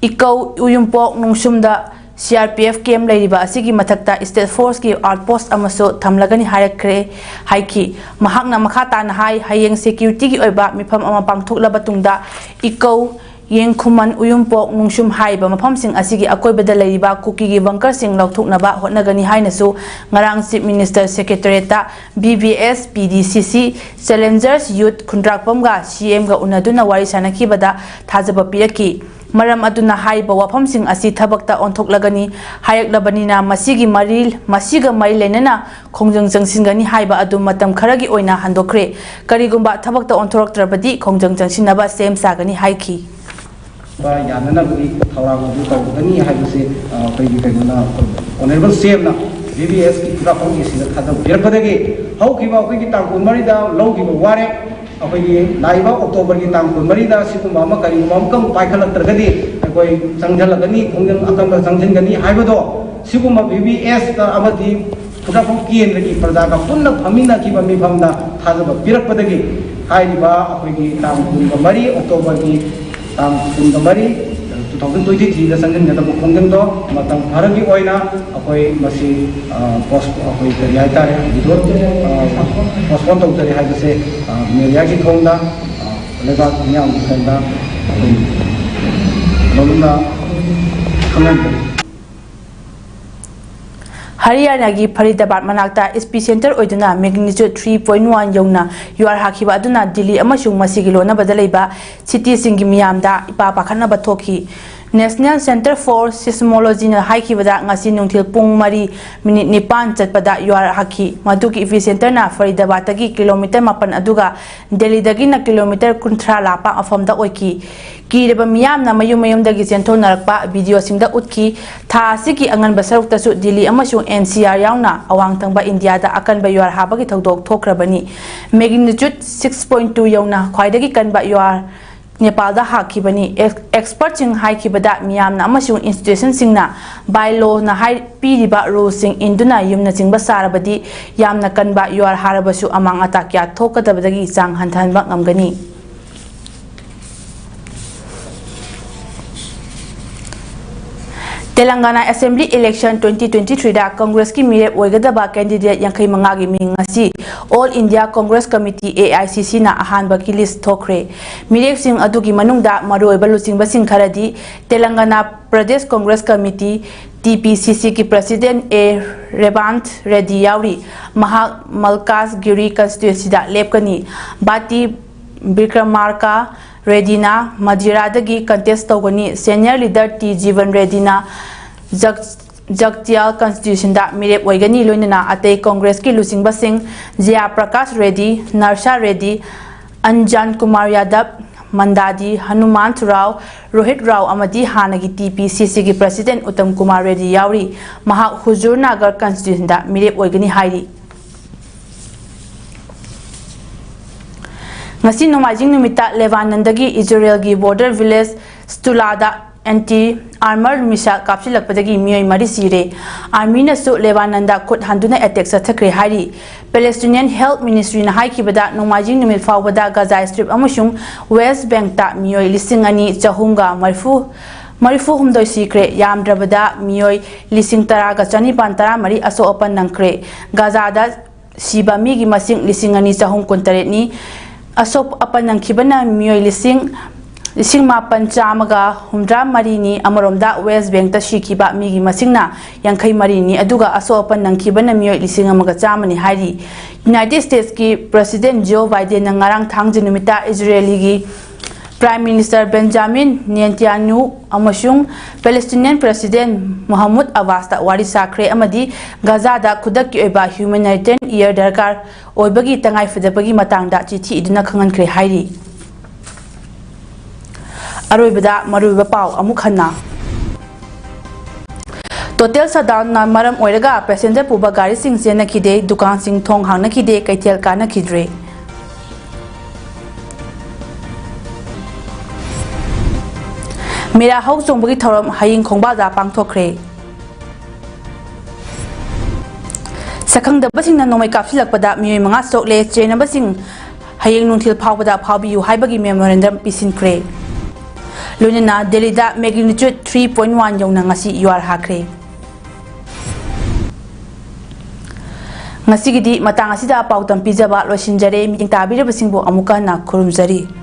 ꯏꯀꯧ, ꯎꯌꯨꯝꯄꯣꯛ, ꯅꯣꯡꯁꯨꯝꯗ C R P F camp ꯂꯩꯔꯤꯕ ꯑꯁꯤꯒꯤ ꯃꯊꯛꯇ State Force ꯀꯤ outpost ꯑꯃꯁꯨ ꯊꯝꯂꯒꯅꯤ ꯍꯥꯏꯔꯛꯈ꯭ꯔꯦ, ꯍꯥꯏꯈꯤ꯫ ꯃꯍꯥꯛꯅ ꯃꯈꯥ ꯇꯥꯅ ꯍꯥꯏ, ꯍꯌꯦꯡ security ꯒꯤ ꯑꯣꯏꯕ ꯃꯤꯐꯝ ꯑꯃ ꯄꯥꯡꯊꯣꯛꯂꯕ ꯇꯨꯡꯗ ꯏꯀꯧ, ꯌꯦꯡꯈꯨꯃꯟ, ꯎꯌꯨꯝꯄꯣꯛ, ꯅꯨꯡꯁꯨꯝ ꯍꯥꯏꯔꯤꯕ ꯃꯐꯝꯁꯤꯡ ꯑꯁꯤꯒꯤ ꯑꯀꯣꯏꯕꯗ ꯂꯩꯔꯤꯕ ꯀꯨꯀꯤꯒꯤ bunker ꯁꯤꯡ ꯂꯧꯊꯣꯛꯅꯕ ꯍꯣꯠꯅꯒꯅꯤ ꯍꯥꯏꯅꯁꯨ ꯉꯔꯥꯡ Chief Minister Secretariat ꯇ B V S, P D C C, Challengers Youth ꯈꯨꯟꯗ꯭ꯔꯥꯛꯄꯝꯒ C M ꯒ ꯎꯅꯗꯨꯅ ꯋꯥꯔꯤ ꯁꯥꯅꯈꯤꯕꯗ ꯊꯥꯖꯕ ꯄꯤꯔꯛꯈꯤ꯫ ꯃꯔꯝ ꯑꯗꯨꯅ ꯍꯥꯏꯔꯤꯕ ꯋꯥꯐꯝꯁꯤꯡ ꯑꯁꯤ ꯊꯕꯛꯇ ꯑꯣꯟꯊꯣꯛꯂꯒꯅꯤ ꯍꯥꯏꯔꯛꯂꯕꯅꯤꯅ ꯃꯁꯤꯒꯤ ꯃꯔꯤ, ꯃꯁꯤꯒ ꯃꯔꯤ ꯂꯩꯅꯅ ꯈꯣꯡꯖꯪ ꯆꯪꯁꯤꯟꯒꯅꯤ ꯍꯥꯏꯕ ꯑꯗꯨ ꯃꯇꯝ ꯈꯔꯒꯤ ꯑꯣꯏꯅ ꯍꯟꯗꯣꯛꯈ꯭ꯔꯦ꯫ ꯀꯔꯤꯒꯨꯝꯕ ꯊꯕꯛꯇ ꯑꯣꯟꯊꯣꯔꯛꯇ꯭ꯔꯕꯗꯤ ꯈꯣꯡꯖꯪ ꯆꯪꯁꯤꯟꯅꯕ ꯁꯦꯝ ꯁꯥꯒꯅꯤ ꯍꯥꯏꯈꯤ꯫ ꯌꯥꯅꯅꯕꯒꯤ ꯊꯧꯔꯥꯡ ꯑꯗꯨ ꯇꯧꯒꯅꯤ ꯍꯥꯏꯕꯁꯤ, ꯑ, ꯑꯩꯈꯣꯏꯒꯤ ꯀꯩꯅꯣꯅ, Honourable C M ꯅ B V S ꯀꯤ ꯈꯨꯟꯗ꯭ꯔꯥꯛꯄꯝ A C ꯗ ꯊꯥꯖꯕ ꯄꯤꯔꯛꯄꯗꯒꯤ ꯍꯧꯈꯤꯕ ꯑꯩꯈꯣꯏꯒꯤ ꯇꯥꯡ ꯀꯨꯟꯃꯔꯤꯗ ꯂꯧꯈꯤꯕ ꯋꯥꯔꯦꯞ, ꯑꯩꯈꯣꯏꯒꯤ ꯂꯥꯛꯏꯕ October ꯒꯤ ꯇꯥꯡ ꯀꯨꯟꯃꯔꯤꯗ ꯁꯤꯒꯨꯝꯕ ꯑꯃ ꯀꯔꯤꯒꯨꯝꯕ ꯑꯃꯇꯪ ꯄꯥꯏꯈꯠꯂꯛꯇ꯭ꯔꯒꯗꯤ ꯑꯩꯈꯣꯏ ꯆꯪꯁꯤꯜꯂꯒꯅꯤ, ꯈꯣꯡꯖꯪ ꯑꯀꯟꯕ ꯆꯪꯁꯤꯟꯒꯅꯤ ꯍꯥꯏꯕꯗꯣ, ꯁꯤꯒꯨꯝꯕ ꯚꯤ ꯚꯤ ꯑꯦꯁꯇ ꯑꯃꯗꯤ ꯈꯨꯗ꯭ꯔꯥꯛꯐꯝ ꯀꯦꯟꯗ꯭ꯔꯒꯤ ꯄ꯭ꯔꯖꯥꯒ ꯄꯨꯟꯅ ꯐꯝꯃꯤꯟꯅꯈꯤꯕ ꯃꯤꯐꯝꯗ ꯊꯥꯖꯕ ꯄꯤꯔꯛꯄꯗꯒꯤ, ꯍꯥꯏꯔꯤꯕ ꯑꯩꯈꯣꯏꯒꯤ ꯇꯥꯡ ꯀꯨꯟꯒ ꯃꯔꯤ, ꯑꯣꯛꯇꯣꯕꯔꯒꯤ ꯇꯥꯡ ꯀꯨꯟꯒ ꯃꯔꯤ, two thousand twenty threeꯗ ꯆꯪꯁꯤꯟꯒꯗꯕ ꯈꯣꯡꯖꯪꯗꯣ ꯃꯇꯝ ꯈꯔꯒꯤ ꯑꯣꯏꯅ ꯑꯩꯈꯣꯏ ꯃꯁꯤ ꯄꯣꯁ ꯑꯩꯈꯣꯏ ꯀꯔꯤ ꯍꯥꯏꯇꯥꯔꯦ, ꯋꯤꯗ꯭ꯔꯣ ꯄꯣꯁꯄꯣꯟ ꯇꯧꯖꯔꯦ ꯍꯥꯏꯕꯁꯦ ꯃꯦꯗꯤꯌꯥꯒꯤ ꯊꯣꯡꯗ, ꯂꯩꯕꯥꯛ ꯃꯤꯌꯥꯝꯒꯤ ꯊꯣꯡꯗ ꯑꯩꯈꯣꯏ ꯂꯧꯅ ꯈꯪꯍꯟꯖꯔꯤ꯫ ꯍꯔꯤꯌꯥꯅꯥꯒꯤ ꯐꯔꯤꯗꯥꯕꯥꯗ ꯃꯅꯥꯛꯇ ꯏꯁꯄꯤ ꯁꯦꯟꯇꯔ ꯑꯣꯏꯗꯨꯅ ꯃꯦꯒꯅꯤꯆꯨꯠ three point one ꯌꯧꯅ ꯌꯨꯍꯥꯔ ꯍꯥꯈꯤꯕ ꯑꯗꯨꯅ ꯗꯤꯜꯂꯤ ꯑꯃꯁꯨꯡ ꯃꯁꯤꯒꯤ ꯂꯣꯟꯅꯕꯗ ꯂꯩꯕ ꯁꯤꯇꯤꯁꯤꯡꯒꯤ ꯃꯤꯌꯥꯝꯗ ꯏꯄꯥ ꯄꯥꯈꯠꯅꯕ ꯊꯣꯛꯈꯤ꯫ National Centre for Seismologyꯅ ꯍꯥꯏꯈꯤꯕꯗ ꯉꯁꯤ ꯅꯨꯡꯊꯤꯜ ꯄꯨꯡ ꯃꯔꯤ ꯃꯤꯅꯤꯠ ꯅꯤꯄꯥꯟ ꯆꯠꯄꯗ ꯌꯨꯍꯥꯔ ꯍꯥꯈꯤ꯫ ꯃꯗꯨꯒꯤ ꯏꯄꯤ ꯁꯦꯟꯇꯔꯅ ꯐꯔꯤꯗꯥꯕꯥꯗꯇꯒꯤ ꯀꯤꯂꯣꯃꯤꯇꯔ ꯃꯥꯄꯟ ꯑꯗꯨꯒ ꯗꯦꯜꯂꯤꯗꯒꯤꯅ ꯀꯤꯂꯣꯃꯤꯇꯔ ꯀꯨꯟꯊ꯭ꯔꯥ ꯂꯥꯞꯄ ꯃꯐꯝꯗ ꯑꯣꯏꯈꯤ꯫ ꯀꯤꯔꯕ ꯃꯤꯌꯥꯝꯅ ꯃꯌꯨꯝ ꯃꯌꯨꯝꯗꯒꯤ ꯆꯦꯟꯊꯣꯛꯅꯔꯛꯄ ꯚꯤꯗꯤꯑꯣꯁꯤꯡꯗ ꯎꯠꯈꯤ꯫ ꯊꯥ ꯑꯁꯤꯒꯤ ꯑꯉꯟꯕ ꯁꯔꯨꯛꯇꯁꯨ ꯗꯤꯜꯂꯤ ꯑꯃꯁꯨꯡ ꯑꯦꯟ ꯁꯤ ꯑꯥꯔ ꯌꯥꯎꯅ ꯑꯋꯥꯡ ꯊꯪꯕ ꯏꯟꯗꯤꯌꯥꯗ ꯑꯀꯟꯕ ꯌꯨꯍꯥꯔ ꯍꯥꯕꯒꯤ ꯊꯧꯗꯣꯛ ꯊꯣꯛꯈ꯭ꯔꯕꯅꯤ꯫ Magnitude six point two ꯌꯧꯅ ꯈ꯭ꯋꯥꯏꯗꯒꯤ ꯀꯟꯕ ꯌꯨꯍꯥꯔ ꯅꯦꯄꯥꯜꯗ ꯍꯥꯈꯤꯕꯅꯤ꯫ ꯑꯦꯛꯁꯄꯔꯠꯁꯤꯡ ꯍꯥꯏꯈꯤꯕꯗ ꯃꯤꯌꯥꯝꯅ ꯑꯃꯁꯨꯡ ꯏꯟꯁꯇꯤꯇ꯭ꯌꯨꯁꯟꯁꯤꯡꯅ ꯕꯥꯏꯂꯣꯅ ꯍꯥꯏ ꯄꯤꯔꯤꯕ ꯔꯨꯜꯁꯤꯡ ꯏꯟꯗꯨꯅ ꯌꯨꯝꯅꯆꯤꯡꯕ ꯁꯥꯔꯕꯗꯤ ꯌꯥꯝꯅ ꯀꯟꯕ ꯌꯨꯍꯥꯔ ꯍꯥꯔꯕꯁꯨ ꯑꯃꯥꯡ ꯑꯇꯥ ꯀꯌꯥ ꯊꯣꯛꯀꯗꯕꯗꯒꯤ ꯆꯥꯡ ꯍꯟꯊꯍꯟꯕ ꯉꯝꯒꯅꯤ꯫ ꯇꯦꯂꯪꯒꯥꯅꯥ ꯑꯦꯁꯦꯝꯕ꯭ꯂꯤ ꯏꯂꯦꯛꯁꯟ twenty twenty threeꯗ ꯀꯪꯒ꯭ꯔꯦꯁꯀꯤ ꯃꯤꯔꯦꯞ ꯑꯣꯏꯒꯗꯕ ꯀꯦꯟꯗꯤꯗꯦꯠ ꯌꯥꯡꯈꯩ ꯃꯉꯥꯒꯤ ꯃꯤꯡ ꯉꯁꯤ All India Congress Committee, A I C Cꯅ ꯑꯍꯥꯟꯕꯒꯤ ꯂꯤꯁ ꯊꯣꯛꯈ꯭ꯔꯦ꯫ ꯃꯤꯔꯦꯞꯁꯤꯡ ꯑꯗꯨꯒꯤ ꯃꯅꯨꯡꯗ ꯃꯔꯨꯑꯣꯏꯕ ꯂꯨꯆꯤꯡꯕꯁꯤꯡ ꯈꯔꯗꯤ Telangana Pradesh Congress committee, T P C Cꯒꯤ ꯄ꯭ꯔꯁꯤꯗꯦꯟꯠ ꯑꯦ ꯔꯦꯕꯥꯟꯊ ꯔꯦꯗꯤ ꯌꯥꯎꯔꯤ꯫ ꯃꯍꯥꯛ ꯃꯜꯀꯥꯖꯒꯤꯔꯤ ꯀꯟꯁꯇꯤꯇ꯭ꯋꯦꯟꯁꯤꯗ ꯂꯦꯞꯀꯅꯤ꯫ ꯕꯥꯇꯤ ꯕꯤꯀ꯭ꯔꯃꯥꯔꯀꯥ ꯔꯦꯗꯤꯅ ꯃꯗꯤꯔꯥꯗꯒꯤ ꯀꯟꯇꯦꯁ ꯇꯧꯒꯅꯤ꯫ ꯁꯦꯅꯤꯌꯔ ꯂꯤꯗꯔ ꯇꯤ ꯖꯤꯕꯟ ꯔꯦꯗꯤꯅ ꯖꯒ-, ꯖꯒꯇꯤꯌꯥꯜ ꯀꯟꯁꯇꯤꯇ꯭ꯌꯨꯁꯟꯗ ꯃꯤꯔꯦꯞ ꯑꯣꯏꯒꯅꯤ, ꯂꯣꯏꯅꯅ ꯑꯇꯩ ꯀꯪꯒ꯭ꯔꯦꯁꯀꯤ ꯂꯨꯆꯤꯡꯕꯁꯤꯡ ꯖꯌꯥ ꯄ꯭ꯔꯀꯥꯁ ꯔꯦꯗꯤ, ꯅꯔꯁꯥ ꯔꯦꯗꯤ, ꯑꯟꯖꯥꯟ ꯀꯨꯃꯥꯔ ꯌꯥꯗꯕ, ꯃꯟꯗꯥꯗꯤ ꯍꯅꯨꯃꯥꯟꯊ ꯔꯥꯎ, ꯔꯣꯍꯤꯠ ꯔꯥꯎ ꯑꯃꯗꯤ ꯍꯥꯟꯅꯒꯤ ꯇꯤ ꯄꯤ ꯁꯤ ꯁꯤꯒꯤ ꯄ꯭ꯔꯁꯤꯗꯦꯟꯠ ꯎꯠꯇꯝ ꯀꯨꯃꯥꯔ ꯔꯦꯗꯤ ꯌꯥꯎꯔꯤ꯫ ꯃꯍꯥꯛ ꯍꯨꯖꯨꯔ ꯅꯥꯒꯔ ꯀꯟꯁꯇꯤꯇ꯭ꯌꯨꯁꯟꯗ ꯃꯤꯔꯦꯞ ꯑꯣꯏꯒꯅꯤ ꯍꯥꯏꯔꯤ꯫ ꯉꯁꯤ ꯅꯣꯡꯃꯥꯏꯖꯤꯡ ꯅꯨꯃꯤꯠꯇ ꯂꯦꯕꯥꯅꯟꯗꯒꯤ ꯏꯖꯔꯦꯜꯒꯤ ꯕꯣꯔꯗꯔ ꯚꯤꯂꯦꯖ ꯁ꯭ꯇꯨꯂꯥꯗ ꯑꯦꯟꯇꯤ ꯑꯥꯔꯃꯔ ꯃꯤꯁꯥꯏꯜ ꯀꯥꯞꯁꯤꯜꯂꯛꯄꯗꯒꯤ ꯃꯤꯑꯣꯏ ꯃꯔꯤ ꯁꯤꯔꯦ꯫ ꯑꯥꯔꯃꯤꯅꯁꯨ ꯂꯦꯕꯥꯅꯟꯗ ꯈꯨꯠ ꯍꯟꯗꯨꯅ ꯑꯦꯇꯦꯛ ꯆꯠꯊꯈ꯭ꯔꯦ ꯍꯥꯏꯔꯤ꯫ ꯄꯦꯂꯦꯁꯇꯤꯅꯤꯌꯟ ꯍꯦꯜꯊ ꯃꯤꯅꯤꯁꯇ꯭ꯔꯤꯅ ꯍꯥꯏꯈꯤꯕꯗ, ꯅꯣꯡꯃꯥꯏꯖꯤꯡ ꯅꯨꯃꯤꯠ ꯐꯥꯎꯕꯗ ꯒꯥꯖꯥ ꯁ꯭ꯇ꯭ꯔꯤꯞ ꯑꯃꯁꯨꯡ ꯋꯦꯁ ꯕꯦꯡꯛꯇ ꯃꯤꯑꯣꯏ ꯂꯤꯁꯤꯡ ꯑꯅꯤ ꯆꯍꯨꯝꯒ ꯃꯔꯤꯐꯨ, ꯃꯔꯤꯐꯨ ꯍꯨꯝꯗꯣꯏ ꯁꯤꯈ꯭ꯔꯦ, ꯌꯥꯝꯗ꯭ꯔꯕꯗ ꯃꯤꯑꯣꯏ ꯂꯤꯁꯤꯡ ꯇꯔꯥꯒ ꯆꯅꯤꯄꯥꯟ ꯇꯔꯥꯃꯔꯤ ꯑꯁꯣꯛ ꯑꯄꯟ ꯅꯪꯈ꯭ꯔꯦ꯫ ꯒꯥꯖꯥꯗ ꯁꯤꯕ ꯃꯤꯒꯤ ꯃꯁꯤꯡ ꯂꯤꯁꯤꯡ ꯑꯅꯤ ꯆꯍꯨꯝ ꯀꯨꯟꯇꯔꯦꯠꯅꯤ꯫ ꯑꯁꯣꯛ ꯑꯄꯟ ꯅꯪꯈꯤꯕꯅ ꯃꯤꯑꯣꯏ ꯂꯤꯁꯤꯡ, ꯂꯤꯁꯤꯡ ꯃꯥꯄꯟ ꯆꯥꯝꯃꯒ ꯍꯨꯝꯗ꯭ꯔꯥ ꯃꯔꯤꯅꯤ꯫ ꯑꯃꯔꯣꯝꯗ, ꯋꯦꯁ ꯕꯦꯡꯛꯇ ꯁꯤꯈꯤꯕ ꯃꯤꯒꯤ ꯃꯁꯤꯡꯅ ꯌꯥꯡꯈꯩ ꯃꯔꯤꯅꯤ, ꯑꯗꯨꯒ ꯑꯁꯣꯛ ꯑꯄꯟ ꯅꯪꯈꯤꯕꯅ ꯃꯤꯑꯣꯏ ꯂꯤꯁꯤꯡ ꯑꯃꯒ ꯆꯥꯝꯃꯅꯤ ꯍꯥꯏꯔꯤ꯫ ꯌꯨꯅꯥꯏꯇꯦꯗ ꯁ꯭ꯇꯦꯠꯁꯀꯤ ꯄ꯭ꯔꯁꯤꯗꯦꯟꯠ ꯖꯣ ꯕꯥꯏꯗꯦꯟꯅ ꯉꯔꯥꯡ ꯊꯥꯡꯖ ꯅꯨꯃꯤꯠꯇ ꯏꯖꯔꯦꯂꯤꯒꯤ ꯄ꯭ꯔꯥꯏꯝ ꯃꯤꯅꯤꯁꯇꯔ ꯕꯦꯟꯖꯥꯃꯤꯟ ꯅꯦꯇꯟꯌꯥꯍꯨ ꯑꯃꯁꯨꯡ ꯄꯦꯂꯦꯁꯇꯤꯅꯤꯌꯟ ꯄ꯭ꯔꯁꯤꯗꯦꯟꯠ ꯃꯣꯍꯝꯃꯗ ꯑꯕꯥꯁꯇ ꯋꯥꯔꯤ ꯁꯥꯈ꯭ꯔꯦ ꯑꯃꯗꯤ ꯒꯥꯖꯥꯗ ꯈꯨꯗꯛꯀꯤ ꯑꯣꯏꯕ ꯍ꯭ꯌꯨꯃꯦꯅꯤꯇꯦꯔꯤꯌꯟ ꯑꯦꯌꯔ ꯗꯔꯀꯥꯔ ꯑꯣꯏꯕꯒꯤ ꯇꯉꯥꯏꯐꯗꯕꯒꯤ ꯃꯇꯥꯡꯗ ꯆꯤꯊꯤ ꯏꯗꯨꯅ ꯈꯪꯍꯟꯈ꯭ꯔꯦ ꯍꯥꯏꯔꯤ꯫ ꯑꯔꯣꯏꯕꯗ ꯃꯔꯨꯑꯣꯏꯕ ꯄꯥꯎ ꯑꯃꯨꯛ ꯍꯟꯅ꯫ ꯇꯣꯇꯦꯜ ꯁꯠꯗꯥꯎꯟꯅ ꯃꯔꯝ ꯑꯣꯏꯔꯒ ꯄꯦꯁꯦꯟꯖꯔ ꯄꯨꯕ ꯒꯥꯔꯤꯁꯤꯡ ꯆꯦꯟꯅꯈꯤꯗꯦ, ꯗꯨꯀꯥꯟꯁꯤꯡ ꯊꯣꯡ ꯍꯥꯡꯅꯈꯤꯗꯦ, ꯀꯩꯊꯦꯜ ꯀꯥꯅꯈꯤꯗ꯭ꯔꯦ꯫ ꯃꯦꯔꯥ ꯍꯧ ꯆꯣꯡꯕꯒꯤ ꯊꯧꯔꯝ ꯍꯌꯦꯡ ꯈꯣꯡꯕꯥꯜꯗ ꯄꯥꯡꯊꯣꯛꯈ꯭ꯔꯦ꯫ ꯁꯛꯈꯪꯗꯕꯁꯤꯡꯅ ꯅꯣꯡꯃꯩ ꯀꯥꯞꯁꯤꯜꯂꯛꯄꯗ ꯃꯤꯑꯣꯏ ꯃꯉꯥ ꯁꯣꯛꯂꯦ, ꯆꯦꯟꯅꯕꯁꯤꯡ ꯍꯌꯦꯡ ꯅꯨꯡꯊꯤꯜ ꯐꯥꯎꯕꯗ ꯐꯥꯎꯕꯤꯌꯨ ꯍꯥꯏꯕꯒꯤ ꯃꯦꯃꯣꯔꯦꯟꯗꯝ ꯄꯤꯁꯤꯟꯈ꯭ꯔꯦ꯫ ꯂꯣꯏꯅꯅ ꯗꯦꯜꯂꯤꯗ magnitude three point one ꯌꯧꯅ ꯉꯁꯤ ꯌꯨꯍꯥꯔ ꯍꯥꯈ꯭ꯔꯦ꯫ ꯉꯁꯤꯒꯤꯗꯤ ꯃꯇꯥꯡ ꯑꯁꯤꯗ ꯄꯥꯎꯗꯝ ꯄꯤꯖꯕ ꯂꯣꯏꯁꯤꯟꯖꯔꯦ꯫ ꯃꯤꯠꯌꯦꯡ ꯇꯥꯕꯤꯔꯤꯕꯁꯤꯡꯕꯨ ꯑꯃꯨꯛꯀ ꯍꯟꯅ ꯈꯨꯔꯨꯝꯖꯔꯤ꯫